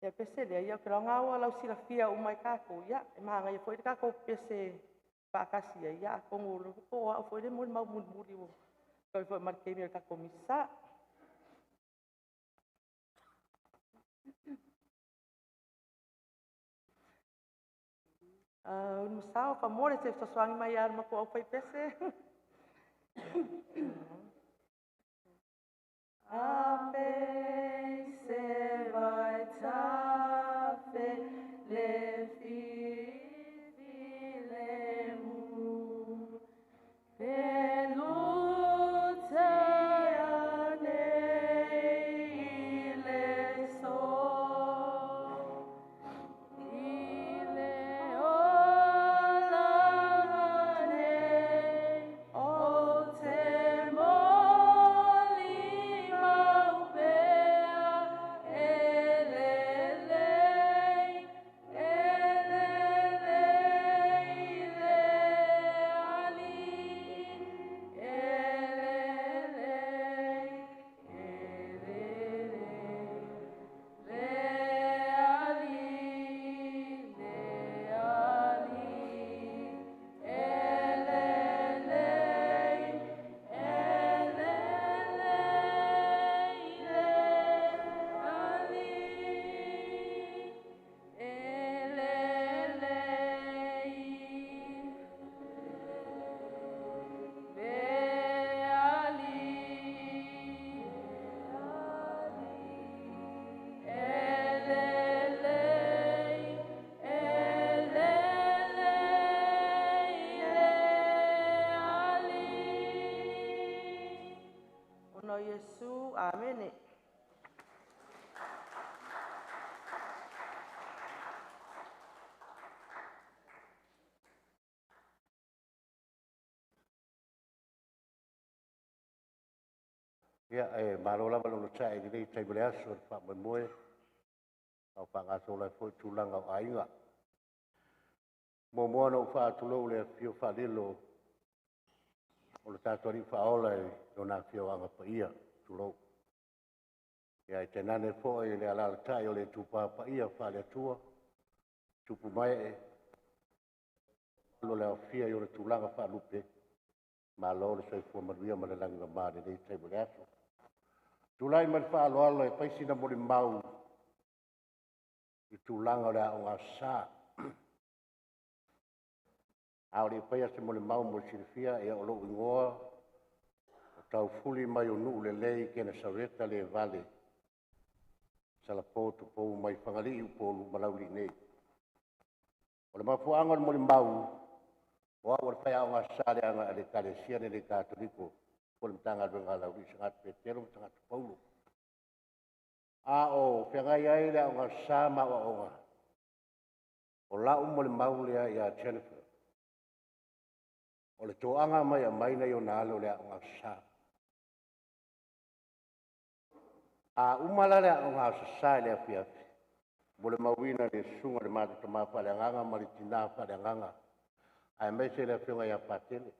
Ia pese lea, ia ou te iloa lena ua lausilafia uma e tatou, ia e manaia foi le tatou pese faatasi ai, ia atonu po o au foi le molimau mulimuli ua fai foi ma le taimi o le tatou Misa. Unumasao, famole se fesoasoani mai ia le matou au fai pese. Ape se vai tafe le fifi le mu pe lu te ane i le so i le ola nei o te moli mau pea e le lei, e le lei le ali, e le lei, e le lei, le ali, le ali, e le lei, e le lei, le ali, e le lei, le ali, e le lei, e le lei, le ali. Ona o Iesu, amene. Ia, e malo lava le onosai i lenei taimi o le aso, le faamoemoe, a o faagasolo ai foi tulaga o aiga. Muamua ona ou faatulou le afio faalilo o le tatou Alii Faaola i lona afioaga paia, tulou. Ia, e tainane foi le alaalatai o le itupa paia faale-Atua, tupu mae, o le aofia i ona tulaga faalupe, malo le soifua manuia ma le lagi mama i lenei taimi o le aso. Tulai mai le faaaloalo e fai sina molimau i tulaga o le aoga sa. A o le i faia se molimau mo le silafia, ia o lou igoa o taufuli mai o nuu lelei Kenesareta le vale, Salapo tupou mai Fagalii Upolu ma Laulii nei. O le mafuaaga o le molimau, o au o le faiaoga sa le aga a le Ekalesia lenei Katoliko po o le Matagaluega a Laulii Sagatu Petelo ma Sagatu Paulo. A o feagai ai le aoga sa ma aoaoga, o lau molimau lea ia Jennifer. O le toaga mai aumai nai ona alo o le aoga sa. A uma la le aoga sa i le afiafi, mo le mauina le susuga i le matou tama faaleagaga ma le tina faaleagaga, aemaise le afioga ia Patele.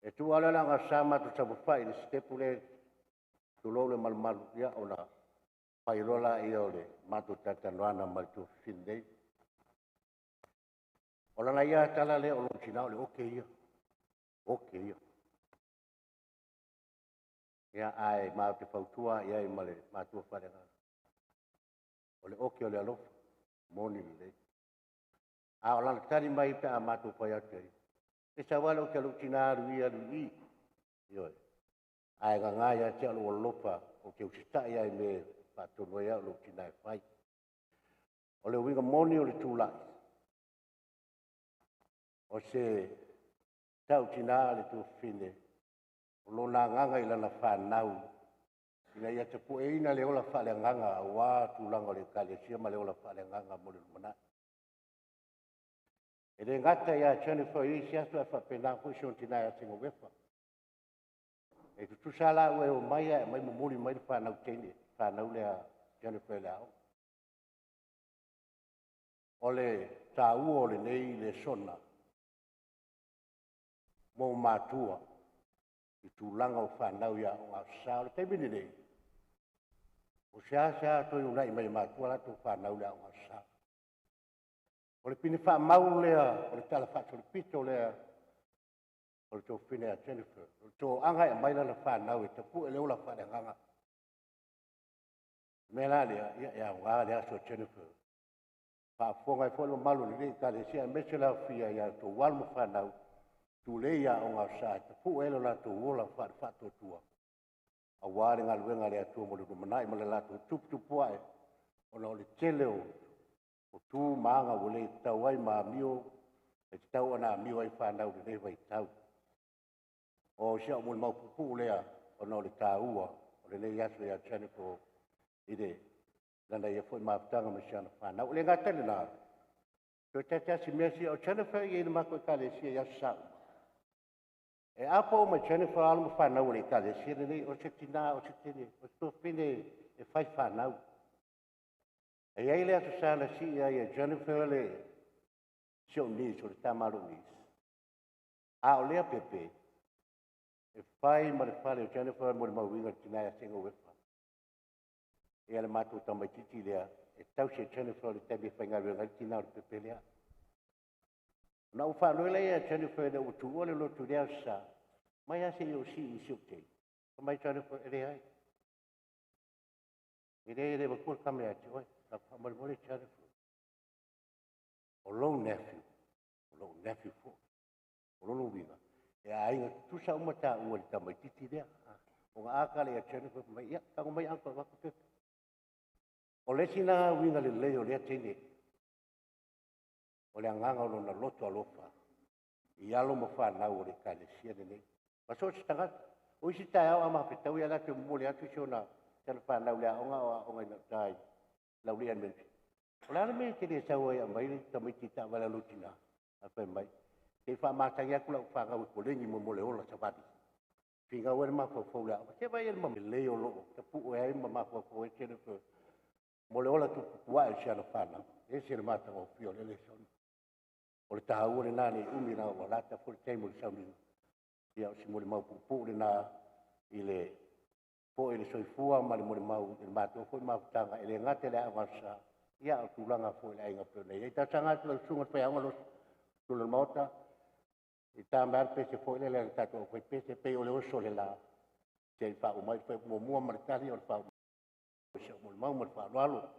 E tuu ala le aoga sa matou saofafai i le sitepu lea, tulou le malumalu, ia ona fai loa laia o le matou talatalanoaga ma le tuafafine nei. O lana ia tala lea o lona tina o le oke ia, oke ia. Ia, ae matou te fautua i ai ma le matua faaleagaga. O le oke o le alofa, moni lelei. A o lana tali mai pe a matou fai atu ai, e sau lava lou te alu tina alu i alu i, ioe. Ae gaga ia te au lou alofa, ou te usitai lava i mea e faatonu ai au lou tina e fai. O le uiga moni o le tulai, o se tautina a le tuafafine, o lona agaga i lana fanau, ina ia tapueina le ola faaleagaga aua tulaga o le Ekalesia ma le ola faaleagaga mo le lumanai. E le gata ia Jennifer i isi aso ae faapena foi si ona tina ia Segovefa. E tutusa la ua e omai ae aumai momoli mai le fanau teine, fanau lea Jennifer i le aoga. O le taua o lenei lesona mo matua i tulaga o fanau i aoga Aso Sa. O le taimi lenei, o seasea toe uunai mai e matua latou fanau i le aoga Aso Sa. O le pine faamau lea o le tala faasolopito lea o le tuafafine ia Jennifer, o le toaga e aumai lana fanau e tapue le ola faaleagaga. O le mea la lea, ia e aoga le aso a Jennifer. Faafofoga ai foi le mamalu o lenei Ekalesia aemaise le aofia i a outou alo ma fanau, tulei i aoga Aso Sa e tapue ai lo latou ola faale-faatuatua aua le galuega a le Atua mo le lumanai ma le latou tuputupuae, ona o le tele o tu ma aga ua le tatau ai ma amio e tatau ona amio ai fanau i lenei vaitau. O si au molimau puupuu lea ona o le taua o lenei aso ia Jennifer i le lana ia foi mafutaga ma si ana fanau. E le gata i lena, toe tasi mea sia, o Jennifer e i ai i le matou Ekalesia i Aso Sa uma. E apo uma e Jennifer alo ma fanau o le Ekalesia lenei, o se tina, o se teine, o se tuafafine e fai fanau. E i ai le Aso Sa na sii ai e Jennifer le si ou niece, o le tama a lou niece. A o lea pepe, e fai ma le fale o Jennifer mo le mauiga o le tina ia Segovefa. Ia le matou tamaitiiti lea, e tausi e Jennifer le taimi e faigaluega ai le tina o le pepe lea. Na ou faanoi lea ia Jennifer ina ua tuua le lotu i lea Aso Sa, mai lava se i ou sii i si ou teine. Fai mai Jennifer, e leai. E leai, e le avatua le tama ia te oe. Faamolemole Jennifer. O lou nephew, o lou nephew foi. O lona uiga, e aiga tutusa uma taua i le tamaitiiti lea. O na ata le ia Jennifer mai, ia, tago mai uncle avatu pepe. O le isi na uiga lelei o lea teine, o le agaga o lona loto alofa i alo ma fanau o le Ekalesia lenei. Ma so o se tagata. O isi taeao a mafetau ia latou momoli atu si ona fanau i le aoga o aoga i gauta i Laulii Elementary. O le a le mea e te le sau ai e aumai le tamaiti taavale a lou tina? Ae fai mai, se i faamatagi atu lau fanau e koleni mo le ola savali. Finau ai le mafaufau i le aoga. Se vaai i le lelei o loo tapue ai ma mafaufau ai Jennifer mo le ola tuputupuae o si ana fanau. E ese le matagofie o le lesona. O le taua lena nei umi na ua lata foi le taimi o le sauniga. Ia o si molimau puupuu lena i le foi le soifua ma le molimau i le matou foi mafutaga e le gata i le aoga Aso Sa, ia o tulaga foi i le aiga pei ona i ai. Talosaga atu lau susuga i le faiaoga losi le Maota, i ta mai lava le pese foi lele a le tatou aufaipese, pei o le oso o le la, se i faauma ai le fuaiupu muamua ma le tali o le faauma si au molimau ma le faaaloalo.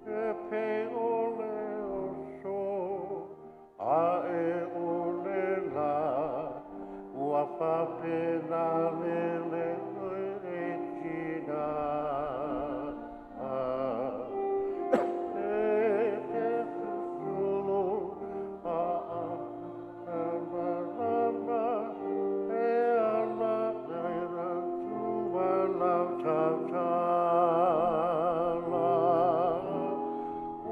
E pei o le oso a e o le la, ua faapena lele e tina. E te susulu a a e ala e tua lau tautala. O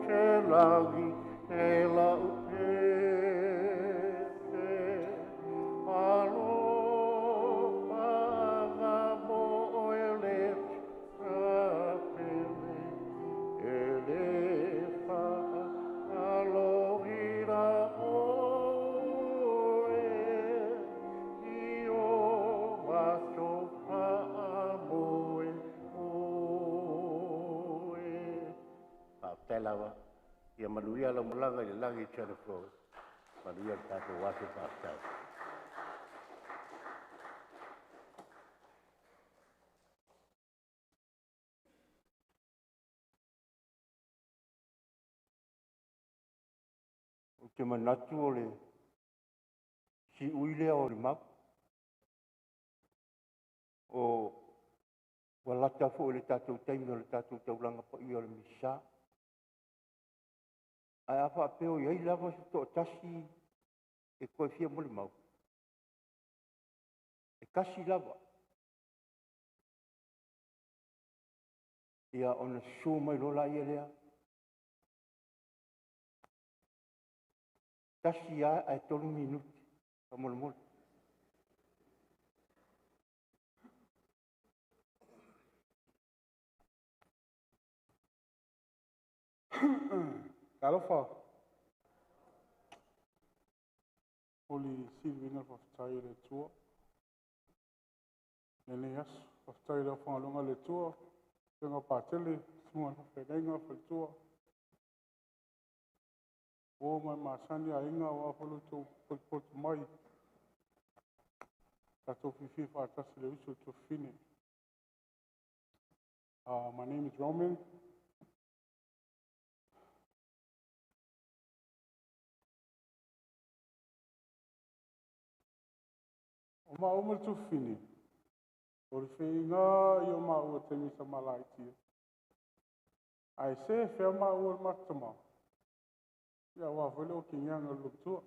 te lagi e lau pepe, alofa mo oe le tapele, e le whaalohira oe. Faafetai lava. Ia manuia lau malaga i le lagi Jennifer. Manuia le tatou aso faafetai. Ou te manatu o le siui lea o le mau. O ua lata foi le tatou taimi o le tatou taulaga paia o le Misa. Ae a faapea o i ai lava se toatasi e toe fia molimau, e tasi lava. Ia ona susu mai loa laia lea. Tasi lava ae 3 minute faamolemole. Talofa. Oli sili na faafetai i le Atua. Lenei aso, faafetai i le aufaigaluega a le Atua, Susuga Patele, Susuga i le Faafeagaiga, Faletua. O mai masani aiga aua foi lo outou potopoto mai. Tatou fiafia faatasi le uso i le tuafafine. My name is Roman. O maua ma le tuafafine, o le feiga ia o maua taimi sa malaitia. Ae se fea maua le matou ia ua foi le o kingianga o le tua.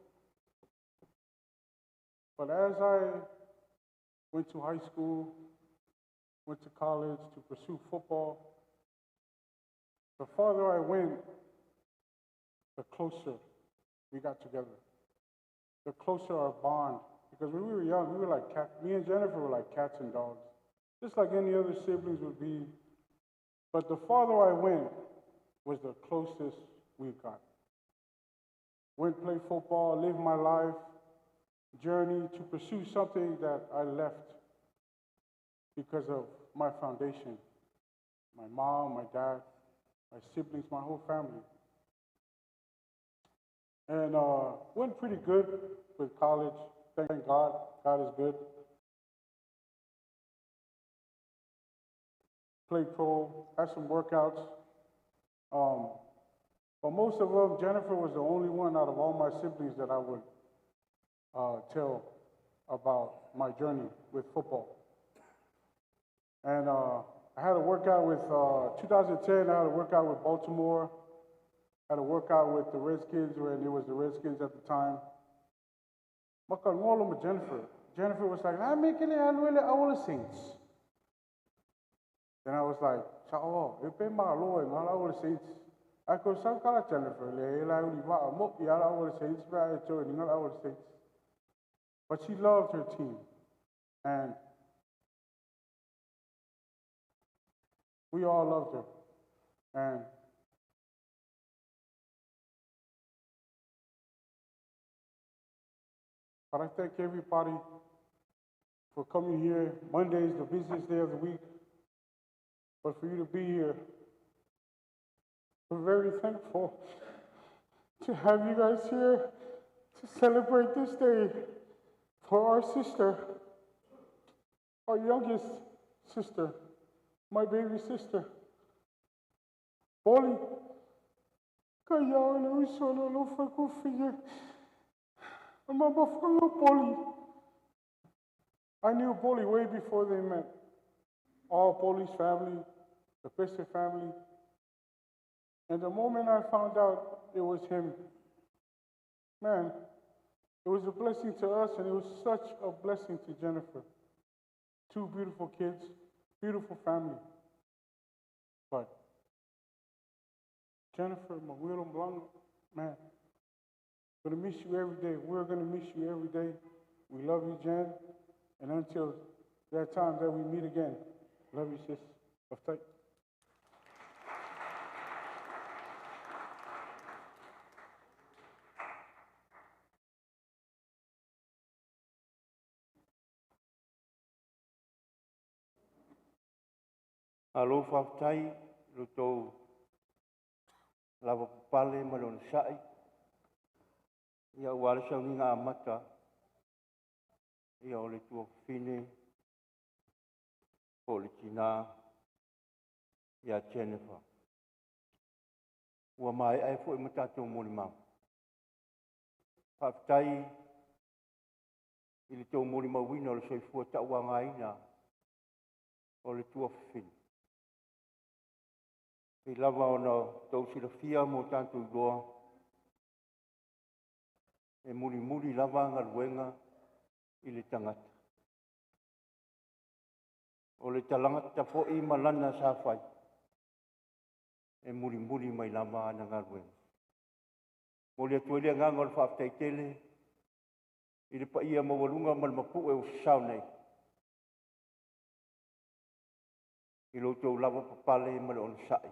But as I went to high school, went to college to pursue football, the farther I went, the closer we got together, the closer our bond. Because when we were young, we were like cat, me and Jennifer were like cats and dogs, just like any other siblings would be. But the farther I went was the closest we got. Went play football, lived my life, journey to pursue something that I left because of my foundation. My mom, my dad, my siblings, my whole family. And went pretty good with college. Thank God. God is good. Played pro, had some workouts. But most of them, Jennifer was the only one out of all my siblings that I would tell about my journey with football. And I had a workout with, 2010, I had a workout with Baltimore. I had a workout with the Redskins when it was the Redskins at the time. With Jennifer. Jennifer was like, I'm making it all the Saints. Then I was like, oh, you pay my law and all the Saints. I go, Sankala Jennifer, all the Saints, all the Saints. But she loved her team. And we all loved her. And but I thank everybody for coming here. Monday is the busiest day of the week. But for you to be here, we're very thankful to have you guys here to celebrate this day for our sister, our youngest sister, my baby sister, Poli. I knew Poli way before they met. All Poli's family, the Pese family. And the moment I found out it was him, man, it was a blessing to us, and it was such a blessing to Jennifer. 2 beautiful kids, beautiful family. But Jennifer, Manuel Blanco, man, gonna miss you every day. We're gonna miss you every day. We love you, Jen. And until that time that we meet again, love you, sis. Tight. Alo faafetai lo tou Lavapapale ma le onosai, ia ua le sauniga amata, ia o le tuafafine, po o le tinā ia Jennifer. Ua maea ai foi ma tatou molimau. Faafetai i le tou molimauina o le soifua tauagaina o le tuafafine. E pei lava ona outou silafia ma o tatou iloa, e mulimuli lava galuega i le tagata. O le tagata foi ma lana sa fai, e mulimuli mai lava ana galuega. Momoli atu ai le agaga o le faafetai tele i le paia maualuga ma le mapu'e ua sasao nei, i lo outou lavapapale ma le onosai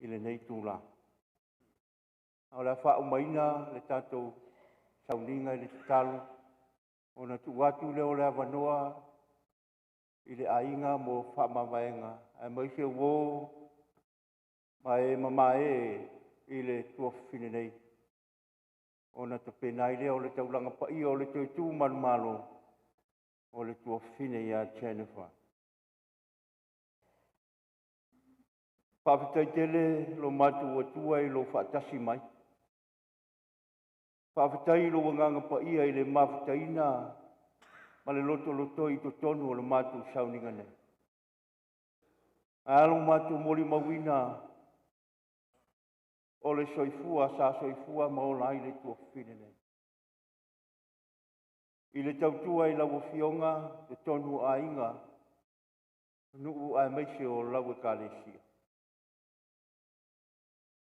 i lenei itula. A o le a faaumaina le tatou sauniga i le tatalo, ona tuu atu lea o le avanoa i le aiga mo faamavaega, aemaise uo ma e mamae i le tuafafine nei, ona tapena ai lea o le taulaga paia o le toe tu manumalo o le tuafafine ia Jennifer. Faafetai tele lo matou Atua i lou faatasi mai. Faafetai i lou agaga paia i le mafutaina ma le lotolotoi i totonu o le matou sauniga nei. Ae a lo matou molimauina o le soifua sa soifua ma ola ai le tuafafine nei. I le tautua i lau Afioga, totonu o aiga, nuu aemaise o lau Ekalesia.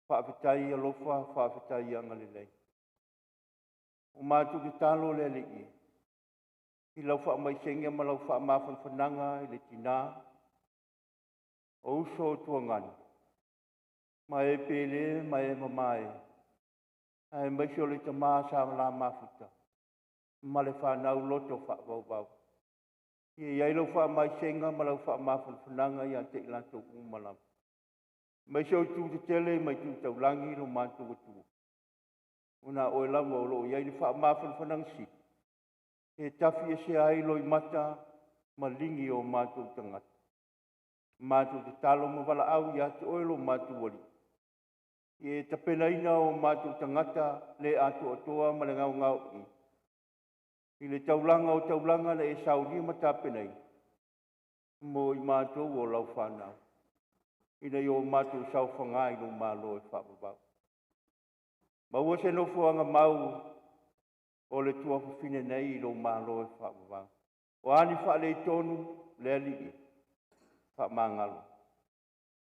Faafetai alofa, faafetai agalelei. O matou tatalo le Alii i lau faamaisega ma lau faamafanafanaga i le tinā, o uso o tuagana, ma e pele ma e mamae, aemaise o le tamā sa la mafuta ma le fanau loto faavauvau. Ia i ai lau faamaisega ma lau faamafanafanaga ia te i latou uma lava. Aemaise o itu tetele ma itu taulagi lo matou Atua. Ona oe lava o lo o i ai le faamafanafanaga sili, e tafi esea ai loimata ma ligi o matou tagata. Matou tatalo ma valaau ia te oe lo matou Alii, ia e tapenaina o matou tagata le atoatoa ma le gaogaoii i le taulaga o taulaga na e saunia ma tapenaina mo i matou o lau fanau, ina ia o matou saofaga i lou malo e faavavau. Maua se nofoaga mau o le tuafafine nei i lou malo e faavavau. O a ni faaletonu le Alii, faamagalo.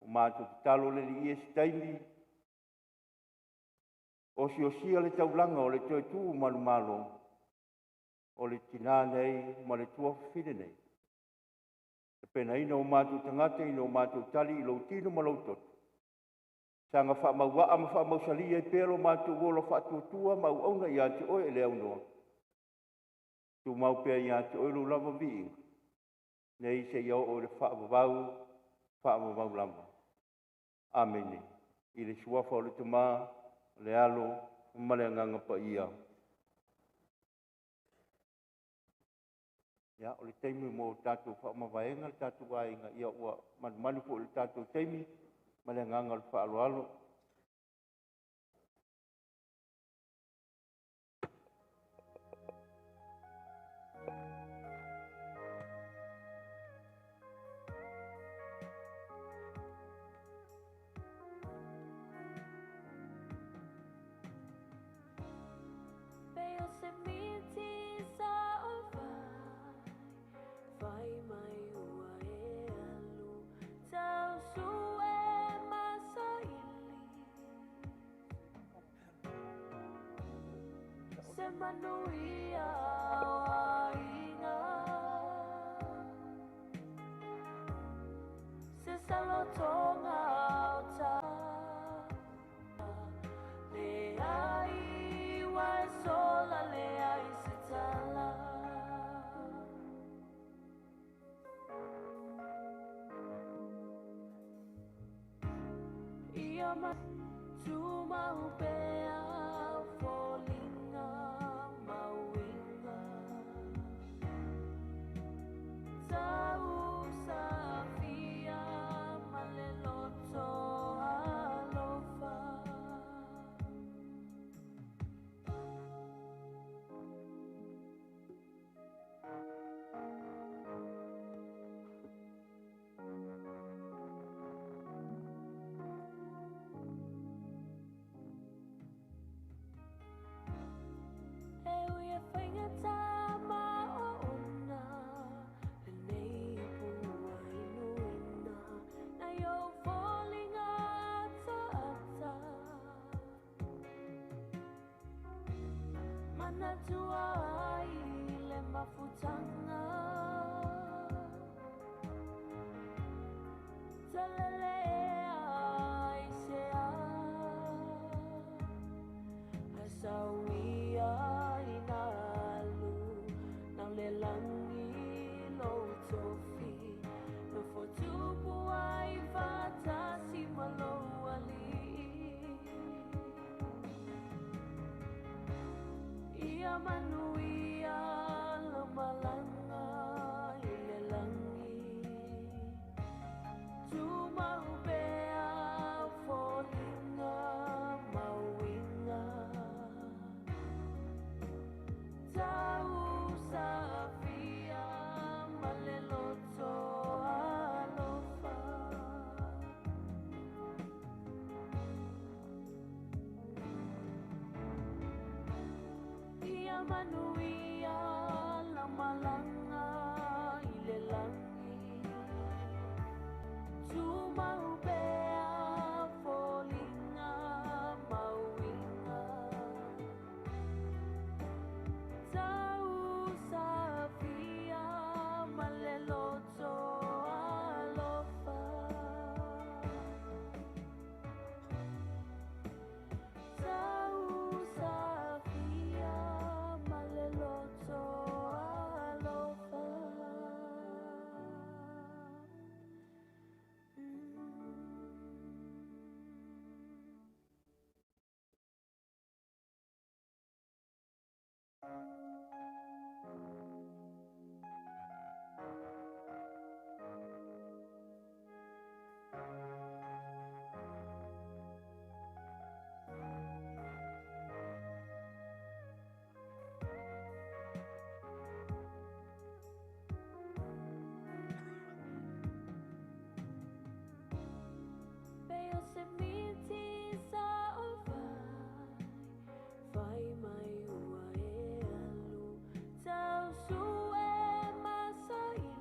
O matou tatalo le Alii e se taimi, osiosia le taulaga o le toe tu manumalo o le tinā nei ma le tuafafine nei. Tapenaina o matou tagata ina o matou tali i lou tino ma lou toto. Saga faamauaa ma faamausalia ai pea lo matou ola faatuatua ma auauna ia te oe e le aunoa. Tumau pea ia te oe lou lava viiga, nei seia oo i le faavavau, faavavau lava. Amene. I le suafa o le Tama, o le Alo ma le Agaga Paia. Ia, o le taimi mo tatou faamavaega le tatou aiga, ia ua manumanu foi i le tatou taimi ma le agaga o le faaaloalo. Pe o se miti sa o fai, fai mai ua e alu, tau sue masaili. Se manuia o aiga, se salotoga o ta. Le ai ua e sola le ai se tala. Ia Ia ma tumau pea foliga mauiga. Tausafia ma le loto alofa. E ui e faigata ma oona, lenei pua inuina, nai ou foliga ataata. Manatua ai le mafutaga. Talalea ai se a, ae sauia ina alu, nau le lagi lou tofi, nofo tupu ai faatasi ma lou alii. Ia manuia lau malaga i le lagi. Tumau pea foliga mauiga. Tausafia ma le loto alofa. Ia manuia lau malaga i le lagi. Tumau pea foliga mauiga. Tausafia ma le loto alofa. Tausafia ma le loto alofa. Pe o se miti sa o fai, fai mai ua e alu, tausu e masaili.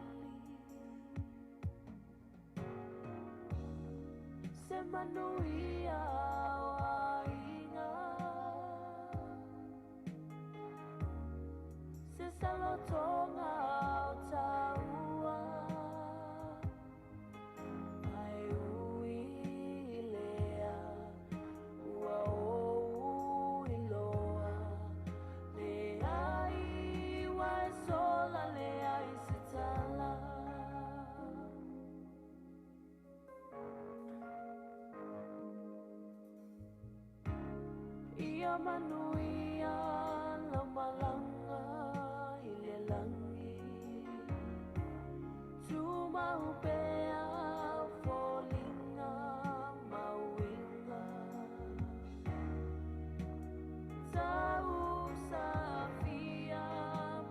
Se manuia o aiga, se salotoga o taua. Ai ui lea, ua ou iloa, leai ua e sola leai se tala. Ia manuia lau malaga i le lagi. Tumau pea foliga mauiga. Tausafia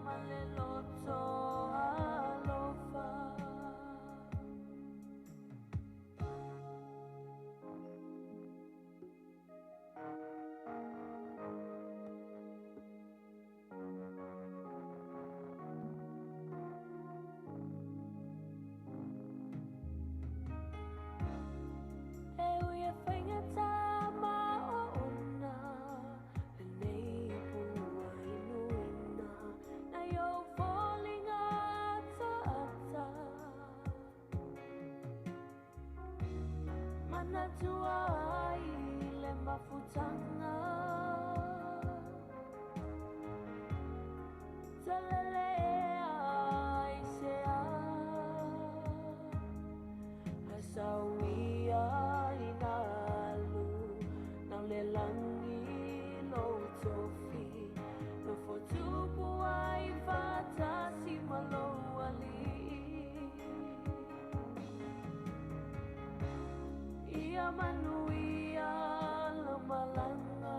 ma le loto alofa. E ui e faigata ma oona, lenei pua inuina, nai ou foliga ataata. Manatua ai le mafutaga. Talalea ai se a, ae sauia ina alu, lagi lou tofi nofo tupu ai faatasi ma lou alii. Ia manuia lau malaga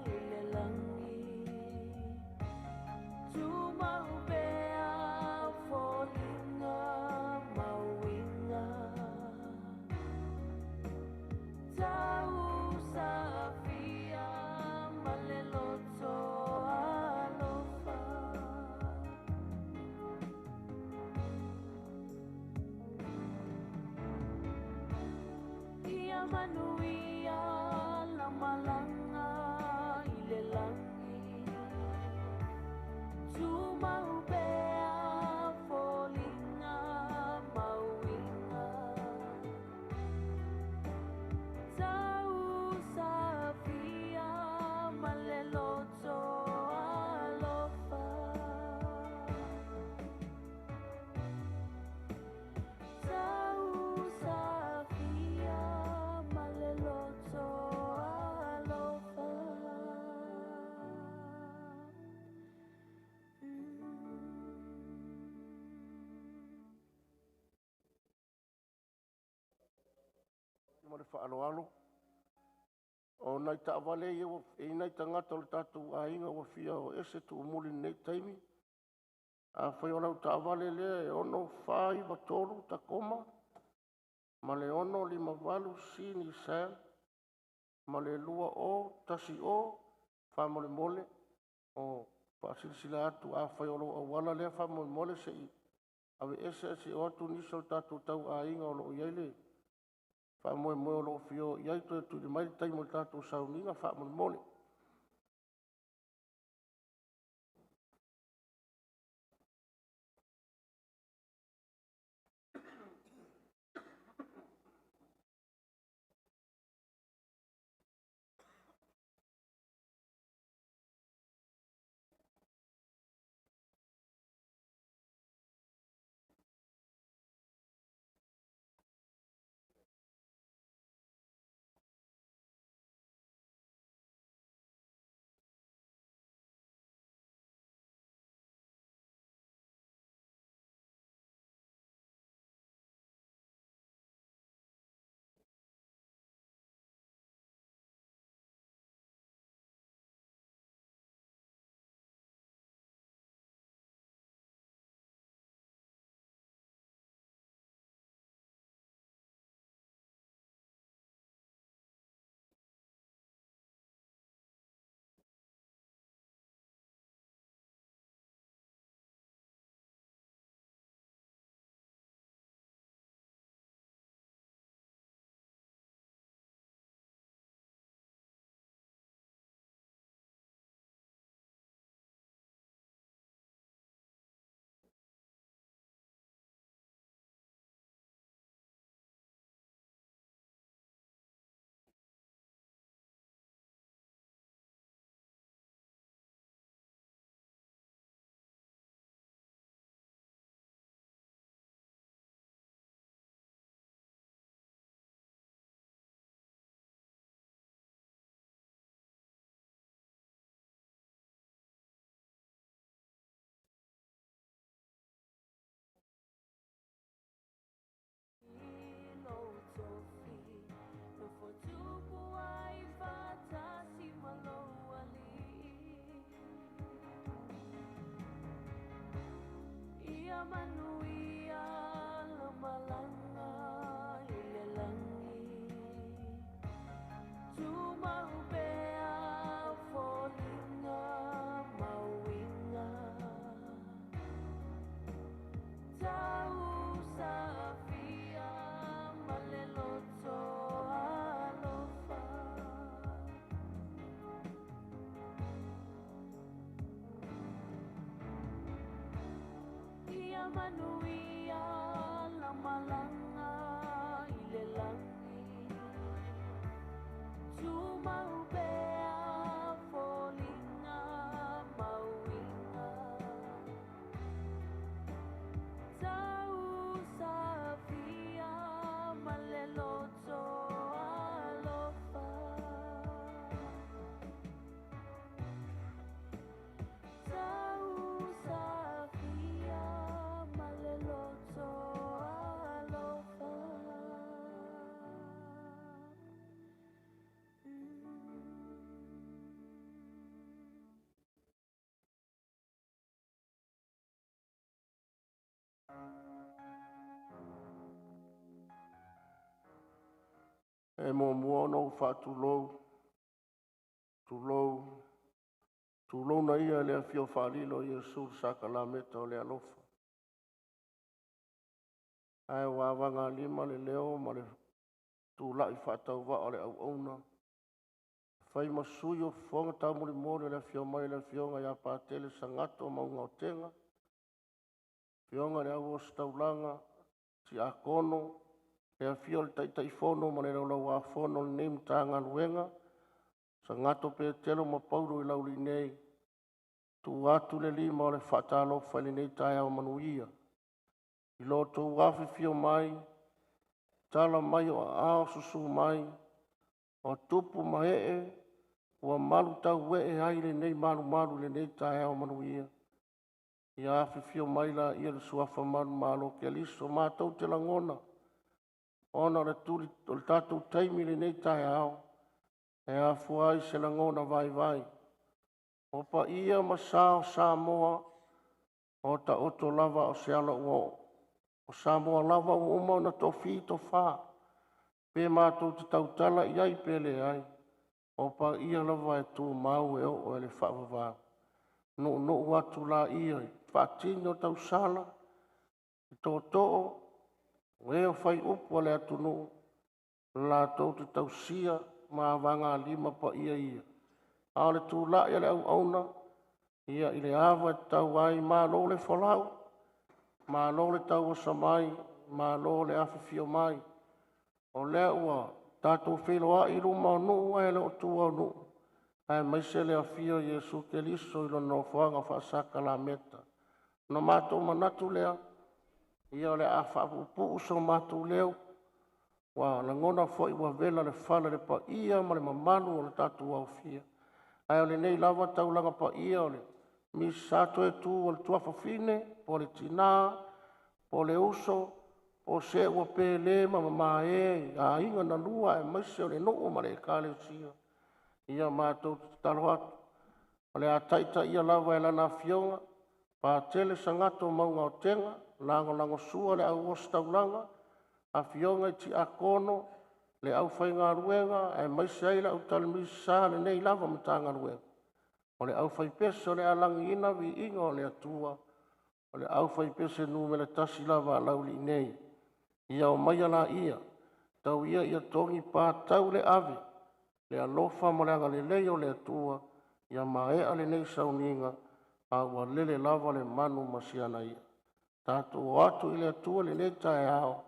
i le lagi, tumau pea foliga ma uiga. Tausafia ma le loto alofa. Ia manuia lau malaga i le lagi, tumau pea foliga ma uiga. Tausafia ma le loto alofa. Tausafia ma le loto alofa. Ma le faaaloalo o nai taavale ia ua e i nai tagata o le tatou aiga ua fia o ese tuumuli i lenei taimi. Afai o lau taavale lea e 6493 Tacoma ma le 658 C Nissan ma le 2010, faamolemole o faasilasila atu, afai o lou auala lea, faamolemole se i aveese ae se i o atu nisi o le tatou tauaiga o lo o i ai le faamoemoe o lo o fia o i ai, toe tuuina mai le taimi o le tatou sauniga faamolemole. Lou tofi nofo tupu ai faatasi ma lou alii. Ia manuia lau malaga i le lagi, tumau pea foliga ma uiga. Tausafia ma le loto alofa. Ia manuia lau malaga i le lagi, tumau pea foliga ma uiga. Tausafia ma le loto alofa. E muamua ona ou faatulou, tulou, tulouna ia i le afio faalilo o Iesu i le sakalameta o le alofa. Ae ua avagalima le leo ma le tulai faatauvaa o le auauna, fai ma sui o fofoga taumolimoli o le afio mai o le afioga ia Patele Sagato Maugaotega, afioga i le au ositaulaga, tiakono, le afio o le Taitaifono ma le Laulau-a-Fono o lenei Matagaluega, Sagato Petelo ma Paulo i Laulinei, tuu atu le lima o le faatalofa i lenei taeao manuia. I lo outou afifio mai, tala mai o aao, susu mai o tupu ma ee ua malu tauee ai lenei malumalu i lenei taeao manuia. Ia afifio mai laia i le suafa manumalo o Keriso, matou te lagona ona o le tuli o le tatou taimi i lenei taeao e afua ai se lagona vaivai. O paia ma sa o Samoa o taoto lava o se ala ua oo. O Samoa lava ua uma ona tofi tofa, pe matou te tautala i ai pe leai, o paia lava e tumau e oo i le faavavau. Nuunuu atu laia i faatini o tausala, i tootoo o e o faiupu a le atunuu, latou te tausia ma avagalima paia ia. A o le tulai a le auauna ia i le ava e tatau ai, malo le folau, malo le tauosa mai, malo le afifio mai. O lea ua tatou feiloai i luma o nuu ae le o tua o nuu, aemaise le afio o Iesu Keriso i lona nofoaga faasakalameta. Ona matou manatu lea, ia o le a faapuupuu so matou leo, ua lagona foi ua vela le fala i le paia ma le mamalu o le tatou aofia. Ae o lenei lava taulaga paia o le Misa Toetu o le tuafafine po o le tina po o le uso po o se ua pele ma mamae i aiga na lua aemaise o le nuu ma le ekalesia, ia matou te tatalo atu, o le a taitaia lava e Lana Afioga Patele Sagato Maugaotega, lagolagosua le au ositaulaga, afioga i tiakono, le aufaigaluega aemaise ai le autalavou a lenei lava Matagaluega. O le aufaipese o le a lagiina viiga o le Atua, o le aufaipese numera tasi lava a Laulii nei. Ia omaia laia, tau ia ia togi patau le ave, le alofa ma le agalelei o le Atua, ia maea lenei sauniga a ua lele lava le manu ma si ana i'a. Tatou o atu i le Atua i lenei taeao,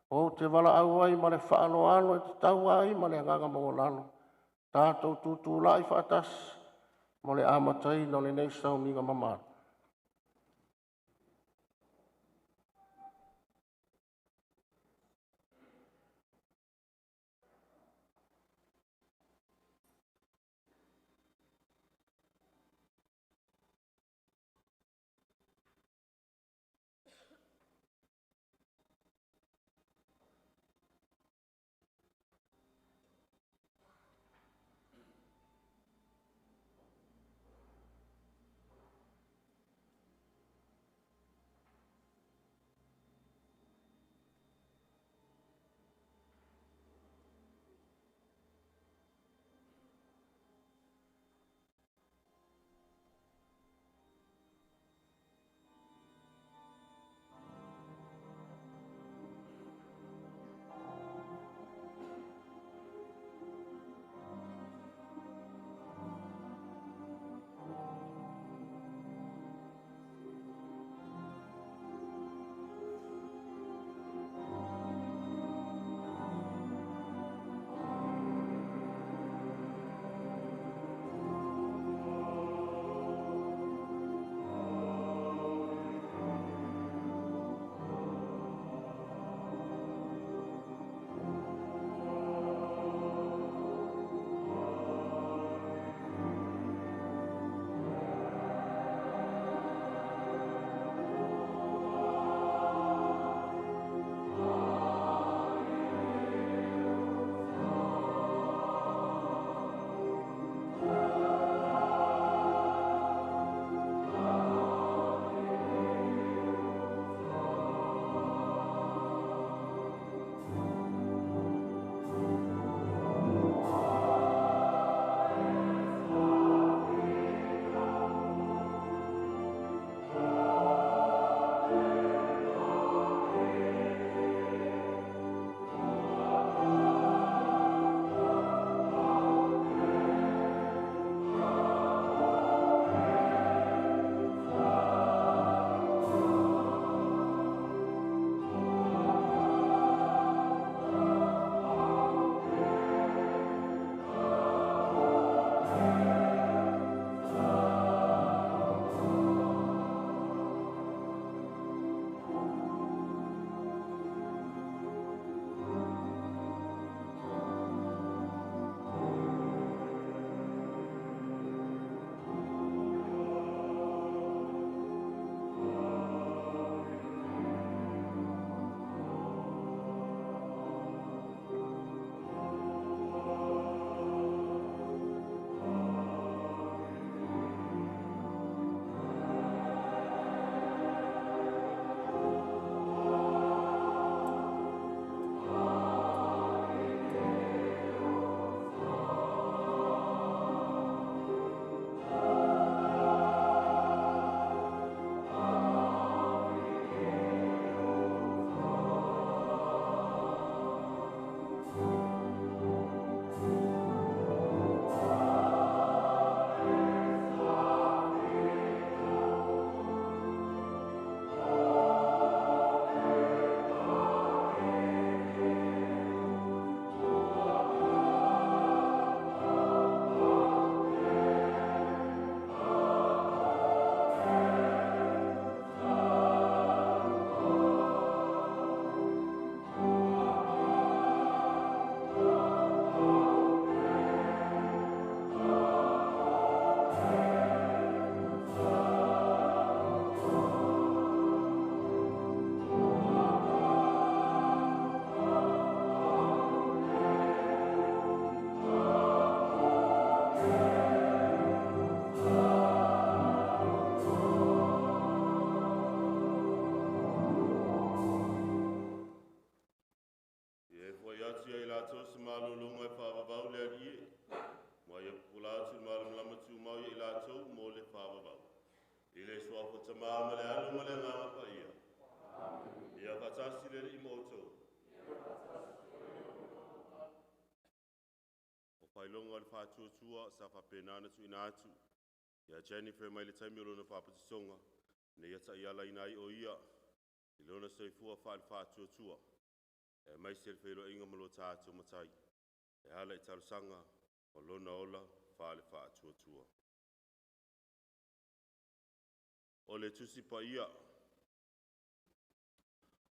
ou te valaau ai ma le faaaloalo e tatau ai ma le agaga maualalo, tatou tutulai faatasi mo le amataina o lenei sauniga mamalu. tatou mo le faavavau. I le suafa Tamā ma le Alo ma le Agaga Paia. Ia faatasi le Alii ma outou. O faailoga o le faatuatua sa faapena ona tuuina atu ia Jennifer mai le taimi o lona faapatisoga, ina ia taialaina ai o ia i lona soifua faale-faatuatua, aemaise le feiloaiga ma lo tatou Matai, e ala i talosaga o lona ola faale-faatuatua. O le Tusi Paia,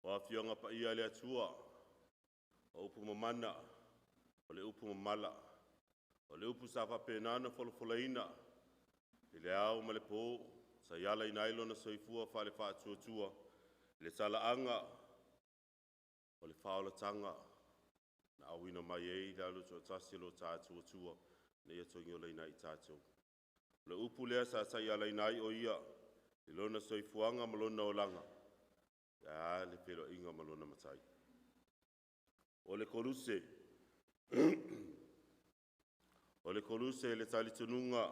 o Afioaga Paia a le Atua, o upu mamana, o le upu mamala, o le upu sa faapena ona folafolaina i le ao ma le po, taialaina ai lona soifua faale-faatuatua, le talaaga o le faaolataga na auina mai ai le Alo Toatasi o lo tatou Atua, ina ia togiolaina ai i tatou. O le upu lea sa taialaina ai o ia i lona soifuaga ma lona olaga, ae a le feiloaiga ma lona Matai. O le Koluse, o le Koluse le talitonuga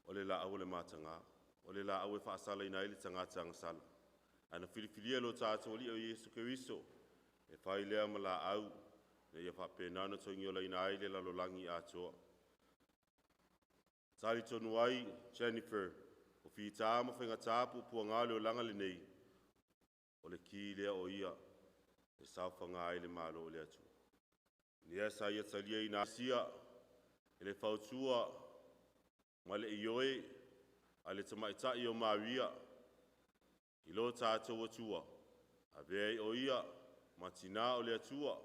o le laau o le mataga, o le laau e faasalaina ai le tagata agasala. Ae na filifilia lo tatou Alii o Iesu Keriso e fai lea ma laau ina ia faapena ona togiolaina ai le lalolagi atoa. Talitonu ai Jennifer, o fita ma faigata puapuaga o le olaga lenei, o le ki lea o ia e saofaga ai le Malo o le Atua. Lea sa ia taliaina sia e le fautua ma le ioe a le tamaitai o Maria i lo tatou Atua, avea ai o ia ma tinā o le Atua,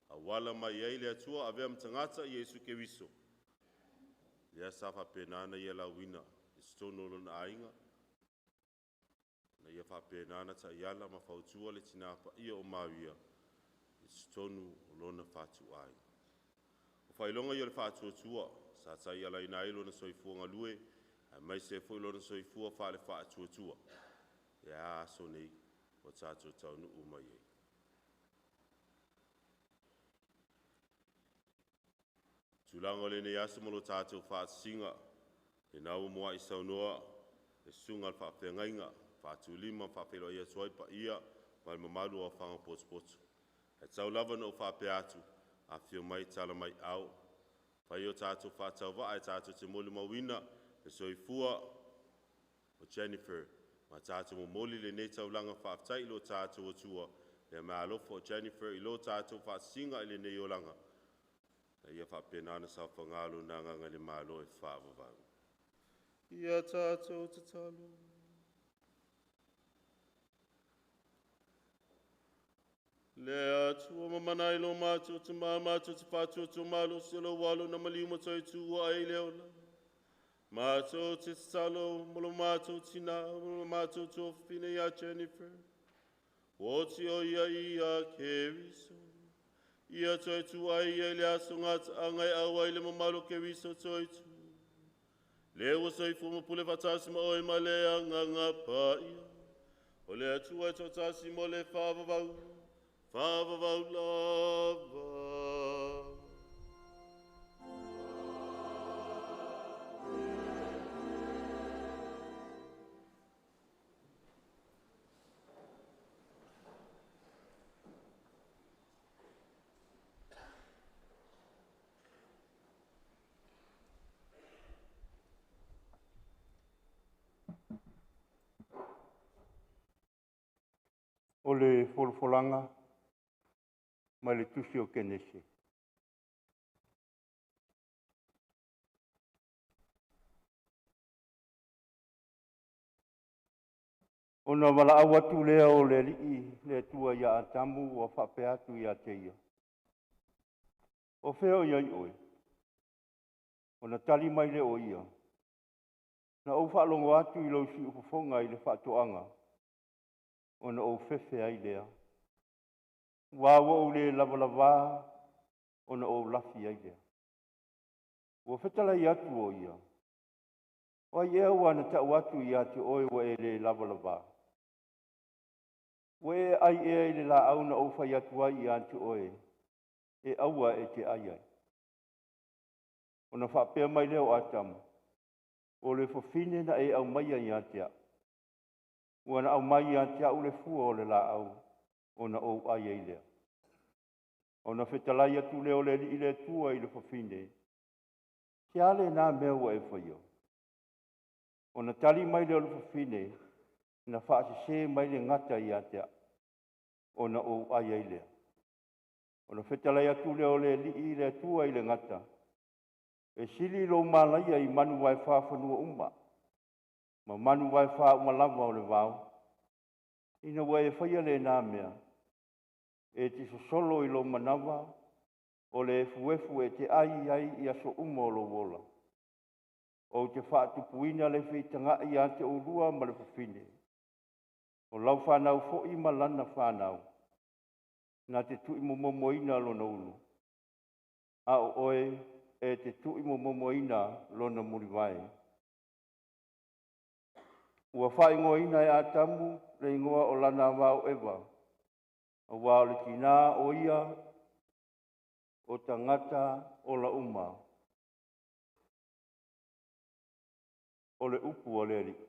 auala mai ai le Atua avea ma tagata Iesu Keriso. Lea sa faapena ona ia lauina i totonu o lona aiga, na ia faapena ona taiala ma fautua le tinā paia o Maria i totonu o lona fatuaiga. O faailoga ia o le faatuatua sa taialaina ai lona soifua galue, aemaise foi lona soifua faale-faatuatua, e a aso nei ua tatou taunuu mai ai. Tulaga o lenei aso ma lo tatou faasisiga, lena ua muai saunoa le susuga i le faafeagaiga, faatulima ma faafeiloai atu ai paia ma le mamalu o aofaga potopoto. Ae tatau lava ona ou faapea atu, afifio mai, tala mai ao, fai o tatou faatauvaa e tatou te molimauina le soifua o Jennifer ma tatou momoli lenei taulaga faafetai i lo tatou Atua, le meaalofa o Jennifer i lo tatou faasisiga i lenei olaga, na ia faapena ona saofaga lona agaga i le Malo e faavavau. Ia tatou tatalo. Le Atua mamana ai lo matou tama matou te faatuatua malosi o lou Alo na maliu ma toe tuua ai le ola. Matou te tatalo mo lo matou tinā, mo lo matou tuafafine ia Jennifer. Ua oti o ia ia Keriso. Ia toe tuu ai ia i le aso gataaga e auai le mamalu o Keriso toetu. Le ua soifua ma pule faatasi ma oe ma le Agaga Paia. O le Atua e toatasi mo le faavavau, faavavau lava. O le folafolaga mai le Tusi o Kenese. Ona valaau atu lea o le Alii le Atua ia Atamu ua faapea atu ia te ia, “O fea o i ai oe?” Ona tali mai lea o ia, “Na ou faalogo atu i lou siufofoga i le faatoaga, ona ou fefe ai lea. Ua ua ou le lavalava ona ou lafi ai lea.” Ua fetalai atu o ia, “O ai ea ua na tau atu ia te oe ua e le lavalava? Ua e ai ea i le laau na ou fai atu ai ia te oe, e aua e te ai ai?” Ona faapea mai lea o Atamu, o le fafine na e aumaia ia te au, ua na aumai ia te au le fua o le laau, ona ou ai ai lea. Ona fetalai atu lea o le Alii le Atua i le fafine, se a lena mea ua e faia? Ona tali mai lea o le fafine, na faasese mai le gata ia te au, ona ou ai ai lea. Ona fetalai atu lea o le Alii le Atua i le gata, e sili lou malaia i manu vaefa fanua uma, ma manu vaefa uma lava o le vao. Ina ua e faia lena mea, e te sosolo i lou manava, o le efuefu e te ai ai i aso uma o lou ola. Ou te faatupuina le feitagai ia te oulua ma le fafine, o lau fanau foi ma lana fanau, na te tuimomomoina lona ulu, a o oe e te tuimomomoina lona mulivae. Ua faaigoaina e Atamu le igoa o lana ava o Eva, auā o le tinā o ia o tagata ola uma. O le upu a le Alii.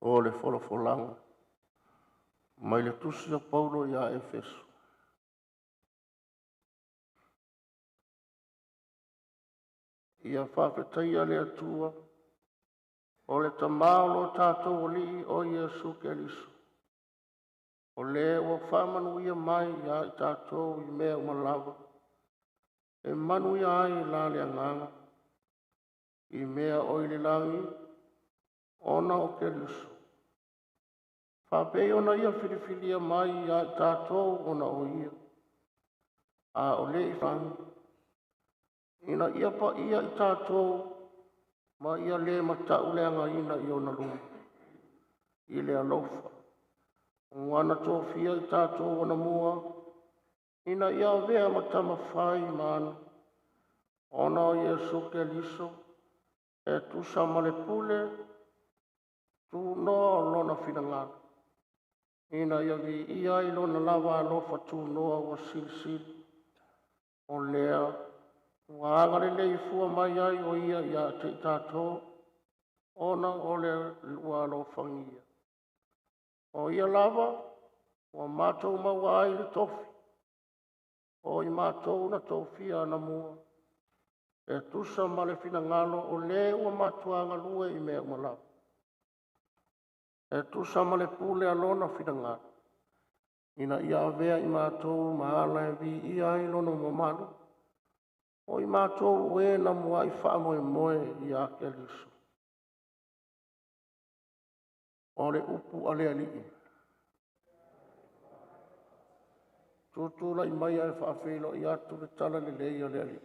O le folafolaga mai le tusi a Paulo ia Efeso. Ia faafetaia le Atua, o le Tamā o lo tatou Alii o Iesu Keriso, o le ua faamanuia mai ia i tatou i mea uma lava, e manuia ai la le agaga, i mea o i le lagi, ona o Keriso. Faapei ona ia filifilia mai ia i tatou ona o ia, a o le i lagi, ina ia paia i tatou ma ia le matauleagaina i ona luma, i le alofa, ua na tofia i tatou anamua, ina ia avea ma tamafai ma ana, ona o Iesu Keriso, e tusa ma le pule, tunoa o lona finagalo, ina ia viia ai lona lava alofa tunoa ua silisili, o lea ua agalelei fua mai ai o ia ia te i tatou, ona o le ua alofagia. O ia lava ua matou maua ai le tofi, o i matou na tofia anamua, e tusa ma le finagalo o le ua matua galue i mea uma lava. E tusa ma le pule a lona finagalo, ina ia avea i matou ma ala e viia ai lona mamalu, o i matou o e na muai faamoemoe ia Keriso. O le upu a le Alii. Tutulai mai ae faafeiloai atu le tala lelei a le Alii.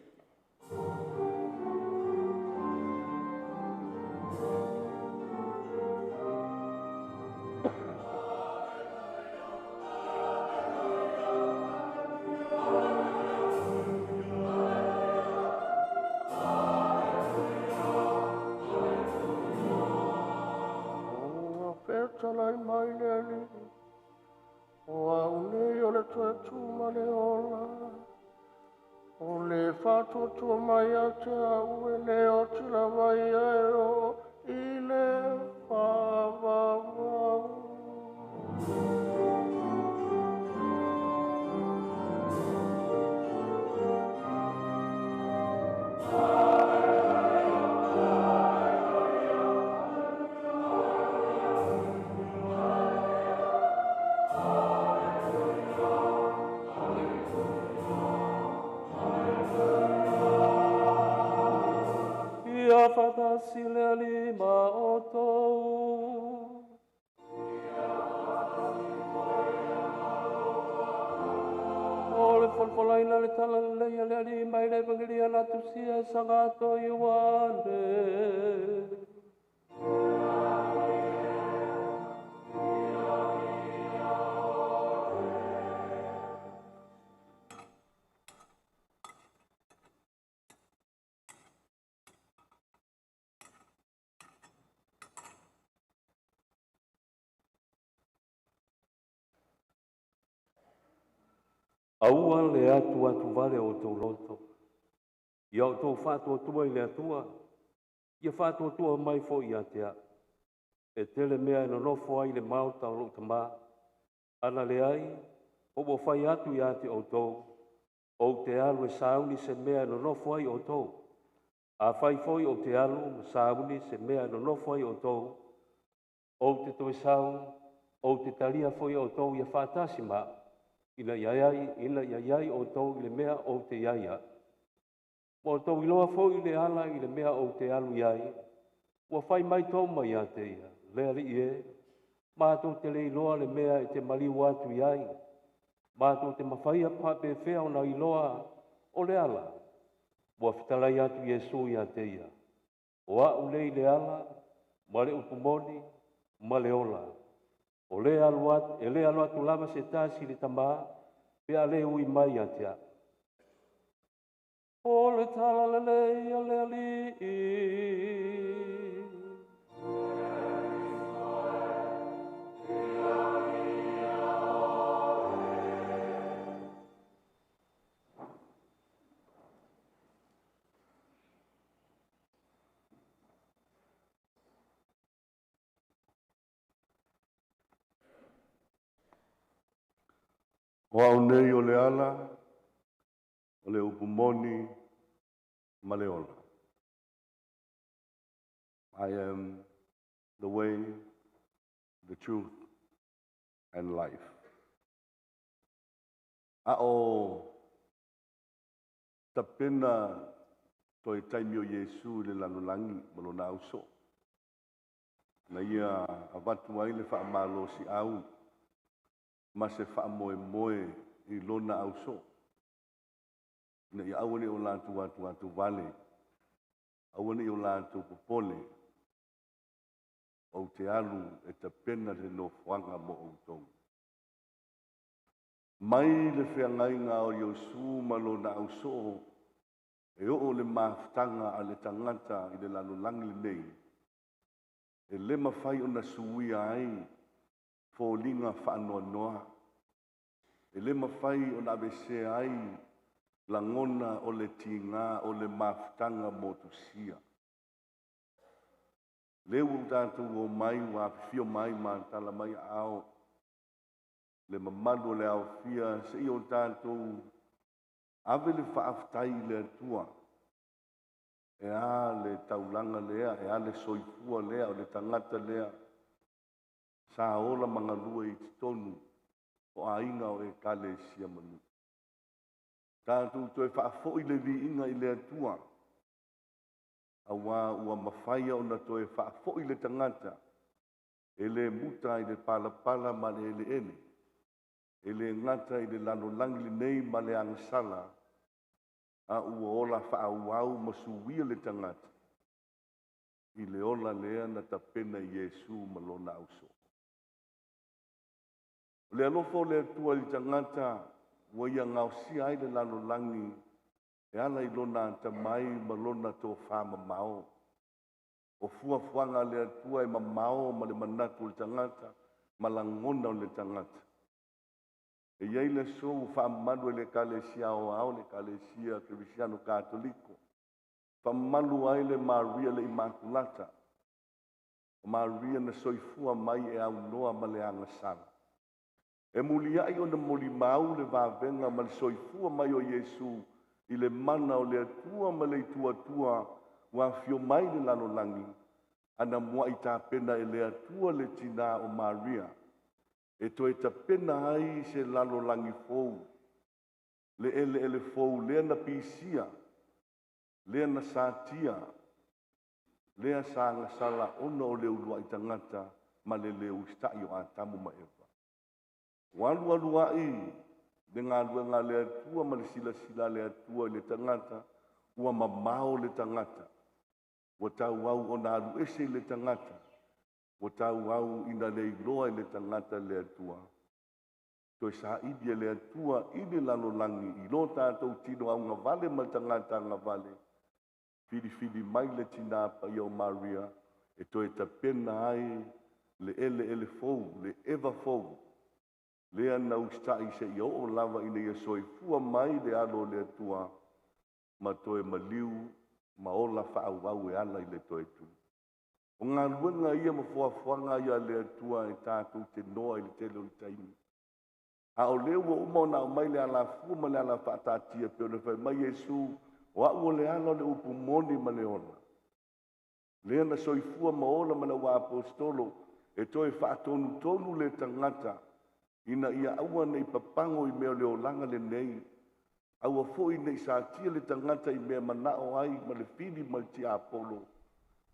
Ua fetalai mai le Alii, o au nei o le toe tu ma le ola, o le faatuatua mai ia te au e le oti lava ia e oo i le faavavau. Ia faatasi le Alii ma outou. O le folafolaina le tala lelei a le Alii mai le Evangelia na tusia e Sagato Ioane. Aua le atu atu vale o outou loto, ia outou faatuatua i le Atua, ia faatuatua mai foi ia te au. E tele mea e nonofo ai le maota o lou tamā, ana leai, po ua fai atu ia te outou, ou te alu e sauni se mea e nonofo ai outou. A fai foi ou te alu ma sauni se mea e nonofo ai outou, ou te toe sau, ou te talia foi outou ia faatasi ma au, ina ia iai outou i le mea ou te iai ai. Ua outou iloa foi le ala i le mea ou te alu iai, ua fai mai Toma ia te ia, le Alii e, matou te le iloa le mea e te maliu atu iai, matou te mafaia faapefea ona iloa o le ala. Ua fetalai atu Iesu ia te ia, o au lei le ala, ma le upu moni, ma le ola. O le alu atu, e le alu atu lava se tasi i le tamā, pe a le ui mai ia te au. O le tala lelei a le Alii. O au nei o le ala, o le upu moni ma le ola. I am the way, the truth, and life. A o tapena toe taimi o Iesu i le lalolagi ma lona ausoo. Na ia avatu ai le faamalosiau ma se faamoemoe i lona ausoo. Ina ia aua ne i o latou atuatuvale, aua ne i o latou popole, ou te alu e tapena le nofoaga mo outou. Mai le feagaiga o Iesu ma lona ausoo, e oo le mafutaga a le tagata i le lalolagi lenei, e le mafai ona suia ai foliga faanoanoa, e le mafai ona avesea ai lagona o le tiga o le mafutaga motusia. Le ua tatou o mai ua afifio mai ma tala mai ao le mamalu o le aofia seia o tatou ave le faafetai i le Atua. E a le taulaga lea, e a le soifua lea, o le tagata lea, sa ola ma galue i totonu o aiga o Ekalesia ma nuu. Tatou toe faafoi le viiga i le Atua, auā ua mafai ona toe faafoi le tagata, e le muta i le palapala ma le eleele, e le gata i le lalolagi lenei ma le agasala, a ua ola faaauau ma suia le tagata i le ola lea na tapena i Iesu ma lona ausoo. O le alofa o le Atua i le tagata ua ia gaosia ai le lalolagi e ala i lona atamai ma lona tofā mamao. O fuafuaga a le Atua e mamao ma le manatu o le tagata ma lagona o le tagata. E i ai le aso ua faamamalu e le Ekalesia Aoao, le Ekalesia Kerisiano Katoliko, faamamalu ai le Maria le Imakulata, o Maria na soifua mai e aunoa ma le agasala. E muliai ona molimau le vavega ma le soifua mai o Iesu i le mana o le Atua ma le ituatua ua afio mai le lalolagi, ana muai tapena e le Atua le tinā o Maria, e toe tapena ai se lalolagi fou, le eleele fou lea na pisia, lea na satia, lea sa agasala ona o le uluai tagata ma le le usitai o Atamu ma Eva. Ua alualu ai le galuega a le Atua ma le silasila a le Atua i le tagata, ua mamao le tagata, ua tauau ona alu ese i le tagata, ua tauau ina le iloa i le tagata le Atua. Toe saili e le Atua i le lalolagi i lo tatou tino augavale ma le tagata agavale, filifili mai le tinā paia o Maria e toe tapena ai le eleele fou, le eva fou, lea na usitai seia oo lava ina ia soifua mai le alo o le Atua ma toe maliu ma ola faaauau e ala i le toe tu. O galuega ia ma fuafuaga ia a le Atua e tatou te noa i le tele o le taimi. A o lea ua uma ona aumai le alafua ma le alafaataatia pei ona fai mai Iesu, o au o le ala o le upu moni ma le ola. Lea na soifua ma ola ma le auaapostolo e toe faatonutonu le tagata ina ia aua nei papago i mea o le olaga lenei, aua foi nei satia le tagata i mea manao ai ma le fili ma le tiapolo,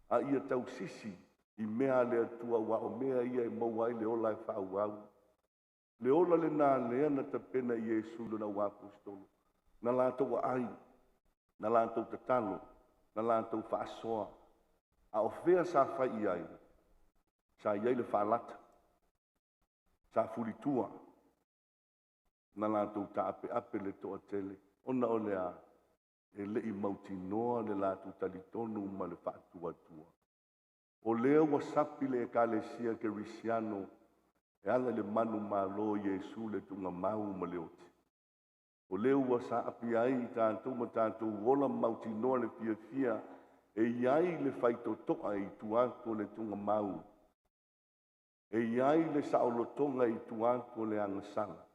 a ia tausisi i mea a le Atua ua o mea ia e maua ai le ola e faaauau. Le ola lenā lea na tapena i Iesu lona auaapostolo, na latou aai, na latou tatalo, na latou faasoa. A o fea sa fai i ai? Sa i ai le faalata, sa fulitua, na latou taapeape le toatele, ona o le a e le i mautinoa le latou talitonu ma le faatuatua. O lea ua sapi le Ekalesia Kerisiano e ala i le manumalo o Iesu le tuugamau ma le oti. O lea ua saapi ai i tatou ma tatou ola mautinoa le fiafia e i ai le faitotoa i tua atu o le tuugamau, e i ai le saolotoga i tua atu o le agasala.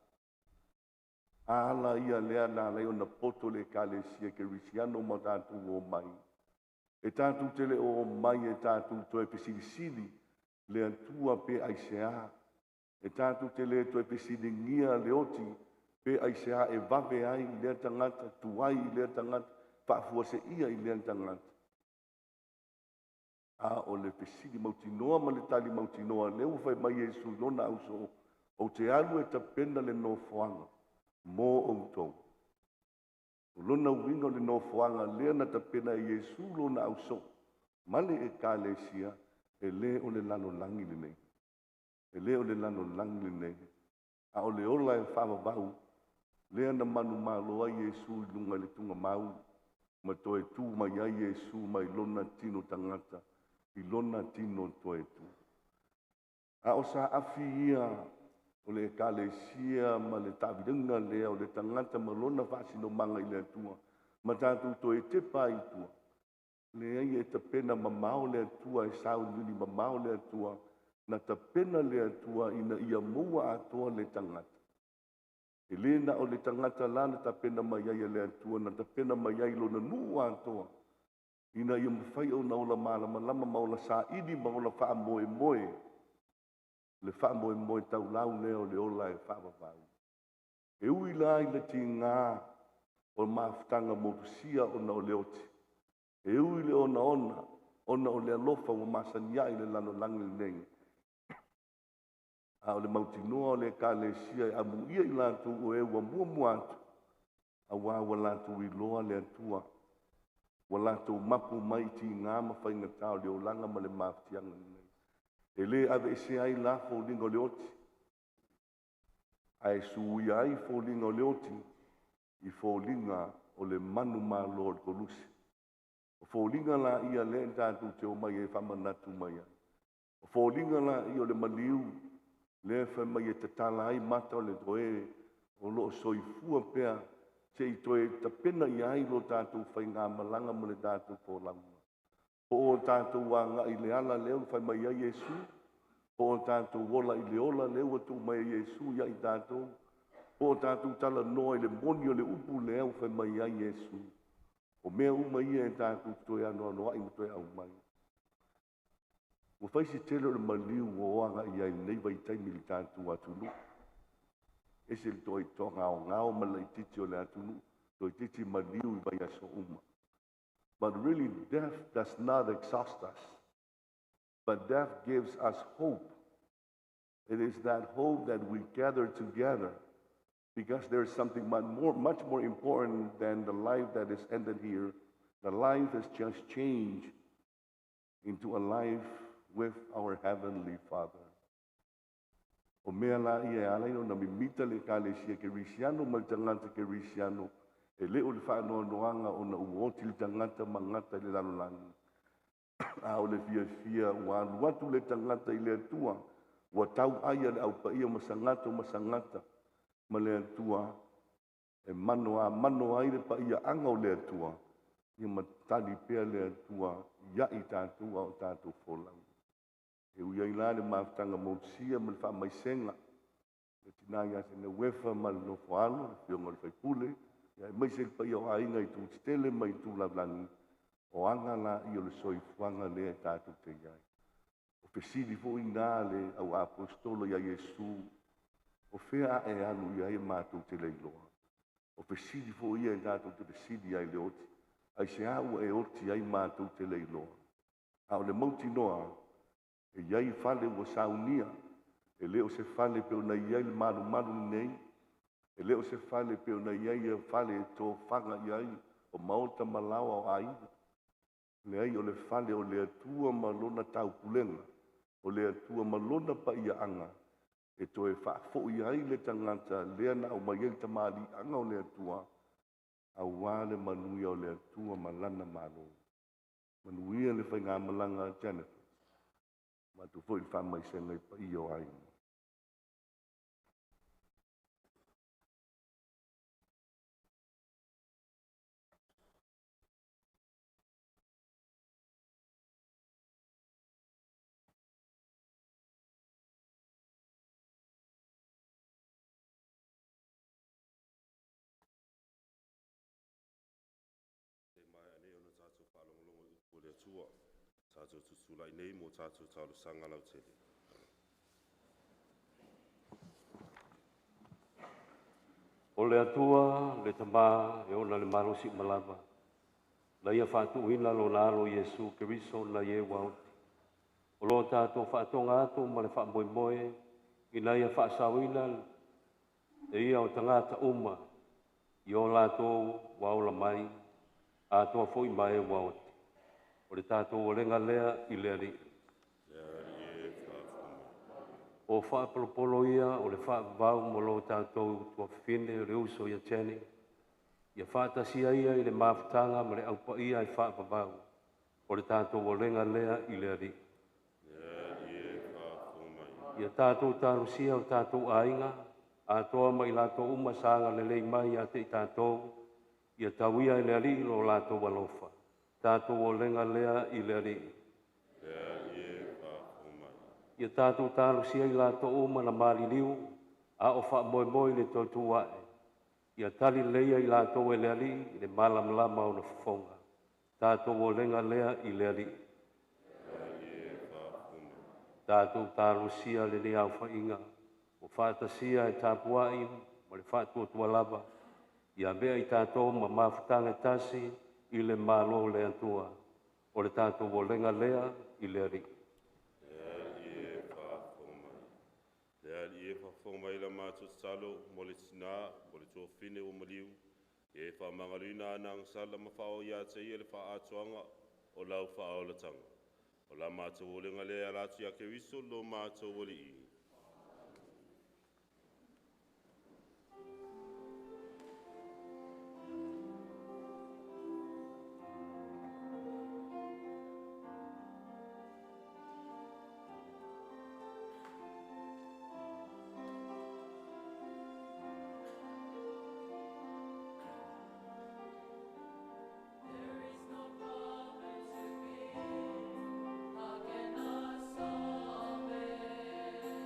A ala ia lea na ala ai ona poto le Ekalesia Kerisiano ma tatou omai. E tatou te le o omai e tatou toe fesilisili le Atua pe aisea. E tatou te le toe fesiligia le oti pe aisea e vave ai i lea tagata, tuai i lea tagata, faafuaseia i lea tagata. A o le fesili mautinoa ma le tali mautinoa, lea ua fai mai Iesu i lona ausoo, ou te alu e tapena le nofoaga mo outou. O lona uiga o le nofoaga lea na tapena e Iesu lona ausoo ma le Ekalesia, e le o le lalolagi lenei. E le o le lalolagi lenei. A o le ola e faavavau, lea na manumalo ai Iesu i luga i le tugamau, ma toe tu mai ai Iesu mai lona tino tagata i lona tino toe tu. A o saafi ia o le Ekalesia ma le taavilaga lea o le tagata ma lona faasinomaga i le Atua, ma tatou toe tepa ai i tua, leai e tapena mamao le Atua, e sauniuni mamao le Atua, na tapena le Atua ina ia maua atoa le tagata. E le na o le tagata la na tapena mai ai e le Atua, na tapena mai ai lona nuu atoa, ina ia mafai ona ola malamalama ma ola saili ma ola faamoemoe, le faamoemoe taulau lea o le ola e faavavau. E ui la i le tiga o mafutaga motusia ona o le oti, e ui le onaona ona o le alofa ua masani ai le lalolagi lenei. A o le mautinoa o le Ekalesia e amuia i latou o e ua muamua atu, auā ua latou iloa le Atua, ua latou mapu mai i tiga ma faigata o le olaga ma le mafatiaga lenei. E le aveesea ai la foliga o le oti, ae suia ai foliga o le oti i foliga o le manumalo o le koluse. O foliga la ia lea tatou te omai e faamanatu mai ai. O foliga la ia o le maliu lea fai mai e tatala ai mata o le toe o loo soifua pea, se i toe tapena i ai lo tatou faigamalaga ma le tatou folauga. Po o tatou agai i le ala lea ua fai mai ai Iesu, po o tatou ola i le ola lea ua tuu mai ai Iesu ia i tatou, po o tatou talanoa i le moni o le upu lea ua fai mai ai Iesu. O mea uma ia e tatou toe anoanoai ma toe aumai. Ua fai se tele o le maliu ua o agai ai i lenei vaitaimi i le tatou atunuu. Ese le toe toagaogao ma le laitiiti o le atunuu, toeitiiti maliu i vaiaso uma. But really, death does not exhaust us, but death gives us hope. It is that hope that we gather together, because there is something much more important than the life that is ended here. The life has just changed into a life with our Heavenly Father. O mea la ia e ala ai ona mimita le Ekalesia Kerisiano ma le tagata Kerisiano, e le o le faanoanoaga ona ua oti le tagata ma gata i le lalolagi. A o le fiafia ua alu atu le tagata i le Atua, ua tauai a le aupaia ma sagata ma sagata ma le Atua, e mano a mano ai le paiaaga o le Atua, ia ma tali pea le Atua ia i tatou a o tatou folau. E ui ai la le mafutaga motusia ma le faamaisega, le tina ia Sinauefa ma le nofo alo, le afioga o le faipule, ia aemaise le paia o aiga i tu tetele ma i tu lalolagi, o aga la ia o le soifuaga lea e tatou te i ai. O fesili foi na le au apostolo ia Iesu, o fea a e alu i ai e matou te le iloa. O fesili foi ia e tatou te fesili ai le oti, aisea ua e oti ai matou te le iloa. A o le mautinoa, e i ai fale ua saunia, e le o se fale pe ona i ai le malumalu lenei, e le o se fale pe ona i ai ia fale e tofaga i ai o maota ma laoa o aiga. Leai, o le fale o le Atua ma lona taupulega, o le Atua ma lona paiaaga, e toe faafoi ai le tagata lea na aumai ai le tamaliiaga o le Atua, auā le manuia o le Atua ma lana Malo. Manuia le faigamalaga a Jennifer. Matou foi le faamaisega i paia o aiga. Atua. Tatou tutulai nei mo tatou talosaga lautele. O le Atua le Tamā e ona le malosi uma lava, na ia faatuuina lona alo Iesu Keriso na ie ua oti. O lo tatou faatoga atu ma le faamoemoe ina ia faasaoina e ia o tagata uma i o latou ua ola mai, atoa foi ma e ua oti. O le tatou olega lea i le Alii. O faapolopolo ia o le faavavau mo lo tatou tuafafine o le uso ia Jenny, ia faatasia ia i le mafutaga ma le aupaia e faavavau. O le tatou olega lea i le Alii. Ia tatou talosia o tatou aiga, atoa ma i latou uma sa agalelei mai ia te i tatou, ia tauia e le Alii lo latou alofa. Tatou olega lea i le Alii. Ia tatou talosia i latou uma na maliliu, a o faamoemoe i le toe ae. Ia tali lelei i latou e le Alii i le malamalama o ona fofoga. Tatou olega lea i le Alii. Tatou talosia lenei aofaiga, o faatasia e tapuai ma le faatuatua lava, ia avea i tatou ma mafutaga e tasi i le malo o le Atua. O le tatou olega lea i le Alii. Le Alii e faafofoga mai la matou tatalo mo le tinā mo le tuafafine ua maliu, ia e faamagaloina ana agasala ma faaoo ia te ia le faaatoaga o lau faaolataga. O la matou olega lea e ala atu ia Keriso lo matou Alii. There is no problem too big. How can I solve it?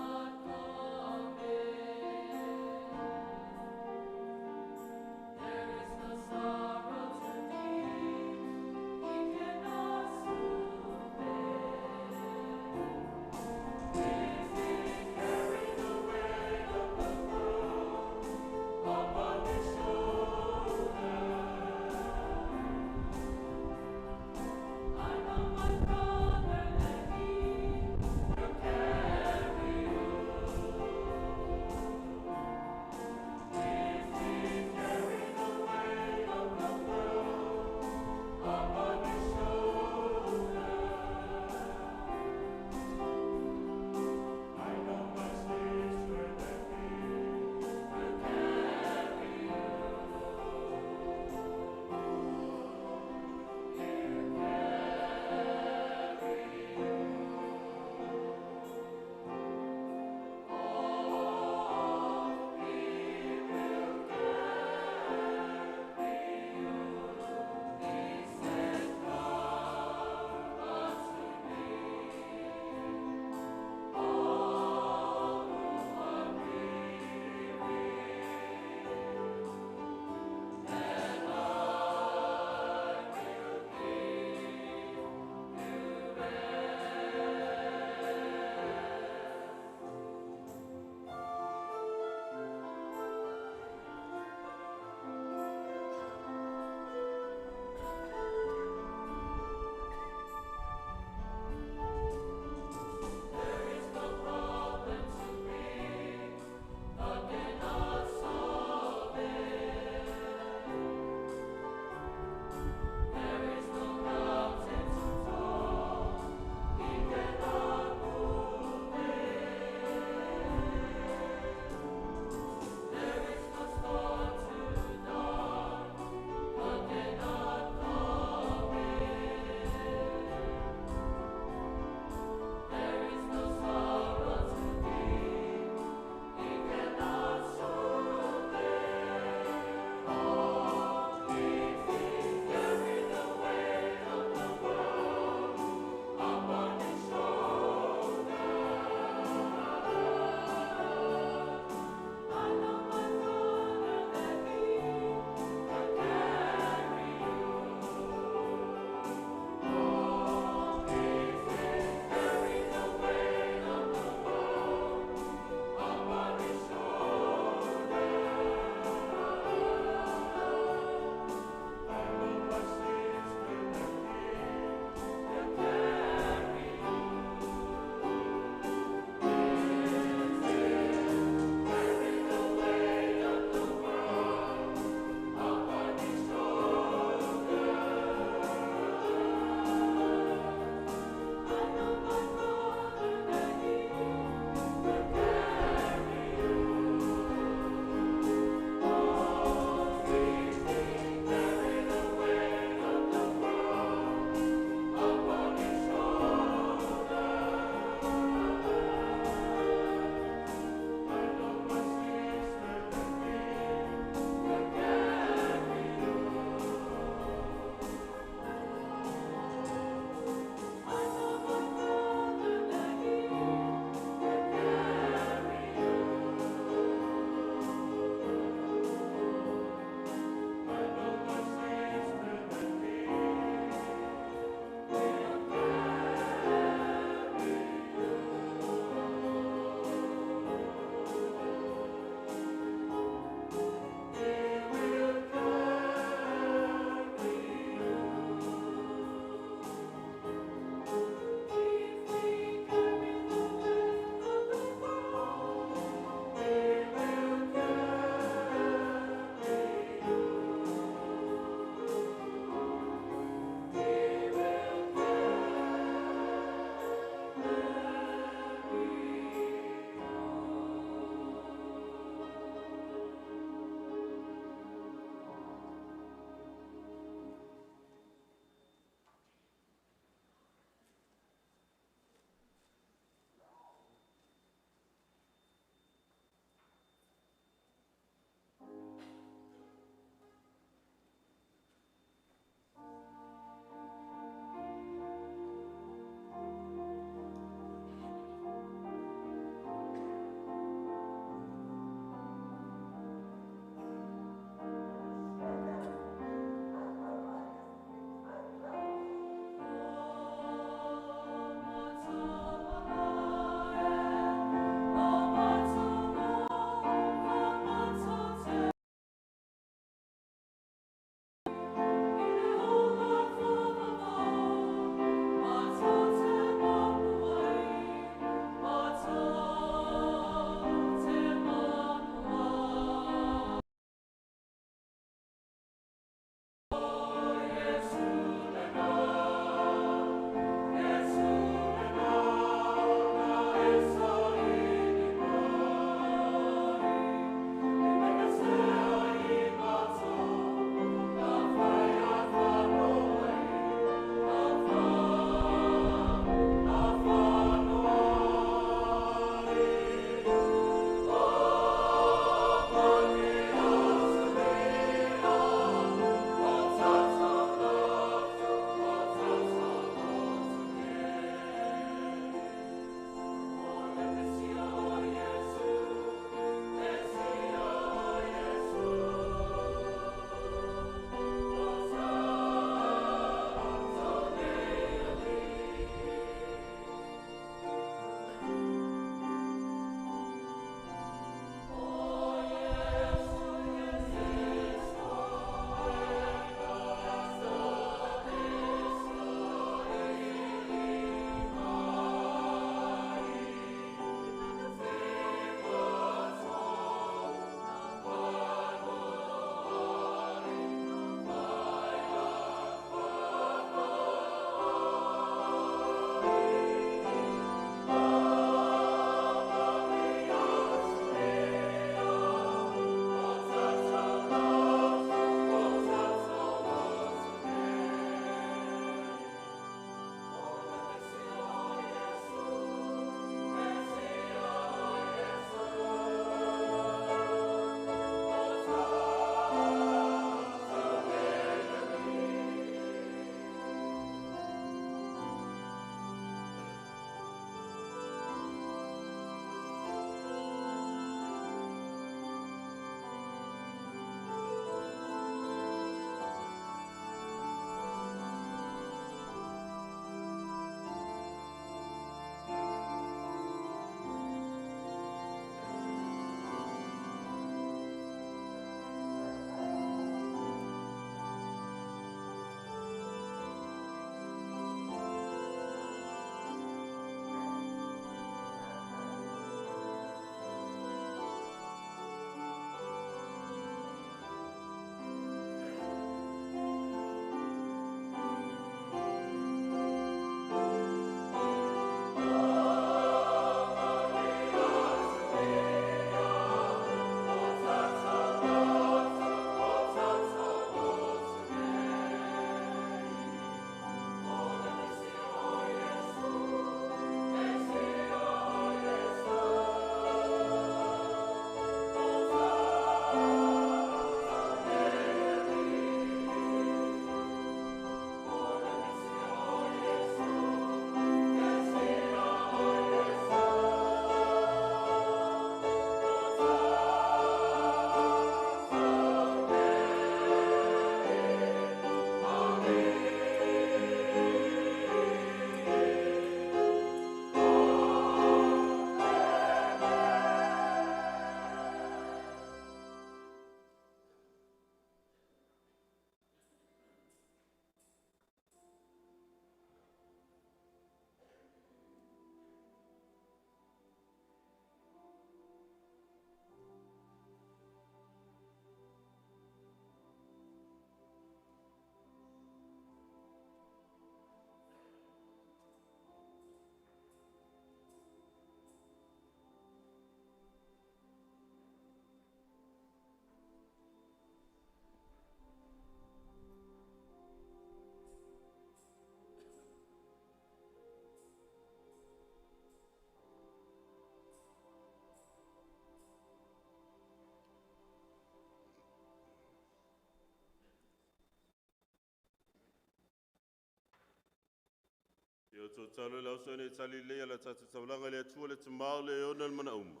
E o talo le auso nei tali lea la tatu taulanga le atua le tamao le ona le mana uma.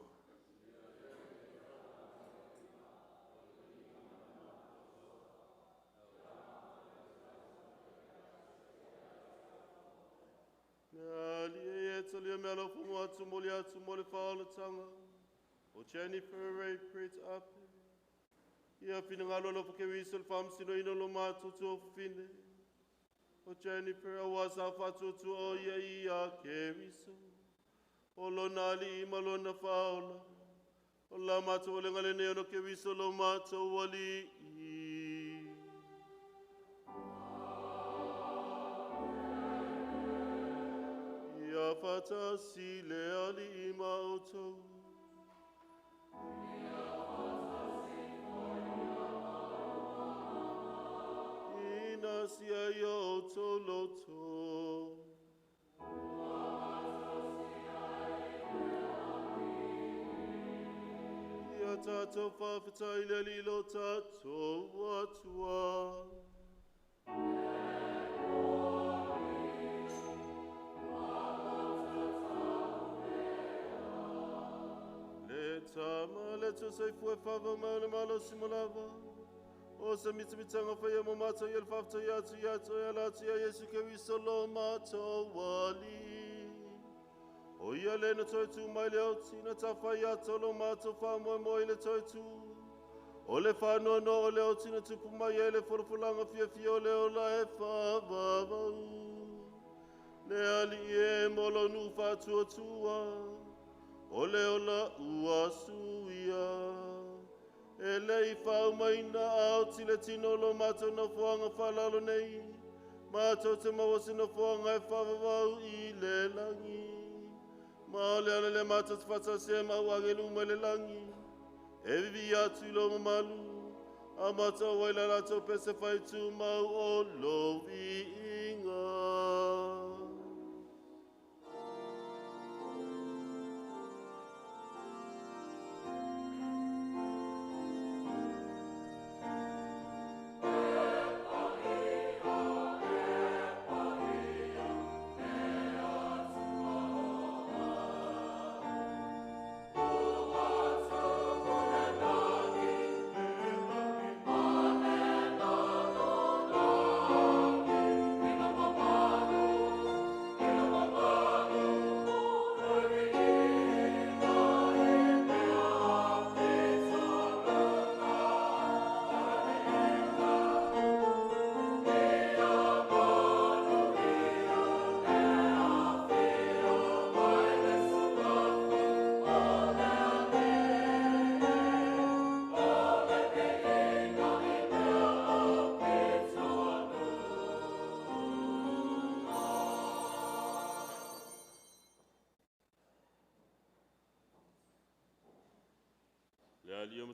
Ali e tali me alo fumo atu mo le atu mo le whaolatanga. O Jennifer Ray Prit Ape. Ia finangalo lo whakewiso le whamsino ino lo mātutu o fine. O Jennifer awa sa whatutu o ia ia keriso. O lona ali ima lona whaola. O la mātu o lenga lene ono keriso lo mātu wali i. Ia whatasi le ali ima o tau. Sia ia o toloto. Ia tātou whawhitai le lilo tātou atua. Le tama le tōseifu e whawa mau le malo simolava. O se mitamitanga whaia mo mātou i el whawhita i atu i atu i ala atu ia Yesu Keriso lo mātou wali. O ia le na toi tū mai le au tina ta whai ato lo mātou whamoe mo i le toi tū. O le whanoa no o le au tina tupu mai e le forofulanga fia fia o le ola e whawawau. Le ali e molo nu whatua tua. O le ola ua suia. E lei whau mai na au tile tino lo mātou na fuanga whalalo nei. Mātou te mawasi na fuanga e whawawau i le langi. Ma o le ala le mātou te whatase mau angelu mai le langi. E vivi atu lo mamalu. A mātou wai la lātou pese whaitu mau o lo viinga.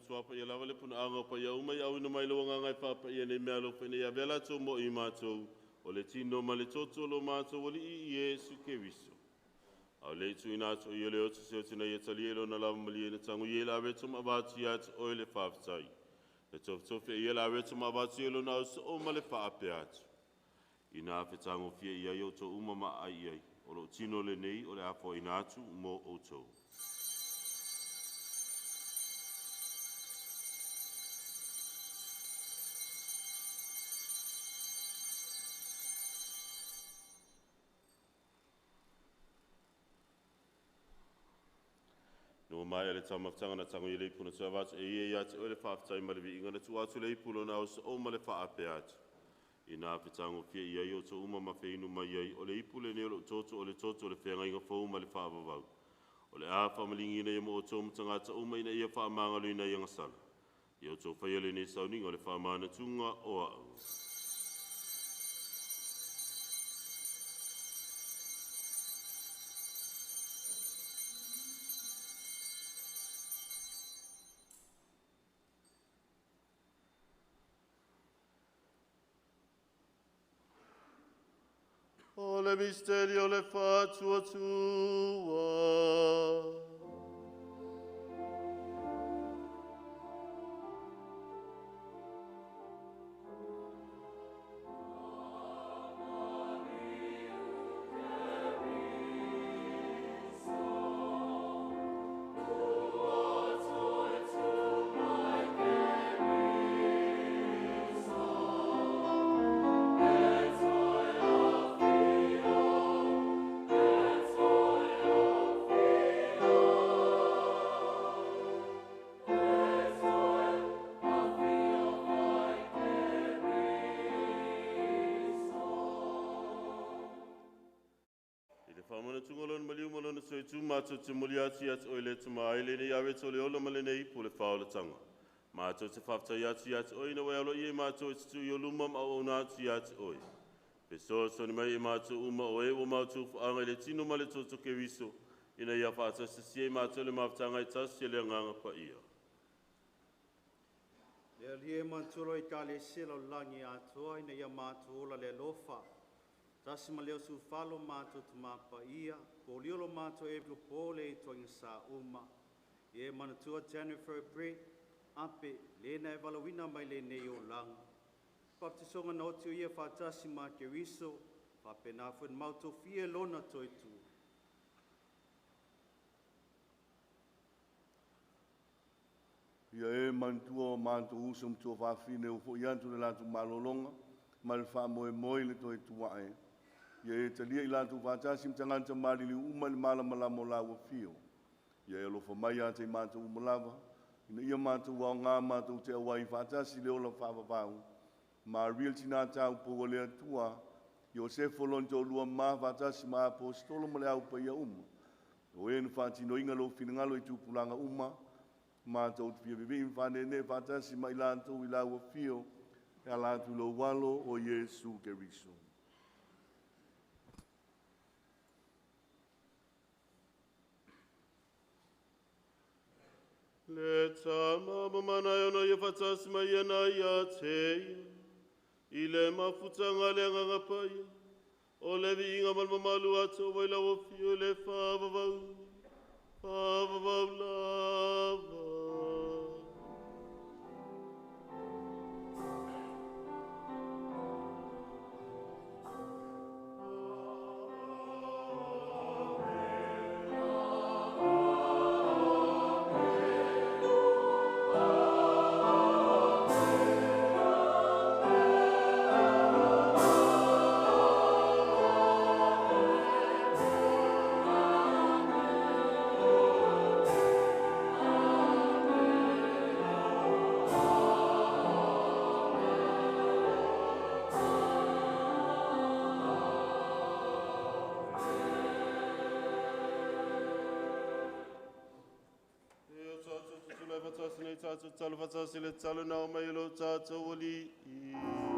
Tuapa ia lava le puna anga pa ia uma ia una mai lo ngai papa ia nei mea lo whene ia vela tō mo i mātou o le tino ma le toto lo mātou wali i Yesu Keriso. Au le tu ina atu i le otu se otu na ia tali e lona lava malie na tangu ia la reto ma vatu ia atu o le whawhitai. Le tofitofi ia la reto ma vatu ia lona au so o ma le whaape atu. Ina awhetango fia ia i o tō uma ma ai ai. O lo tino le nei o le afo ina atu mo o tō. Mai le taumafataga na tango i le ipu na tuavatu e ia ia te oe le whaafetai ma le viiga na tua atu le ipu lona au o ma le whaape atu. Ina awhetango fia ia i o tō uma ma wheinu mai ai o le ipu le neo lo toto o le toto o le whengainga fōu ma le whaavavau. O le a whamalingina ia mo o tō mutangata uma ina ia whaamangalo ina ia ngasala. Ia o tō whaia le nei sauninga o le whaamana tūnga o au. O le misterio le fatua tua. manatuga o Lona maliu ma Lona soitu matou te momoli atu ia te Oe le Tama ai lenei ave o le ola ma lenei pule faaolataga. Matou te faafetai atu ia te Oe ina ua e aloaia i matou e te tuu i o luma ma auauna atu ia te Oe. Fesoasoani mai i matou uma o e ua matou faaga i le tino ma le toto Keriso, ina ia faatasasia i matou le mafutaga e tasi e le Agaga Paia. Le Alii e manatua Ekalesia lalolagi atoa ina ia matou ola i le alofa, tasi ma le usufale o matou Tama Paia, polia lo matou Epikopo le itoaiga sa uma. Ia e manatua Jennifer Brett Ape, le na e valaauina mai lenei olaga. Baptisoga na oti o ia faatasi ma Keriso, faapena foi na mautofia e lona toe tu. Ia e manatua o matou uso ma tuafafine ua fo'i atu le latou malologa ma le faamoemoe i le toe tuae. Ia e talia i latou faatasi ma tagata maliliu uma i le malamalama o laua afio. Ia e alofa mai ia te i matou uma lava, ina ia matou aoga matou te auai faatasi i le ola faavavau. Maria le tina taupou a le Atua, Iosefa lona toalua ma faatasi ma Aposetolo ma le au paia uma. O e na faatinoina lou finagalo i tupulaga uma, matou te fia vivii ma faaneenee faatasi ma i latou i lau afio, e ala atu i lou alo o Iesu Keriso. Le tama ma mana e ona ia faatasi mai ia na ia te ia. I le mafutaga le Agaga Paia, o le viiga ma le mamalu atu o lau afio i le faavavau, faavavau lava. Talo faatasi le talo na o mai o lo tatou Alii. Ia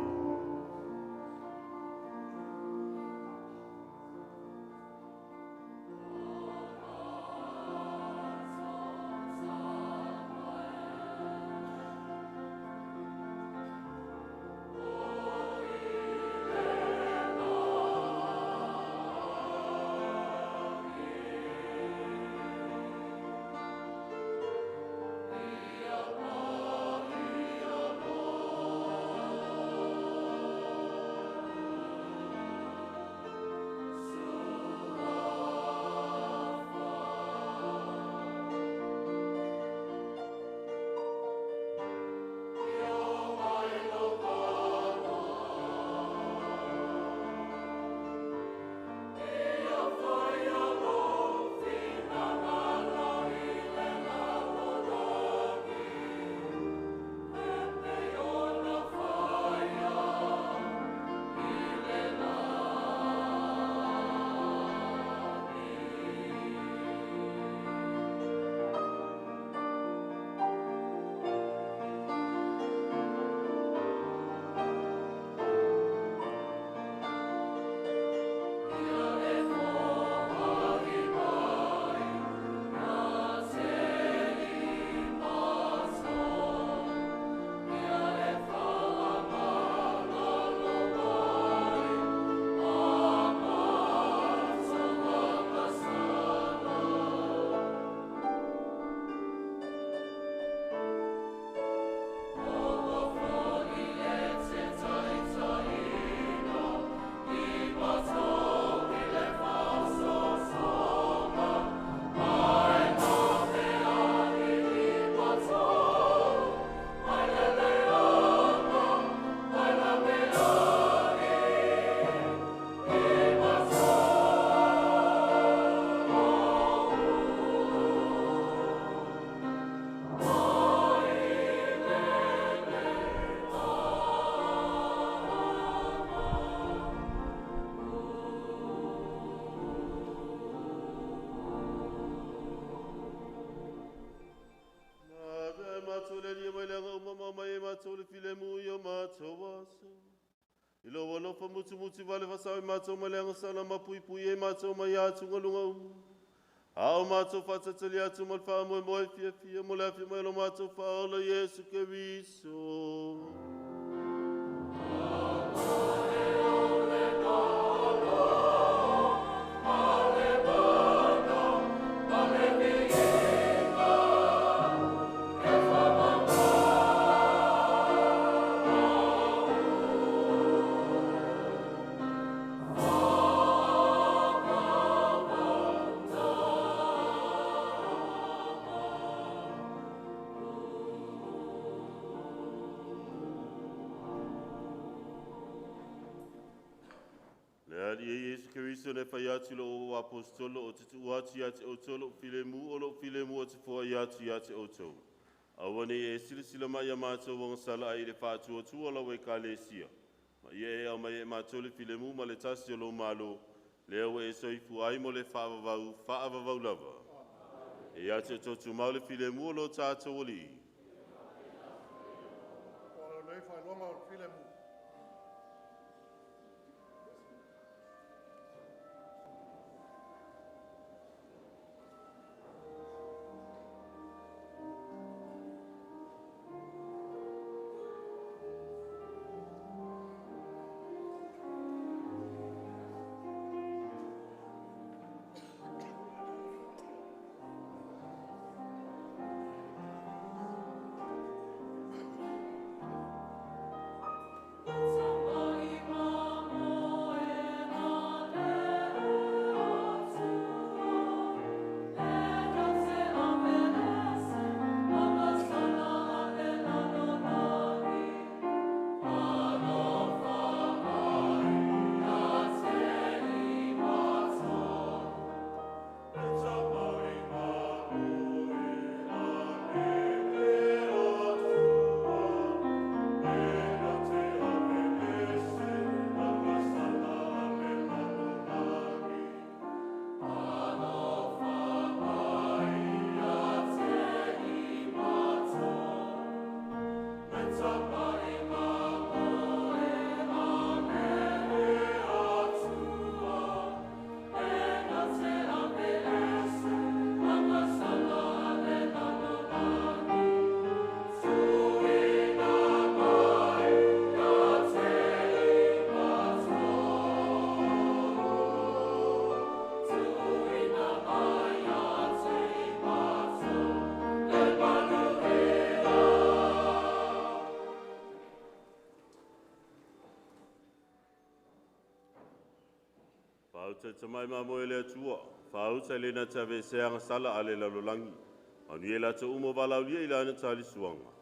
alofa mutumuti vale fasau i mātou mai le agasala ma puipui e mātou mai atugaluga uma. A o mātou whātatali atu ma le whaamoemoe fiafia mo le afio mai o lo mātou Faaola Iesu Keriso. Le ali e Iesu Keriso ne whai atu lo o apostolo o te tuu atu ia te outou lou filemu o lou filemu o te foai atu ia te outou. Aua nei e silasila mai ia mātou agasala ai i le faatuatua o lau ekalesia. Ma ia e aumai e mātou le filemu ma le tasi o lou malo, lea ua e soifua ai mo le faavavau, faavavau lava. E ia te outou tumau le filemu o lo tātou Alii. O lenei faailoga o le filemu. Faauta mai ma mo le Atua, faauta le na te aveesea agasala a le lalolagi. Manuia i latou uma o valaaulia i lana talisuaga.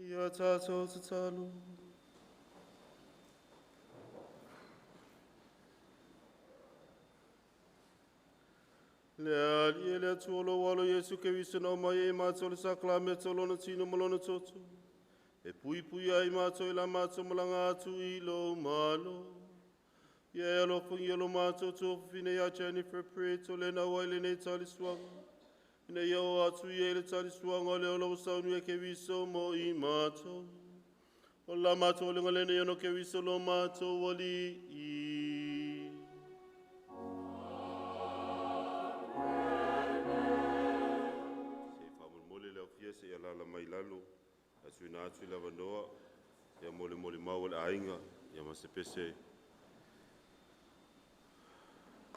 Ia tātou tatalo. Le ali e le atua lo walo Yesu ke wisa na mai e mātou le saklame tau lona tino ma lona toto. E pui pui ai mātou i la mātou malanga atu i lo malo. Ia e alofa i lo mātou tō ia Jennifer Preto le na wai le nei tali suaga. Ina ia o atu i e le tali suaga o le ola o saunu e ke wiso mo i mātou. O la mātou le ngalene ono ke wiso lo mātou wali i. Se whamulmuli le aufia se ia lala mai lalo. Atu ina atu i lava noa. Ia mole mole mau le ainga. Ia ma se pese.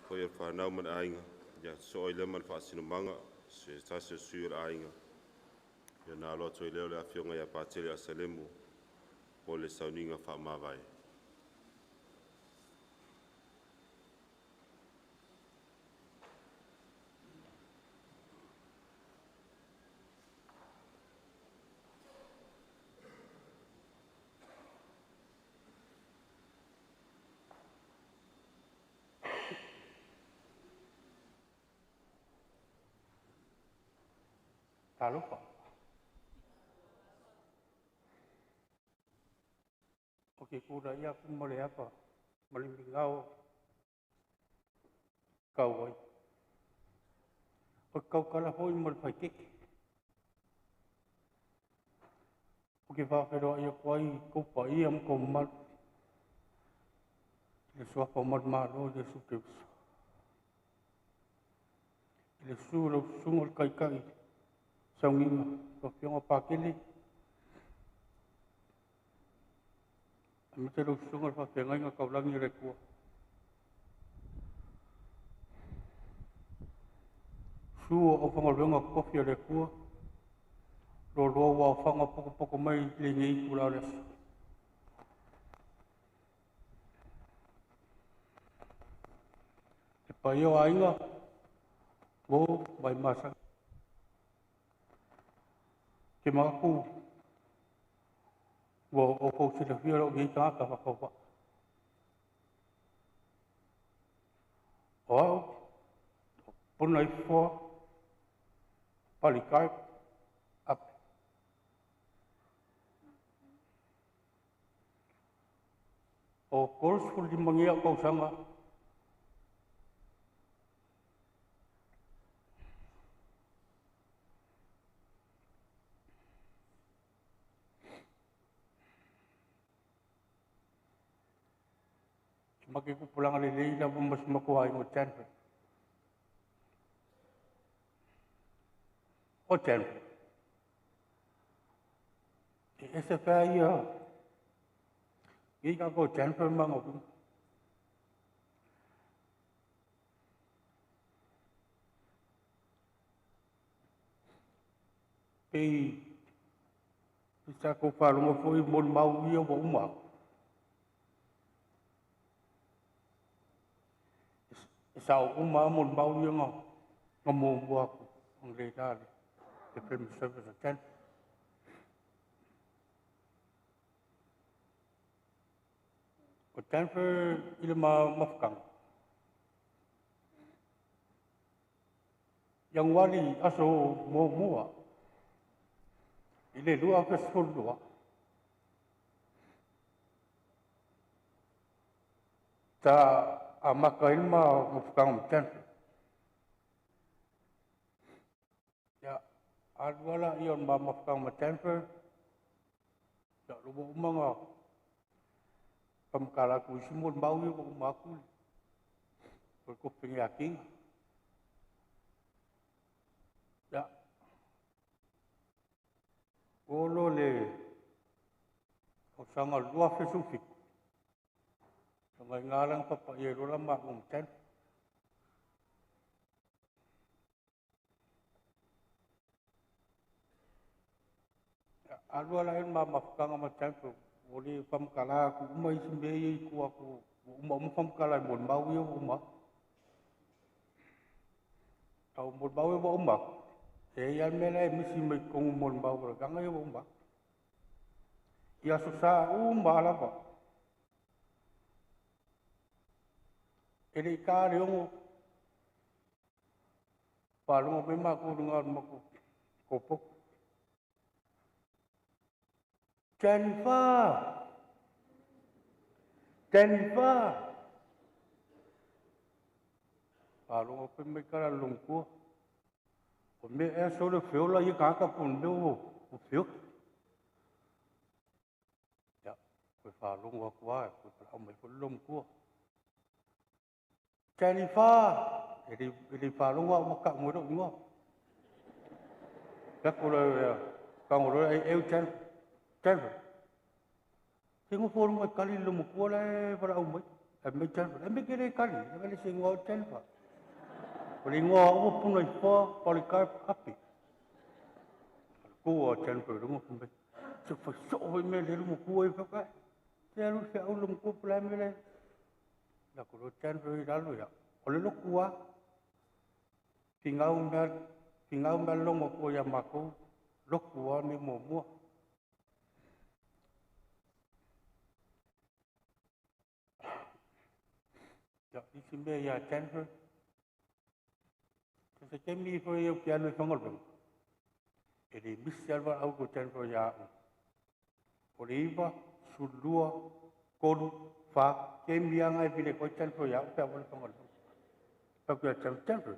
Foi o whanau man ainga. Ia so ai le man whaasino manga. Se tasi o sui o le aiga. Ia nā aloa toi leo le afioga ia Patele a Salemu o le sauniga faamavae. Talofa. O ke kura ia ku mo le apa, mo le mingao kau ai. O kau kala hoi mo le whaikeke. O ke whawheroa ia kua i koupa ia mo kou malu. I le suafa o malu malo i le su te uso. I le su lo sunga o le kaikai saungiga, o fionga pākele. A me te lau susunga le whawhengainga kaulangi o le kua. Su o whangaluenga kofi o le kua. Lo loa wa o whanga poko poko mai le ngei kula o le aso. Te pai o ainga, o mai masa. Te māku, ua o kou silafia lau ngei tāta whakaupa. O au, puna i foa, pali kai, ape. O koros fuli mangia kau sanga, Maki ku pulanga le leila mo mas makuha o Jennifer. O Jennifer. E ese whea ia, i ka ko Jennifer manga ku. Pei, pisa ko whalonga fo i mon mau ia wa uma. E sao uma mo mau ia nga nga mo mo aku ang le dale te film service at 10. O Jennifer i le ma mafkang. Yang wali aso mo mua. I le lua ke lua. Ta a maka ilma mafkang mo Jennifer. Ya aluala ia ma mafkang mo Jennifer. Ya lubo umanga pamkala ku simol mau ia ko maku. Ko penyaking. Ya. Olo le o sanga lua fesufik. Sanga ngalang papa ia lola ma ten. Ya alua la ma mafkanga ma ten oli pamkala ku uma isi me i ku aku uma uma pamkala mo mau ia uma. Tau mo mau ia uma. E ia mele misi mai kongu mo mau ra ganga ia uma. I aso sa uma lava. E le i ka le 6, faalogo mai makou i luga o le matou koko. Jennifer! Jennifer! Faalogo pe mai kala longkua. O me e solo feola i ka ka pun me o feo. Ya, ko faalogo aku a ko pa mai ko longkua. Jennifer! E le faalogo au maka mo ro ngo. Ya ko le ka ngoro e e Jennifer. Singo fo mai kali lo mo ko le para au mai. E mai Jennifer. E me kere kali, e le singo Jennifer. O le ingoa o puna i foa Polycarp Api. Ko o Jennifer runga kumbe. Se fa so o me le mo ku e fa ka. Te alu se au lo mo ku pla me le. La ko lo Jennifer i lalo ya. O le lokua. Pingau me lo mo ko ya mako. Lokua ni mo mo. Ya isi me ya Jennifer. Se kemi fo ia ke alu whangal benga. E le misi alwa au ko Jennifer ia au. O le 9, 12, 3, 4, kemi anga e vile ko Jennifer ia au pe awale whangal benga. Pau kia Jennifer.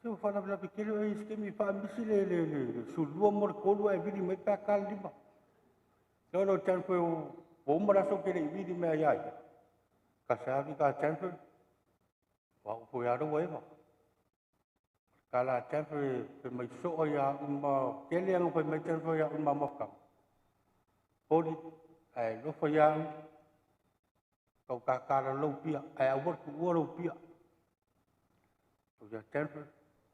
Te o whana vila pikele e isi kemi wha misi le le le le 12 mo le 3 e vili mai pā kala 5. Lolo Jennifer o umara so kere i vili mea ia ia. Ka saavi ka Jennifer. Wa upo ia rawa ewa. Kala Jennifer pe mai soa ia uma kele anga pe mai Jennifer ia uma mafka. Poli ai lofa ia kau ka kala lopia ai awar ku ua lopia. O ia Jennifer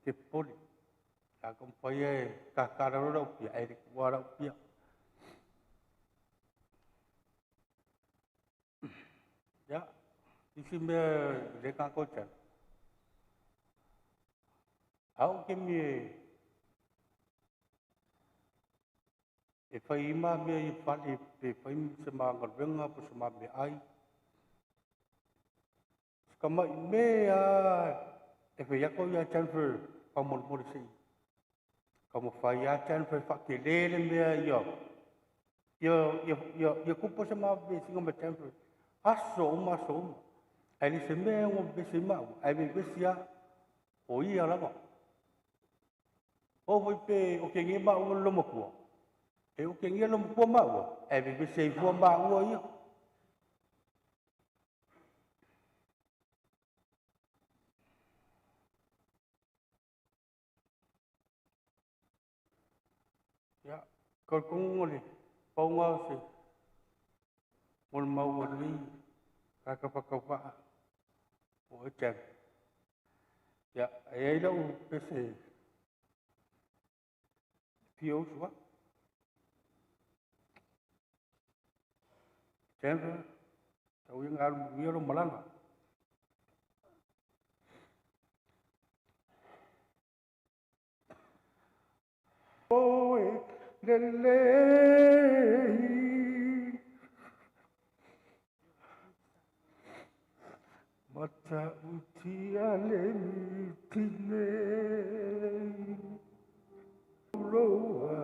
te poli. Ka kompai e ka kala lopia ai ua lopia. Ya isi me le ka ko chan. Au ke mi e whai ima mea i whale pe whai se maa ngalwenga po se maa me ai. Sika mai mea e whai ako ia Jennifer ka mole se i. Ka mo whai ia Jennifer wha ke lele mea ia. Ia kupo se maa me singa me Jennifer. Aso uma, aso uma. Ai le se mea ngo bese mau. Ai me bese ia o ia lava. O hoi pe o ke nge maua lo makua. E o ke nge lo makua maua. E be se fua maua ia. Ya, ko kongole paunga se. Mol maua ni ka ka pa ka pa. O e chan. Ya, ai lo pese Pio sua. Jennifer, tau yang alu ngiaro malanga. Oe lele mata utia le mitine roa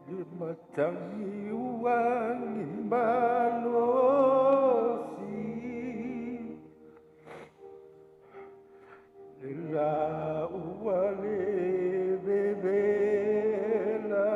le matangi uangi malosi le la ua le bebela.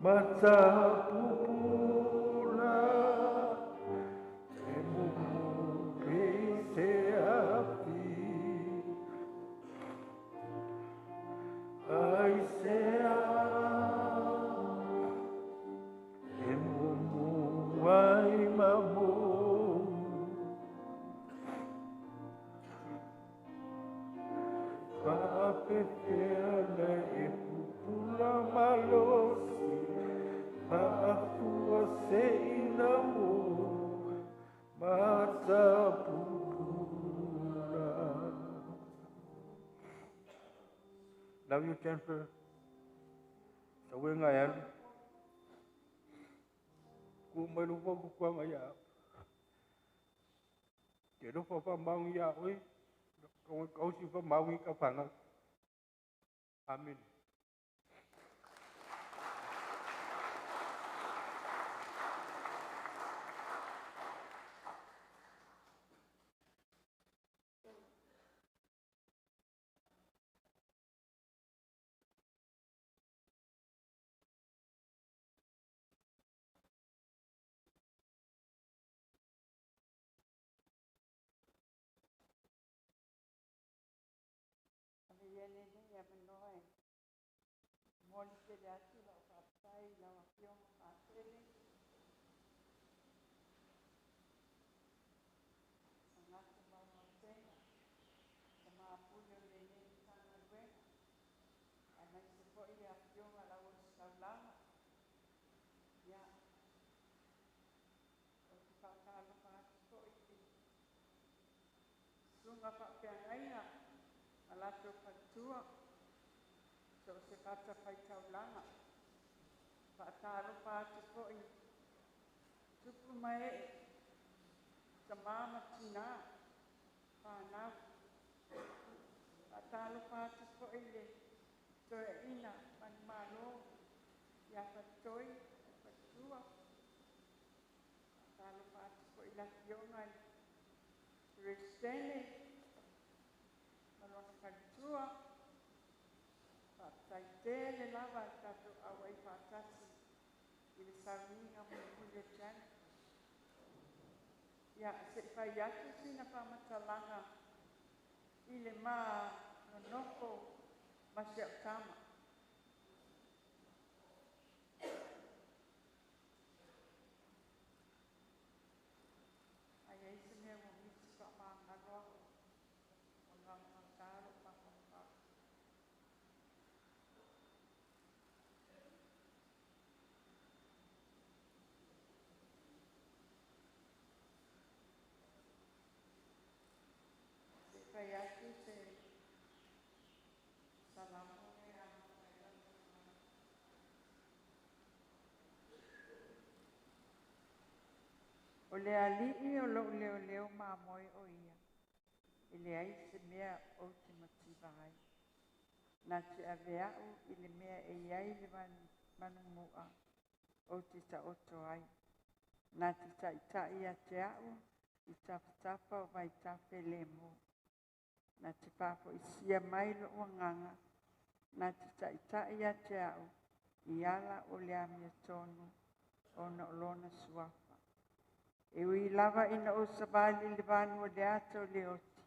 Mata pupula e mumu pe api ai se a e mumu ai mamu Faapefea le e pupula malosi, faafua se ina ua matapupula. Love you, Jennifer. Sa uenga e alu. Ku mai lo ku kuanga ia. Te lofa fa maungi ia oi. Kau kau si fa maungi ka whanga. Amen. Ia lenei avanoa e momoli tele atu lau faafetai i lau Afioga Patele, tagata maumauteina, tama pule o lenei Matagaluega, aemaise foi le afioga i le Auositaulaga. Ia, ou te faatalofa atu foi i le susuga faafeagaiga ma latou faletua, so o se fatafaitaulaga. Faatalofa atu foi tupu ma ee, tamā ma tinā, fanau. Faatalofa atu foi i le toeaina manumalo ia Faletoi ma le faletua. Faatalofa atu foi i le afioga i le Peresetene ma lona faletua. Faafetai tele lava le tatou auai faatasi i le sauniga mulimuli o Jennifer. Ia, se i fai atu sina faamatalaga i le ma nonofo ma si au tama. Ai ai se mea ua misi faamagalo au, ua gaugauta lou mafaufau. Se i fai atu se salamo e amata ai lau tautalaga. O le alii o lou leoleo mamoe o ia, e leai se mea ou te mativa ai. Na te ave au i le mea e i ai le manumua ou te taoto ai. Na te taitai ia te au i tafatafa o vaitafe lemu. Na te faafoisia mai lou agaga, na te taitai ia te au i ala o le amiotonu ona o lona suafa. E ui lava ina ou savali i le vanu o le ata o le oti,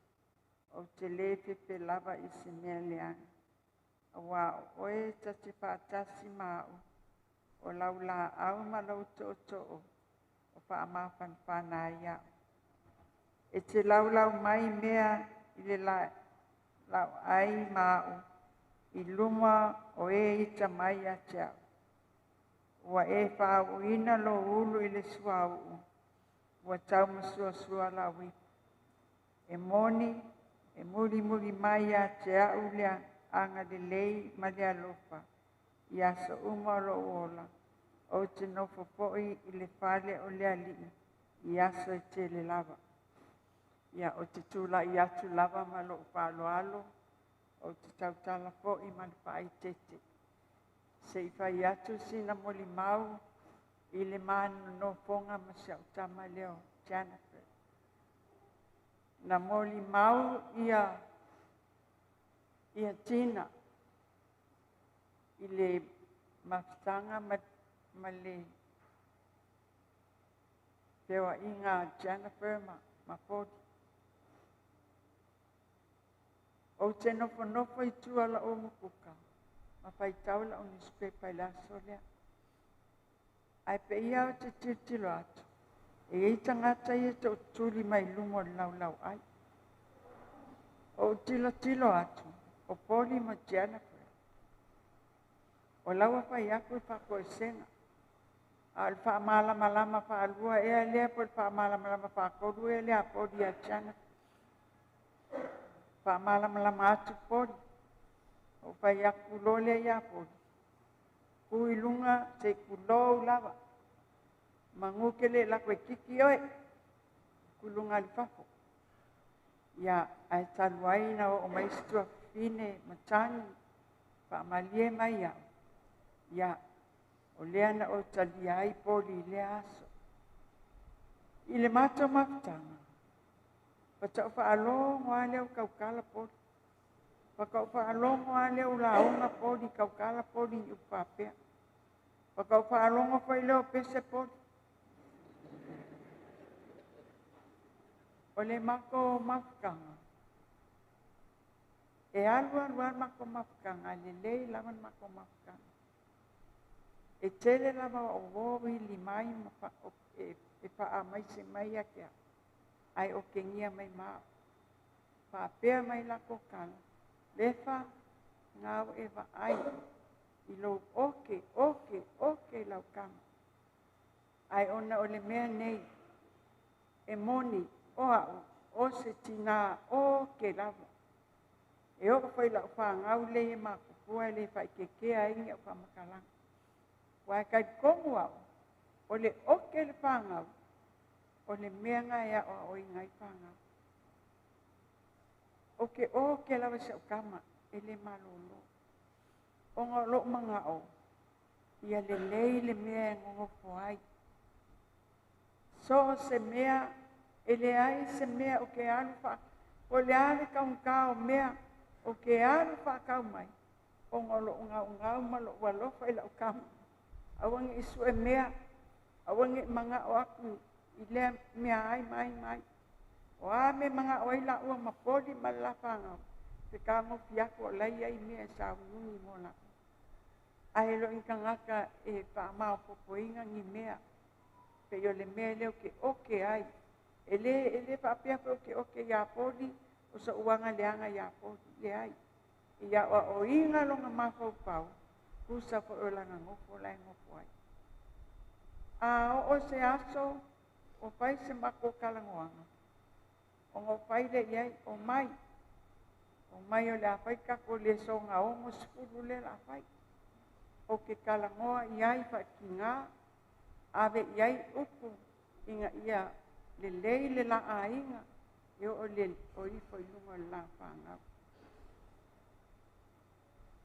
ou te lē fefe lava i se mea leaga. Auā o oe ta te faatasi ma au, o lau laau ma lou tootoo o faamafanafana ai au. E te laulau mai mea i le lauai ma au, i luma o e ita mai ia te au. Ua e faauuina lou ulu i le suauu, ua taumasuasua lau ipu. E moni, e mulimuli mai ia te au le agalelei ma le alofa, i aso uma o lou ola, ou te nofo foi i le fale o le alii, i aso e tele lava. Ia, ou te tulai atu lava ma lou faaaloalo, ou te tautala foi ma le faaeteete. Se i fai atu sina molimau i le manonofoga ma si au tama lea o Jennifer. Na molimau ia Tina i le mafutaga ma le feoaiga a Jennifer ma Poli. Ou te nofonofo i tua lau umukuka ma faitau lau newspaper i le aso lea. Ae peia o te tilotilo atu, e iai tagata ia tootuli mai luma o le laulau ai. Ou tilotilo atu, O Poli ma Jennifer. O laua fai aku i whakoesega. A o le whaamalamalama whaalua ea lea po le whaamalamalama whaakolu ea lea Poli a Jennifer. Whaamalamalama atu Poli. O fai aku lo lea ia Poli. Ku i lunga se kulou lava. Mangu ke le lako e kiki oe. Kulunga le fafo. Ia ae talu ai na o mai situa fine matani. Whaamalie mai au. Ia o lea na o talia ai Poli i lea aso. I le matou mafutaga, fata'u faalogo a lea o kaukala Poli. Faka'u faalogo a lea o laoga Poli, kaukala Poli i upapea. Faka'u faalogo foi lea o pese Poli. O le mako mafutaga, e alu alu alu mako mafutaga, lelei lava le mako mafutaga. E tele lava o o i mai ma e wha mai se mai a kia. Ai o ke ngia mai mao. Whaapea mai lako kala. Lefa ngau e wa ai. I lou oke, oke, oke lau kama. Ai ona o le mea nei. E moni o au o se tina oke lava. E o whai lau wha ngau le e makupua le whaikekea ai ngi au whamakalanga. Wai kai kongu au, o le oke le whangau, o le mea ngai a o i ngai whangau. O ke oke lawa se o kama, e le malolo. O ngā lo manga o, ia le lei le mea e ngongofo ai. So se mea, e le ai se mea o ke alu wha, o le ale kaungka o mea, o ke alu wha mai, o ngā lo ngau ngau ma lo walofa i lau kama. Awangi isu e mea, awangi manga o aku i lea mea ai mai mai. O a me manga o ai la ua mapoli ma la whangau. Te ka ngofi aku o lai ai mea sa ungi mo la. Ai lo inka ngaka e wha mao popoinga ngi mea. Pe yo le mea leo ke oke ai. E le whaapea pe oke oke ia poli, o sa uanga leanga ia poli le ai. Ia o inga longa mawhau pau. Kusa fo o langa ngofo lai ngofo ai. A o se aso, o pai se mako kalangoanga. O ngō pai le iai, o mai. O mai o le a whai kako le songa o mo sifuru le la whai. O ke kalangoa iai wha ki ngā, ave iai upu inga ia le lei le la a inga, e o le o ifo i lunga le la whangau.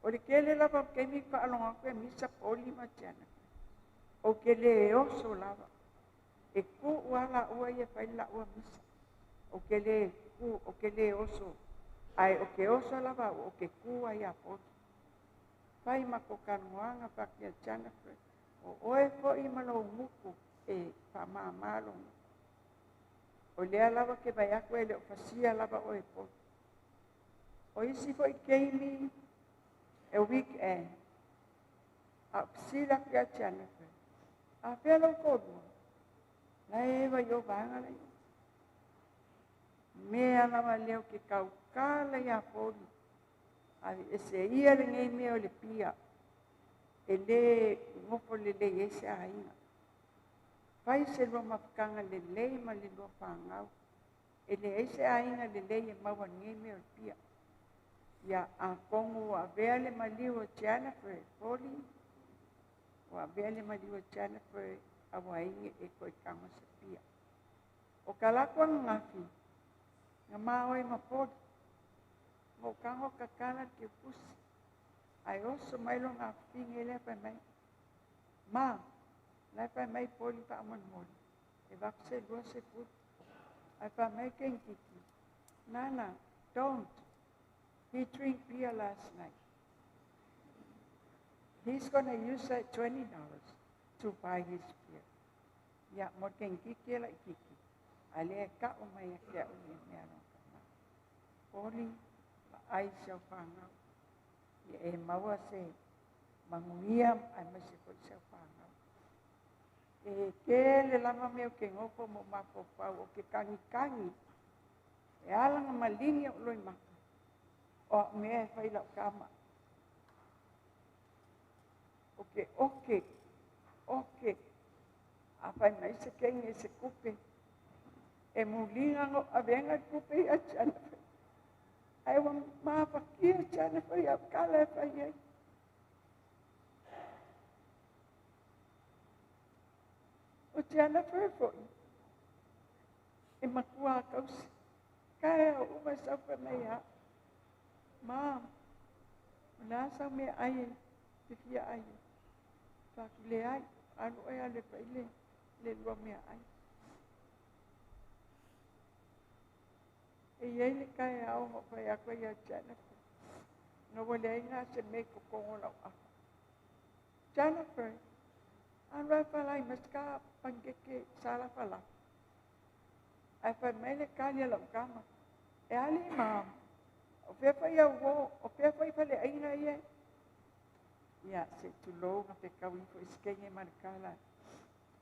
O le kele lava ke mi whaalonga koe misa poli ma tiana. O ke le e oso lava. E ku ua la ua ia whai la ua misa. O ke le ku, o ke le oso. Ai o ke oso lava o ke ku ai a poli. Whai mako kanuanga whakia Jennifer. O oe fo i malo muku e whamamalo. O lea lava ke vai aku e le o fasia lava o e poli. O isi fo i keimi e weekend. A psila kia Jennifer. A whea korua. Lai ewa i o vanga lai. Mea lava leo ke kaukala ia poli. A e se ia le ngei mea o le pia. E le ngofo le le ese a inga. Pai se lua mafukanga le lei ma le lua whangau. E le ese a inga le lei e maua ngei mea o le pia. Ia a kongu a vea le maliu o Jennifer poli. O a vea le maliu o Jennifer a wainge e koe kanga se pia. O kalako ang ngafi, nga maoi ma poli. Mo kango kakala ke pusi. Ai oso mai lo ngafi nge lea pai mai. Ma, lai pai mai poli pa amon moli. E vakse lua se puti. Ai pai mai kenkiki. Nana, don't. He drink beer last night. He's gonna use that $20 to buy his beer. Ia, mo kenkiki la kiki. Ale ka o mai a kia o le mea no ka. Poli, ma ai se o whangau. Ia e maua se manguia ai ma se koi se o whangau. E ke le lava meo ke ngofo mo mafofau o ke kangi kangi. E alanga malingi o loi maka. O a'u mea e fai la'u kama. O ke oke, oke, a fai mai se kenge se kupe. E muliga go avega le kupe ia Jennifer. Ae ua mafakia Jennifer ia kala e fai ai. O Jennifer fo'i, e makua kausi. Kae o uma sau fai mai ia. Ma, o le a sau mea ai e te fia ai e. Fai atu le ai, alu oe alu e fai le, le lua mea ai. E iai le kaeao ma fai aku ai ia Jennifer. Na ua leai ga se mea i totogo o lau afa. Jennifer, alu ae falai ma se ka panikeke sala falafa. Ae fai mai le kali a lau kama. E ali ma, o fea fai au o, o fea fai faleaiga ia. Ia, se tulou ga fekau ifo i se kege ma le kala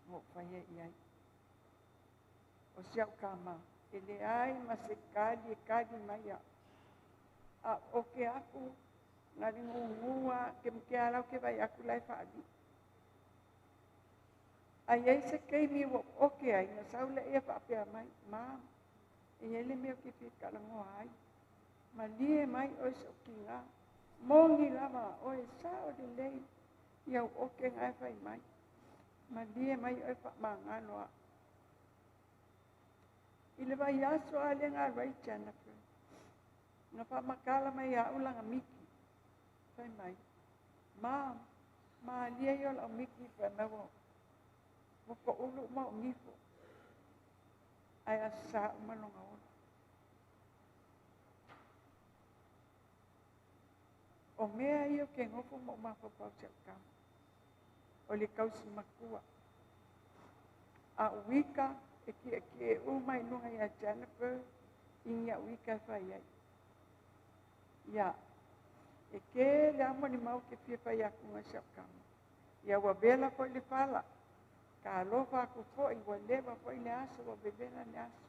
ma ou faia i ai. O si au kama, e leai ma se kali e kali mai au. A o ke aku, na le gugua, ke ke ala o ke vai aku lai whaali. A iai se keimi ua oke ai, na sau le ia whaapea mai, ma, e iai le mea o ke fia kalangoa ai. Ma lie mai oe se o ki ngā. Mongi lava oe sa o le lei, i au oke ngai whai mai. Ma lie mai oe wha mangalo a. I le vai aso a le ngā rai Jennifer. Na wha makala mai a ulanga miki. Whai mai. Ma, ma lie i o lau miki whai mai wo. Wo ko ulu ma o ngifo. Ai a sa umalonga ola. O mea ia o ke ngofo mo mafapau se au kama. O le kausi makua. A uika e ki e ki e uma i lunga ia Jennifer i ngia uika e whai ai. Ia, e ke le amo ni mau ke fia whai aku ngā se au kama. Ia ua vela foi le whala. Ka alofa aku foi, ua leva foi le aso, ua vevela le aso.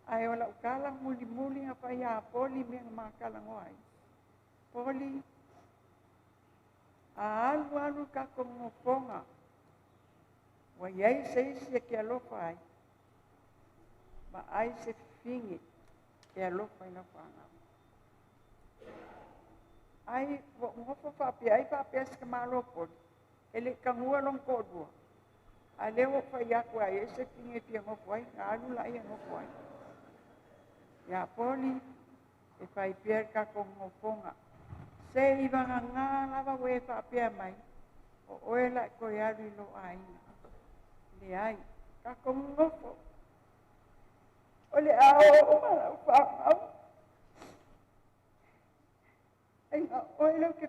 Ae o lau kala muli muli ngā whai a poli mea ngā makala ngoa ai. Poli, a alu alu ka kongofonga. Ua iai se isi e ke alofa ai. Ma ai se fingi e alofa i lau whangau. Ai, ua ngofo whaapea, ai whaapea se ka malo poli. E le kangua long kōrua. A leo o whai aku ai e se fingi e fia ngofo ai, ngā alu la ia ngofo ai. Ia poli, e whai pea ka kongofonga. Se i wanga ngā lava we whaapea mai, o oe la e koe alu i lo aina. Le ai, ka kongofo. O le ao o malau whangau. Ai ngā oe lau ke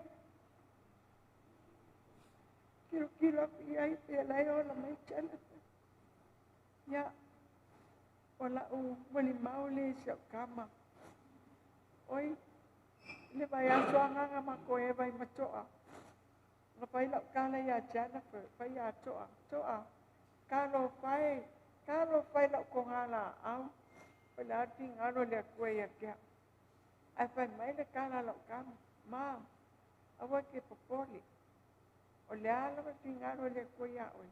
kilo kilo aku i ai pea lai o la mai Jennifer. Ia, o la u wali maule si au kama. Oi, le vai aso anganga ma koe vai matoa. Nga pai lau kala ia Jennifer, pai ia toa, toa. Kalo fai lau ko ngā la au. Pai la ati ngalo lea koe ia kea. Ai fai mai le kala lau kama. Ma, awa ke popoli. O le ala wa fingaro lea koe ia oe.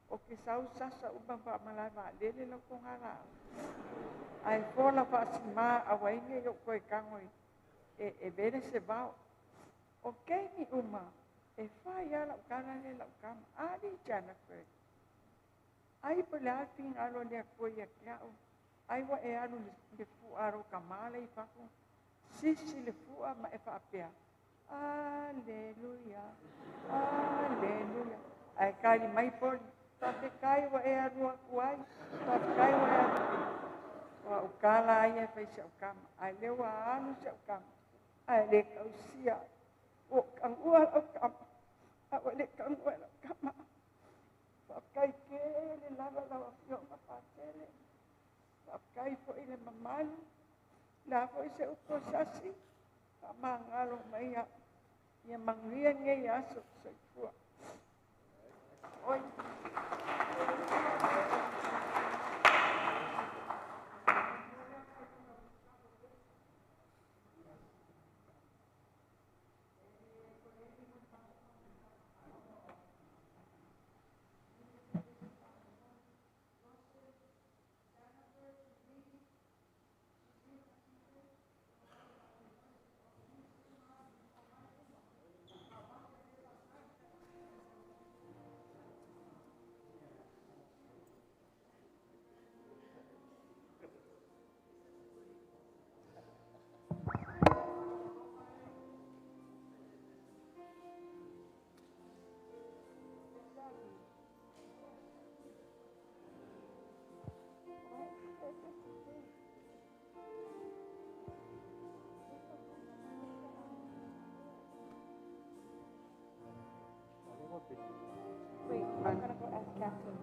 O ke sau sasa uma wha malai wa lele lau ko ngā la au. Ai fola wha sima awa inge yo koe kangoi. E vere se vao. O keini uma, e whai a lau kala le lau kama. Ali Jennifer. Ai po le ati ngalo lea koe ia kia au. Ai wa e alu le fua ro ka male i whaku. Sisi le fua ma e whaapea. Aleluia, aleluia. Ai kali mai poli. Whawhekai wa e alu aku ai. Whawhekai wa e alu. Wa ukala ai e whai se au kama. Ai leo wa alu se au kama. Ai le kausia. O kangua lau kama. A wa le kangua lau kama. Whawhekai ke le lava lau afioga whātele. Whawhekai fo i le mamalu. La fo i se upo sasi. Whamangalo mai a. Ia manuia ngei aso soifua. Oi. Wait, I'm gonna go ask Captain.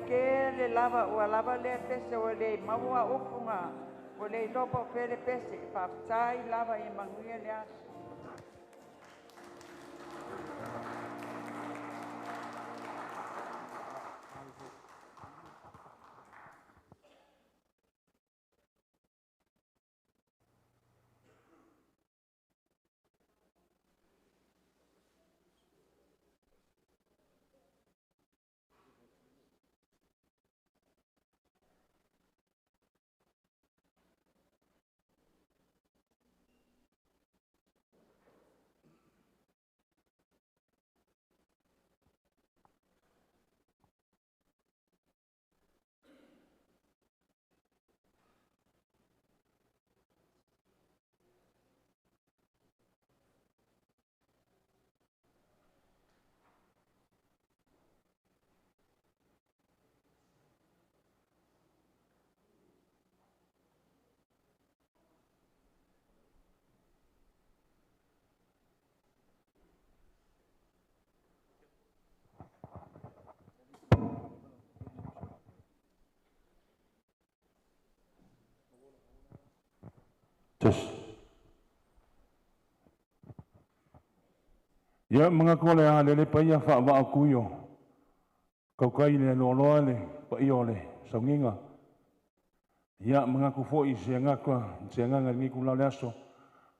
Ke le lava ua lava le pese o le maua upunga o le lopo pele pese whaftai lava i manguia le aso. Ia mga le a lele paia wha wa kuio. Kaukai le loa le paia o le saunginga. Ia mga ku foi se ngakua se nganga ngi ku le aso.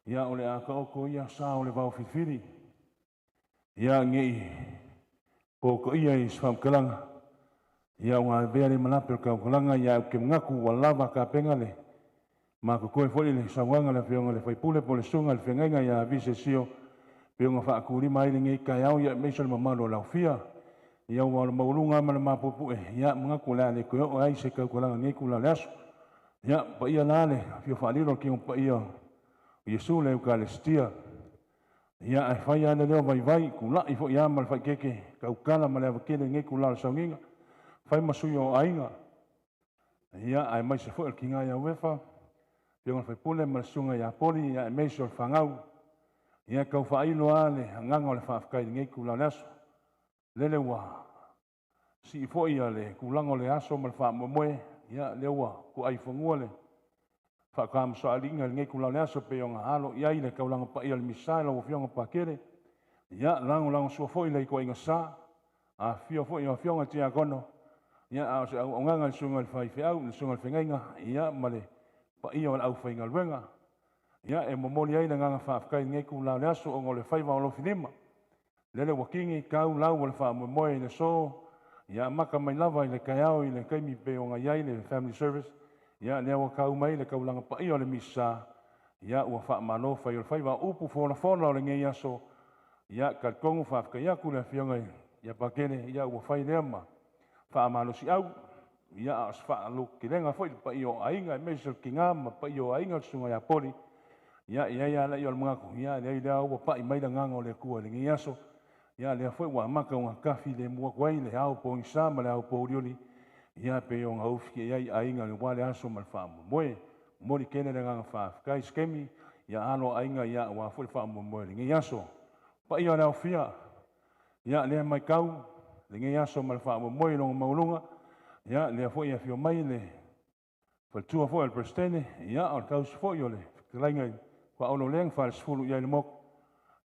Ia o le a ka oko ia sa o le vao fifiri. Ia ngi po ko ia i swam kalanga. Ia o vea le malape o kalanga ia ke ngaku wa lava ka penga le. Ma ko koe foi le sawanga le fionga le faipule po le sunga le fengainga ia vise sio. Pionga fa kuri mai le ngi kai au ia meiso le mamalo lau fia. Ia ua le maulunga ma le mapupu e. Ia mga ku le koe o ai se kau kalanga ngi ku la le aso. Ia pa ia la le fio whaalilo ki pa ia Yesu le Eucharistia. Ia ai whai ane leo vai vai ku la i fo ia ma le whai keke kau kala ma le awakele ngi ku la le saunginga. Whai masui o ainga. Ia ai mai se fo el kinga ia wefa. Pionga whai pule ma le sunga ia poli ia e meiso le whangau. Ia kau whailo a le hanganga o le whaafkai ngi ku la le aso. Lele ua si i fo ia le kulanga o le aso ma le whaamoemoe. Ia le ua ku ai whangua le whakamaso alinga le ngi ku la le aso pe o ngā alo ia i le kaulanga pa ia le misai la wafionga pa kere. Ia lango lango sua fo i le iko inga sa. A fio fo i wafionga tia kono. Ia a o se au nganga le sunga le whai whiau le sunga le whengainga. Ia ma le pa ia o le au whainga luenga. Ia e momoli ai le nganga whaafkai ngi ku la le aso o ngā le whaiva o lo filima. Lele wakingi kau lau o le whaamoemoe i le so. Ia maka mai lava i le kaiao i le kaimi pe o ngā iai le family service. Ia lea ua kau mai le kaulanga pa ia o le misa. Ia ua whaamalo whai o le whaiva upu fona fona o le ngei aso. Ia kalkongu whaafkai aku le afionga ia pakele. Ia ua whai lea ma whaamalo si au. Ia a o se faalukelega foi le paia o aiga aemaise o le tiga ma paia o aiga o le susuga ia Poli. Ia i ai lava lea o le manatu, ia leai lea ua pai mai le agaga o le Atua i lenei aso. Ia lea foi ua amata ona tafilemu atu ai le ao pogisa ma le ao pouliuli, ia pei ona ufitia ai aiga aua le aso ma le faamoemoe. Momoli tele le agaga faafetai i se taimi, ia alo aiga ia aua foi le faamoemoe i lenei aso. Paia o le aofia, ia lea matau lenei aso ma le faamoemoe i lona maualuga, ia lea foi e afio mai le faletua foi o le Peresetene, ia o le tausi foi o le fetalaiga i Faaolo lea na falesefulu i ai le motu.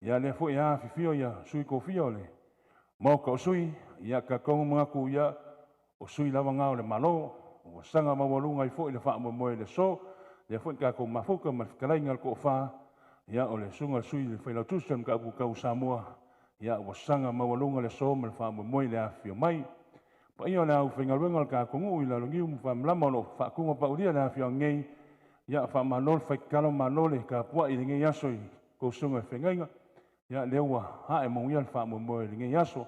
Ia lea foi e afifio ia sui tofia o le Maota o Sui, ia talitonu manatu ia o sui lava na o le Malo, ua saga maualuga ai foi le faamoemoe i le aso. Lea foi tatou mafuta ma le fetalaiga o le toafa, ia o le susuga i le Sui Failautusi o le Mataupu Tau Samoa, ia ua saga maualuga le aso ma le faamoemoe i le afifio mai. Paia o le aufaigaluega o le tatou nuu i Laloniu ma Faamalama o lo o faatunapaulia le afioaga nei, ia faamalo le faitatalo, malo le tapuai i lenei aso i tou susuga i feagaiga. Ia lea ua ae manuia le faamoemoe i lenei aso.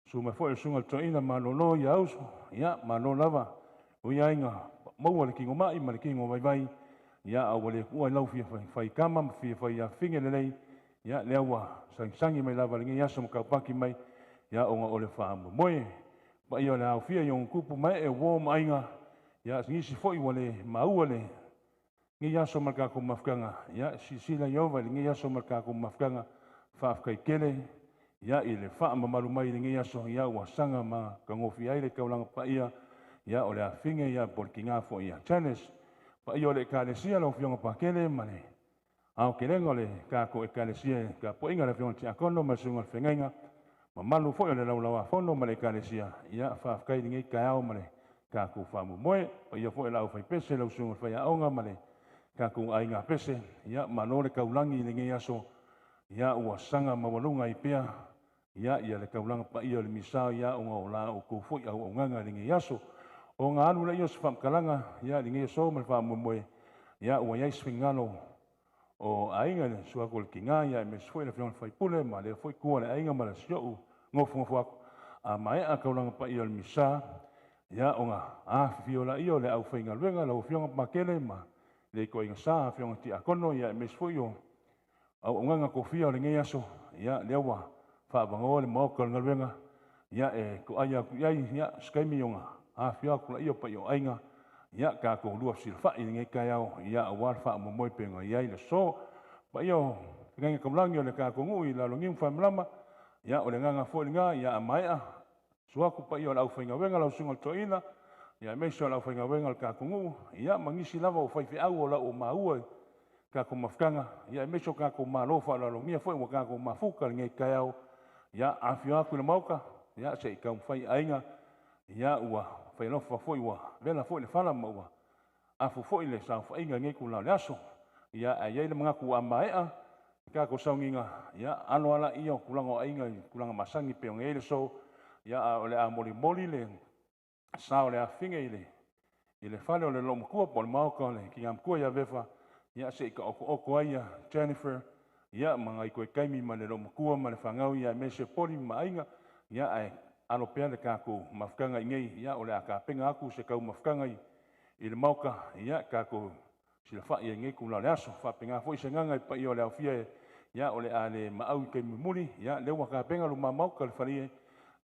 Susu mai foi le susuga i le toeaina malolo ia Auso, ia malo lava, o ia ina maua le tino mai ma le tino vaivai, ia a ua le tuua i lau fia faitama ma fia faiafine lelei, ia lea ua sagisagi mai lava i lenei aso ma taupaki mai, ia ona o le faamoemoe. Paia o le aofia i ona tupu ma ee, uo ma aiga, ia nisi foi ua le maua lenei aso ma le tatou mafutaga, ia silasila Ieova i lenei aso ma le tatou mafutaga, faafetai tele ia i le faamamalu mai i lenei aso, ia ua saga ma tagofia ai le taulaga paia, ia o le afine ia po o le tiga foi ia Janice. Paia o le Ekalesia, lau Afioga Pakele ma le aotelega o le tatou Ekalesia i tapuaiga a le Afioga i le Tiakono ma le Susuga i le Feagaiga, mamalu foi o le Laulauafono ma le Ekalesia, ia faafetai i lenei taeao ma le tatou faamoemoe. Paia foi o le aufaipese, lau Susuga i le Faiaoga ma le tatou aiga pese, ia malo le taulagi i lenei aso, ia ua saga maualuga ai pea ia le taulaga paia o le misa, ia ona o la outou foi auaunaga i lenei aso. Ona alu lea o se faamatalaga ia i lenei aso ma le faamoemoe, ia ua i ai se finagalo o aiga le suafa o le tiga, ia aemaise foi le Afioga i le Faipule ma lea foi tua o le aiga ma le sio'u nofonofo atu a maea taulaga paia o le misa, ia ona afifio laia o le aufaigaluega, lau Afioga Pakele ma le ituaiga sa, Afioga Tiakono, ia aemaise foi o auaunaga tofia o lenei aso, ia lea ua faavanoa le maota o le galuega, ia e toai atu i ai, ia se taimi ona afifio atu laia o paia o aiga, ia tatou lua fesilafai i lenei taeao, ia aua le faamoemoe pei ona i ai le aso. Paia o feagaiga taulagi o le tatou nuu i Laloniu ma Faamalama, ia o le agaga foi lena, ia a maea susu atu paia o le aufaigaluega, lau susuga i le toeaina, ia aemaise o le aufaigaluega o le tatou nuu, ia ma nisi lava o faifeau o lau o maua i tatou mafutaga, ia aemaise o tatou malo faaaloalogia foi ua tatou mafuta i lenei taeao, ia afifio atu i le maota, ia se i taumafai aiga, ia ua faialofa foi ua vela foi le fala ma ua afu foi le saofaiga i lenei itula o le aso. Ia ae i ai le manatu a maea tatou sauniga, ia alo ala ia o tulaga o aiga i tulaga masani pei ona i ai le aso, ia a o le a molimoli le sa o le afine i le fale o le loomatua po o le maota o le tina matua ia Vefa, ia se i taotooto ai ia Jennifer, ia ma nai toe taimi ma le loomatua ma le fanau, ia aemaise Poli ma aiga, ia ae alo pea le tatou mafutaga i nei, ia o le a tapena atu se tau mafutaga i le maota, ia tatou silafai ai nei itula o le aso. Faapena foi se agaga i paia o le aofia, ia o le a le maau i taimi mulimuli, ia lea ua tapena luma maota le falie,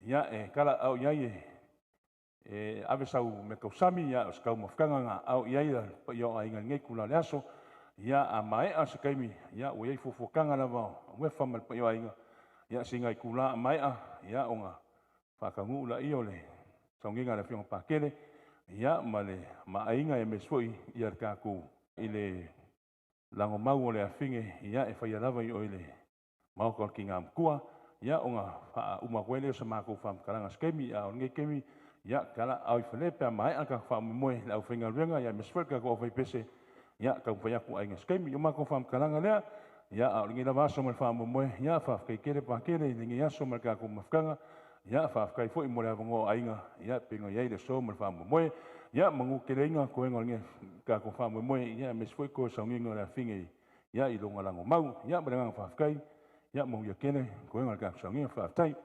ia e tala au i ai e ave sau mea tausami, ia o se tau mafutaga na au i ai le paia o aiga i lenei itula o le aso. Ia a maea se taimi, ia ua i ai fuafuagaga lava o Uefa ma le paia o aiga, ia sina itula a maea, ia ona faataunuu laia o le sauniga a le Afioga Pakele, ia ma le maaiga aemaise foi ia le tatou i le lagomau o le afine, ia e faia lava i o i le maota o le tina matua, ia ona faauma atu ai lea o se matou faamatalaga se taimi, a o lenei taimi, ia tala au i fale pe a maea tatou faamoemoe le aufaigaluega, ia aemaise foi le tatou aufaipese, ia taumafai atu aiga se taimi. O matou faamatalaga lea, ia a o lenei lava aso ma le faamoemoe, ia faafetai tele Pakele i lenei aso ma le tatou mafutaga, ia faafetai foi mo le avanoa o aiga, ia pei ona i ai le aso ma le faamoemoe, ia manuteleina toega o lenei tatou faamoemoe, ia aemaise foi toe sauniga o le afine ia i lona lagomau, ia ma le agaga faafetai, ia manuia tele toega o le tatou sauniga, faafetai.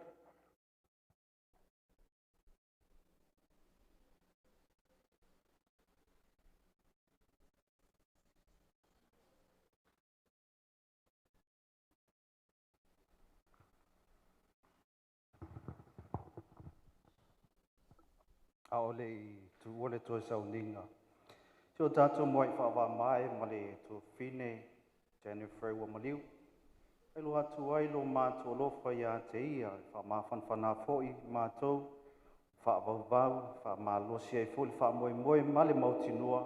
A o le i tuua le toe sauniga, si o tatou moai faavavae ma le tuafafine Jennifer ua maliu. Faailoa atu ai lo matou alofa ia te ia, e faamafanafana foi matou, faavauvau, faamalosi ai foi le faamoemoe ma le mautinoa,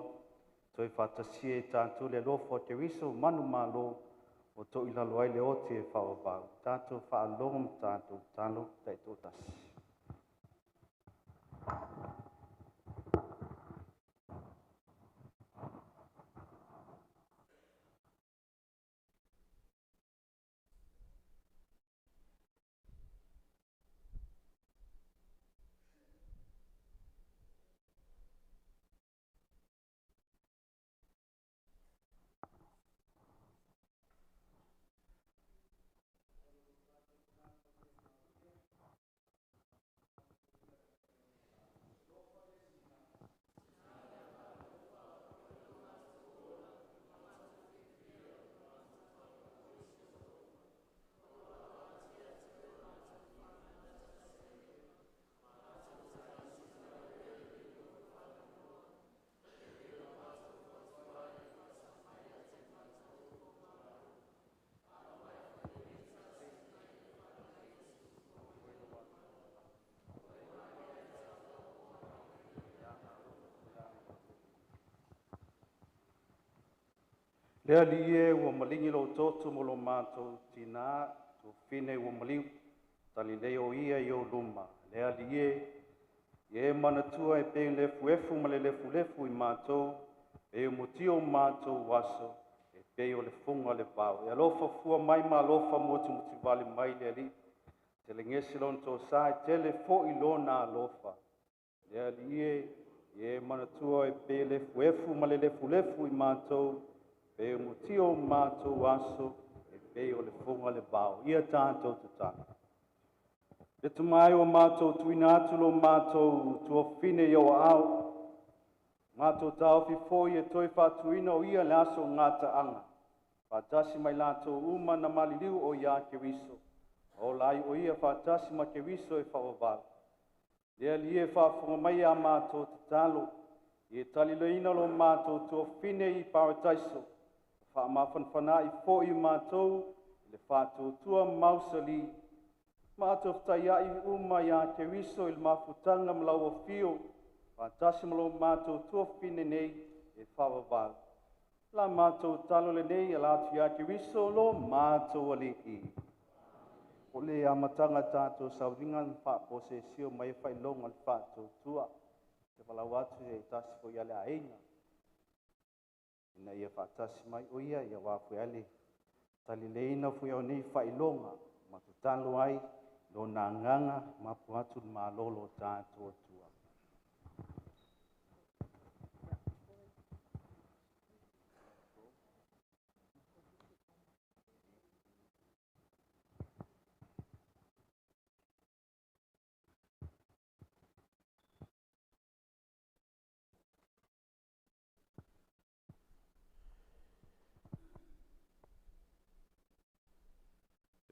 toe faatasia e tatou le alofa o Keriso manumalo ua toilalo ai le oti e faavavau. Tatou faalogo ma tatou tatalo taitoatasi. Le Alii e, ua maligi lou toto mo lo matou tinā tuafafine ua maliu, talilei o ia i ou luma. Le Alii e, ia e manatua e pei le efuefu ma le lefulefu i matou, e mutia o matou aso, e pei o le fuga o le vao. E alofa fua mai ma alofa motumotu vale mai le Alii, telegese lona tosa e tele foi lona alofa. Le Alii e, ia e manatua e pei le efuefu ma le lefulefu i matou, pe mutia o matou aso, e pei o le fuga o le vao. Ia tatou tatalo. Le Tama e, o matou tuuina atu lo matou tuafafine i ou aao, matou taofi foi e toe faatuina o ia le aso gataaga, faatasi mai latou uma na maliliu o iā Keriso, ma ola ai o ia faatasi ma Keriso e faavavau. Le Alii e, faafofoga mai a matou tatalo, ia talileina lo matou tuafafine i parataiso, faamafanafana'i foi matou i le faatuatua mausali, matou fetaiai uma iā Keriso i le mafutaga ma lau afio, faatasi ma lo matou tuafafine nei e faavavau. La matou tatalo lenei ala atu iā Keriso lo matou Alii. O le amataga tatou sauniga na faaposesio mai e faailoga o le faatuatua. Te valaau atu e tasi foi a le aiga ina ia faatasi mai o ia ia wā fue ale talileina fue o nei faailoga ma tatalo ai lona agaga mapu atu le malolo o tatou Atua.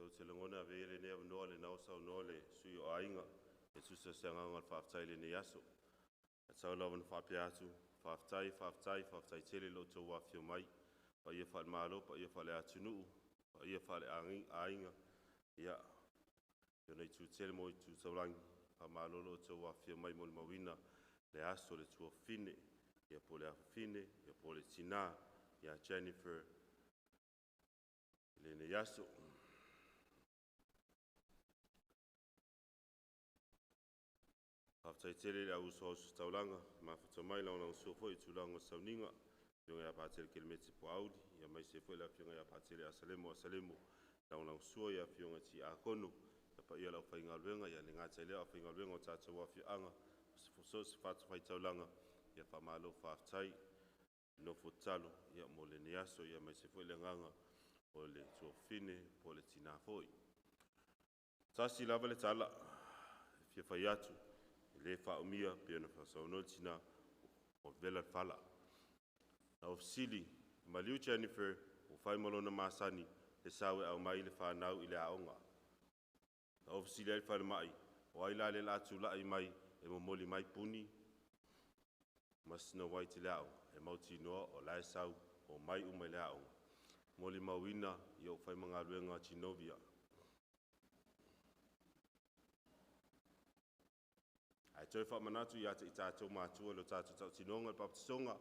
Ou te lagona e avea lenei avanoa lena ua saunoa le sui o aiga e tusa o se agaga o le faafetai i lenei aso. Ae tatau lava ona faapea atu, faafetai, faafetai, faafetai tele i lo outou afifio mai, paia faale-Malo, paia faale-atunuu, paia faale-aiga, ia, i ona itu tele ma itu taulagi, faamalo lo outou afifio mai molimauina le aso o le tuafafine, ia po o le afafine, ia po o le tinā ia Jennifer i lenei aso. Faafetai tele i le au uso ositaulaga mafuta mai lagolagosua foi i tulaga o sauniga, afioga ia Patele Kelemete Poauli, aemaise foi le afioga ia Patele Asalemo Asalemo lagolagosua i afioga i tiakono, le paia o le aufaigaluega, ia le gata i lea o aufaigaluega o tatou afioaga, so o se fatafaitaulaga, ia faamalo faafetai nofo tatalo ia mo lenei aso, ia aemaise foi le agaga o le tuafafine po o le tinā foi. Tasi lava le tala e fia fai atu, e le faaumia pei ona faasaunoa le tinā, ua vela le fala. Na ou fesili, maliu Jennifer ua fai ma lona masani le sau e aumai le fanau i le aoga. Na ou fesili ai le falemai, o ai la lea o le a tulai mai e momoli mai puni Ma Snow White i le aoga, e mautinoa o la e sau o mai uma i le aoga. Molimauina i ou faimagaluega Genovia. Ae toe faamanatu ia te i tatou matua le tatou tautinoga le papatisoga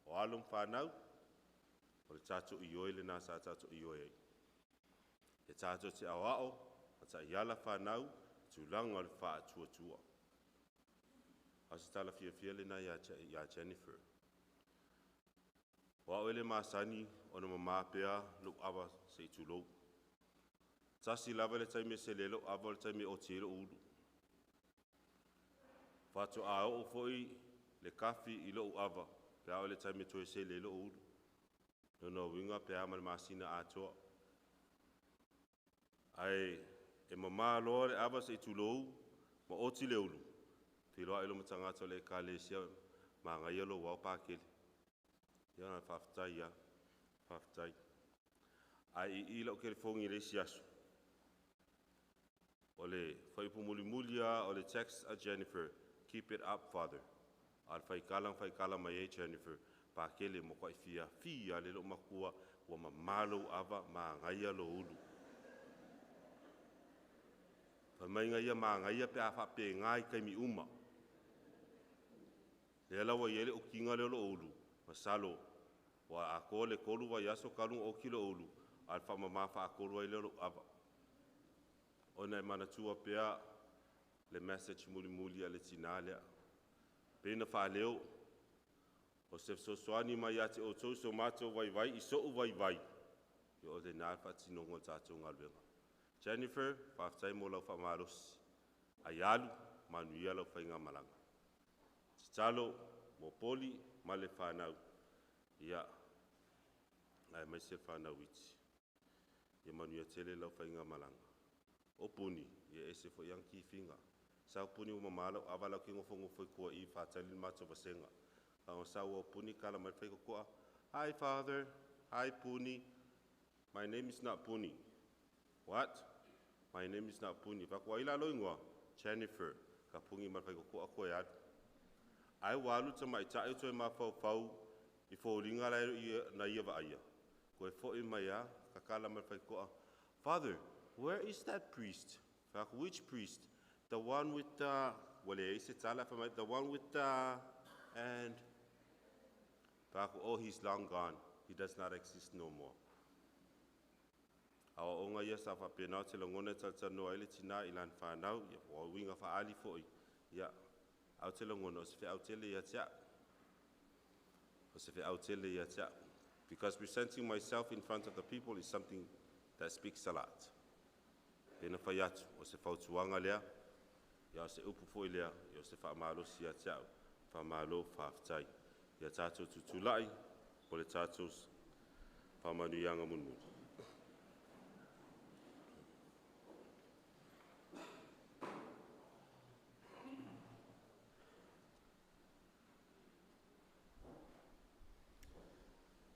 o alo ma fanau, o le tatou ioe lena sa tatou ioe ai. E tatou te aoao ma taiala fanau tulaga o le faatuatua. A o se tala fiafia lena ia Jennifer. O au e le masani ona mamā pea lou ava se i tulou. Tasi lava le taimi e sele lou ava o le taimi e oti ai lou ulu. Faatoa oo foi le kafi i lou ava pe a oo i le taimi e toe sele ai lou ulu. Lona uiga pe a ma le masina atoa. Ae e mamā loa le ava se i tulou ma oti le ulu, feiloai loa ma tagata o le Ekalesia, magaia lou ao Pakele. Ia na faafetai lava, faafetai. Ae i i lau telefoni i le isi aso, o le fuaiupu mulimuli lava o le text a Jennifer, "Keep it up, father." A o le faikala na faikala mai ai Jennifer, Pakele, matuai fiafia le lou matua ua mamā lou ava, magaia lou ulu. Fai mai ia magaia pe a faapena i taimi uma. Lea la ua i ai le otiga lea o lou ulu, masalo ua atoa le 3 vaiaso talu ona oti lou ulu, a o le faamama faatolu ai lea o lou ava. Ona e manatua pea le message mulimuli a le tinā lea. Pei na faaleo, o se fesoasoani mai ia te outou so matou vaivai i sou vaivai, ia o lena le faatinoga o le tatou galuega. Jennifer, faafetai mo lau faamalosi. Ai alu, manuia lau faigamalaga. Tatalo mo Poli ma le fanau, ia, aemaise fanau iti. Ia manuia tele lau faigamalaga. O Puni, ia ese foi ana kifiga. Sau Puni ua mamā lau ava lau ke nofonofo i tua i faatali le matou vasega. Faga sau o Puni kala mai le faitotoa. "Hi father, hi Puni." "My name is not Puni." "What?" "My name is not Puni." Fai atu, "Ai la lou igoa?" "Jennifer." Ka puni ma le faitotoa toe alu. Ai ua alu tamaitai o toe mafaufau i foliga la na ia vaaia. Toe foi mai a, kakala mai le faitotoa. "Father, where is that priest?" Fai atu, "Which priest?" "The one with the..." Ua leai se tala, fai mai, "The one with the... And..." Fai atu, "Oh, he's long gone. He does not exist no more." Aoaoga ia sa faapena o te lagona e talatalanoa ai le tinā i lana fanau, ia ua uiga faaali foi, ia, ae ou te lagona o se feau tele ia te au. O se feau tele ia te au. Because presenting myself in front of the people is something that speaks a lot. Pe na fai atu, o se fautuaga lea, ia o se upu foi lea, ia o se faamalosi ia te au. Faamalo faafetai. Ia tatou tutulai o le tatou faamanuiaga mulimuli.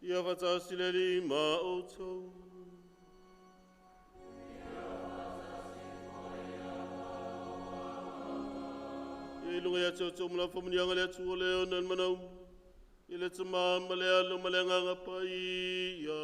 Ia faatasi le Alii ma outou. Ia i luga ia te outou ma lau faamanuiaga le Atua le ona le manauma, i le Tama ma le Alo ma le Agaga Paia.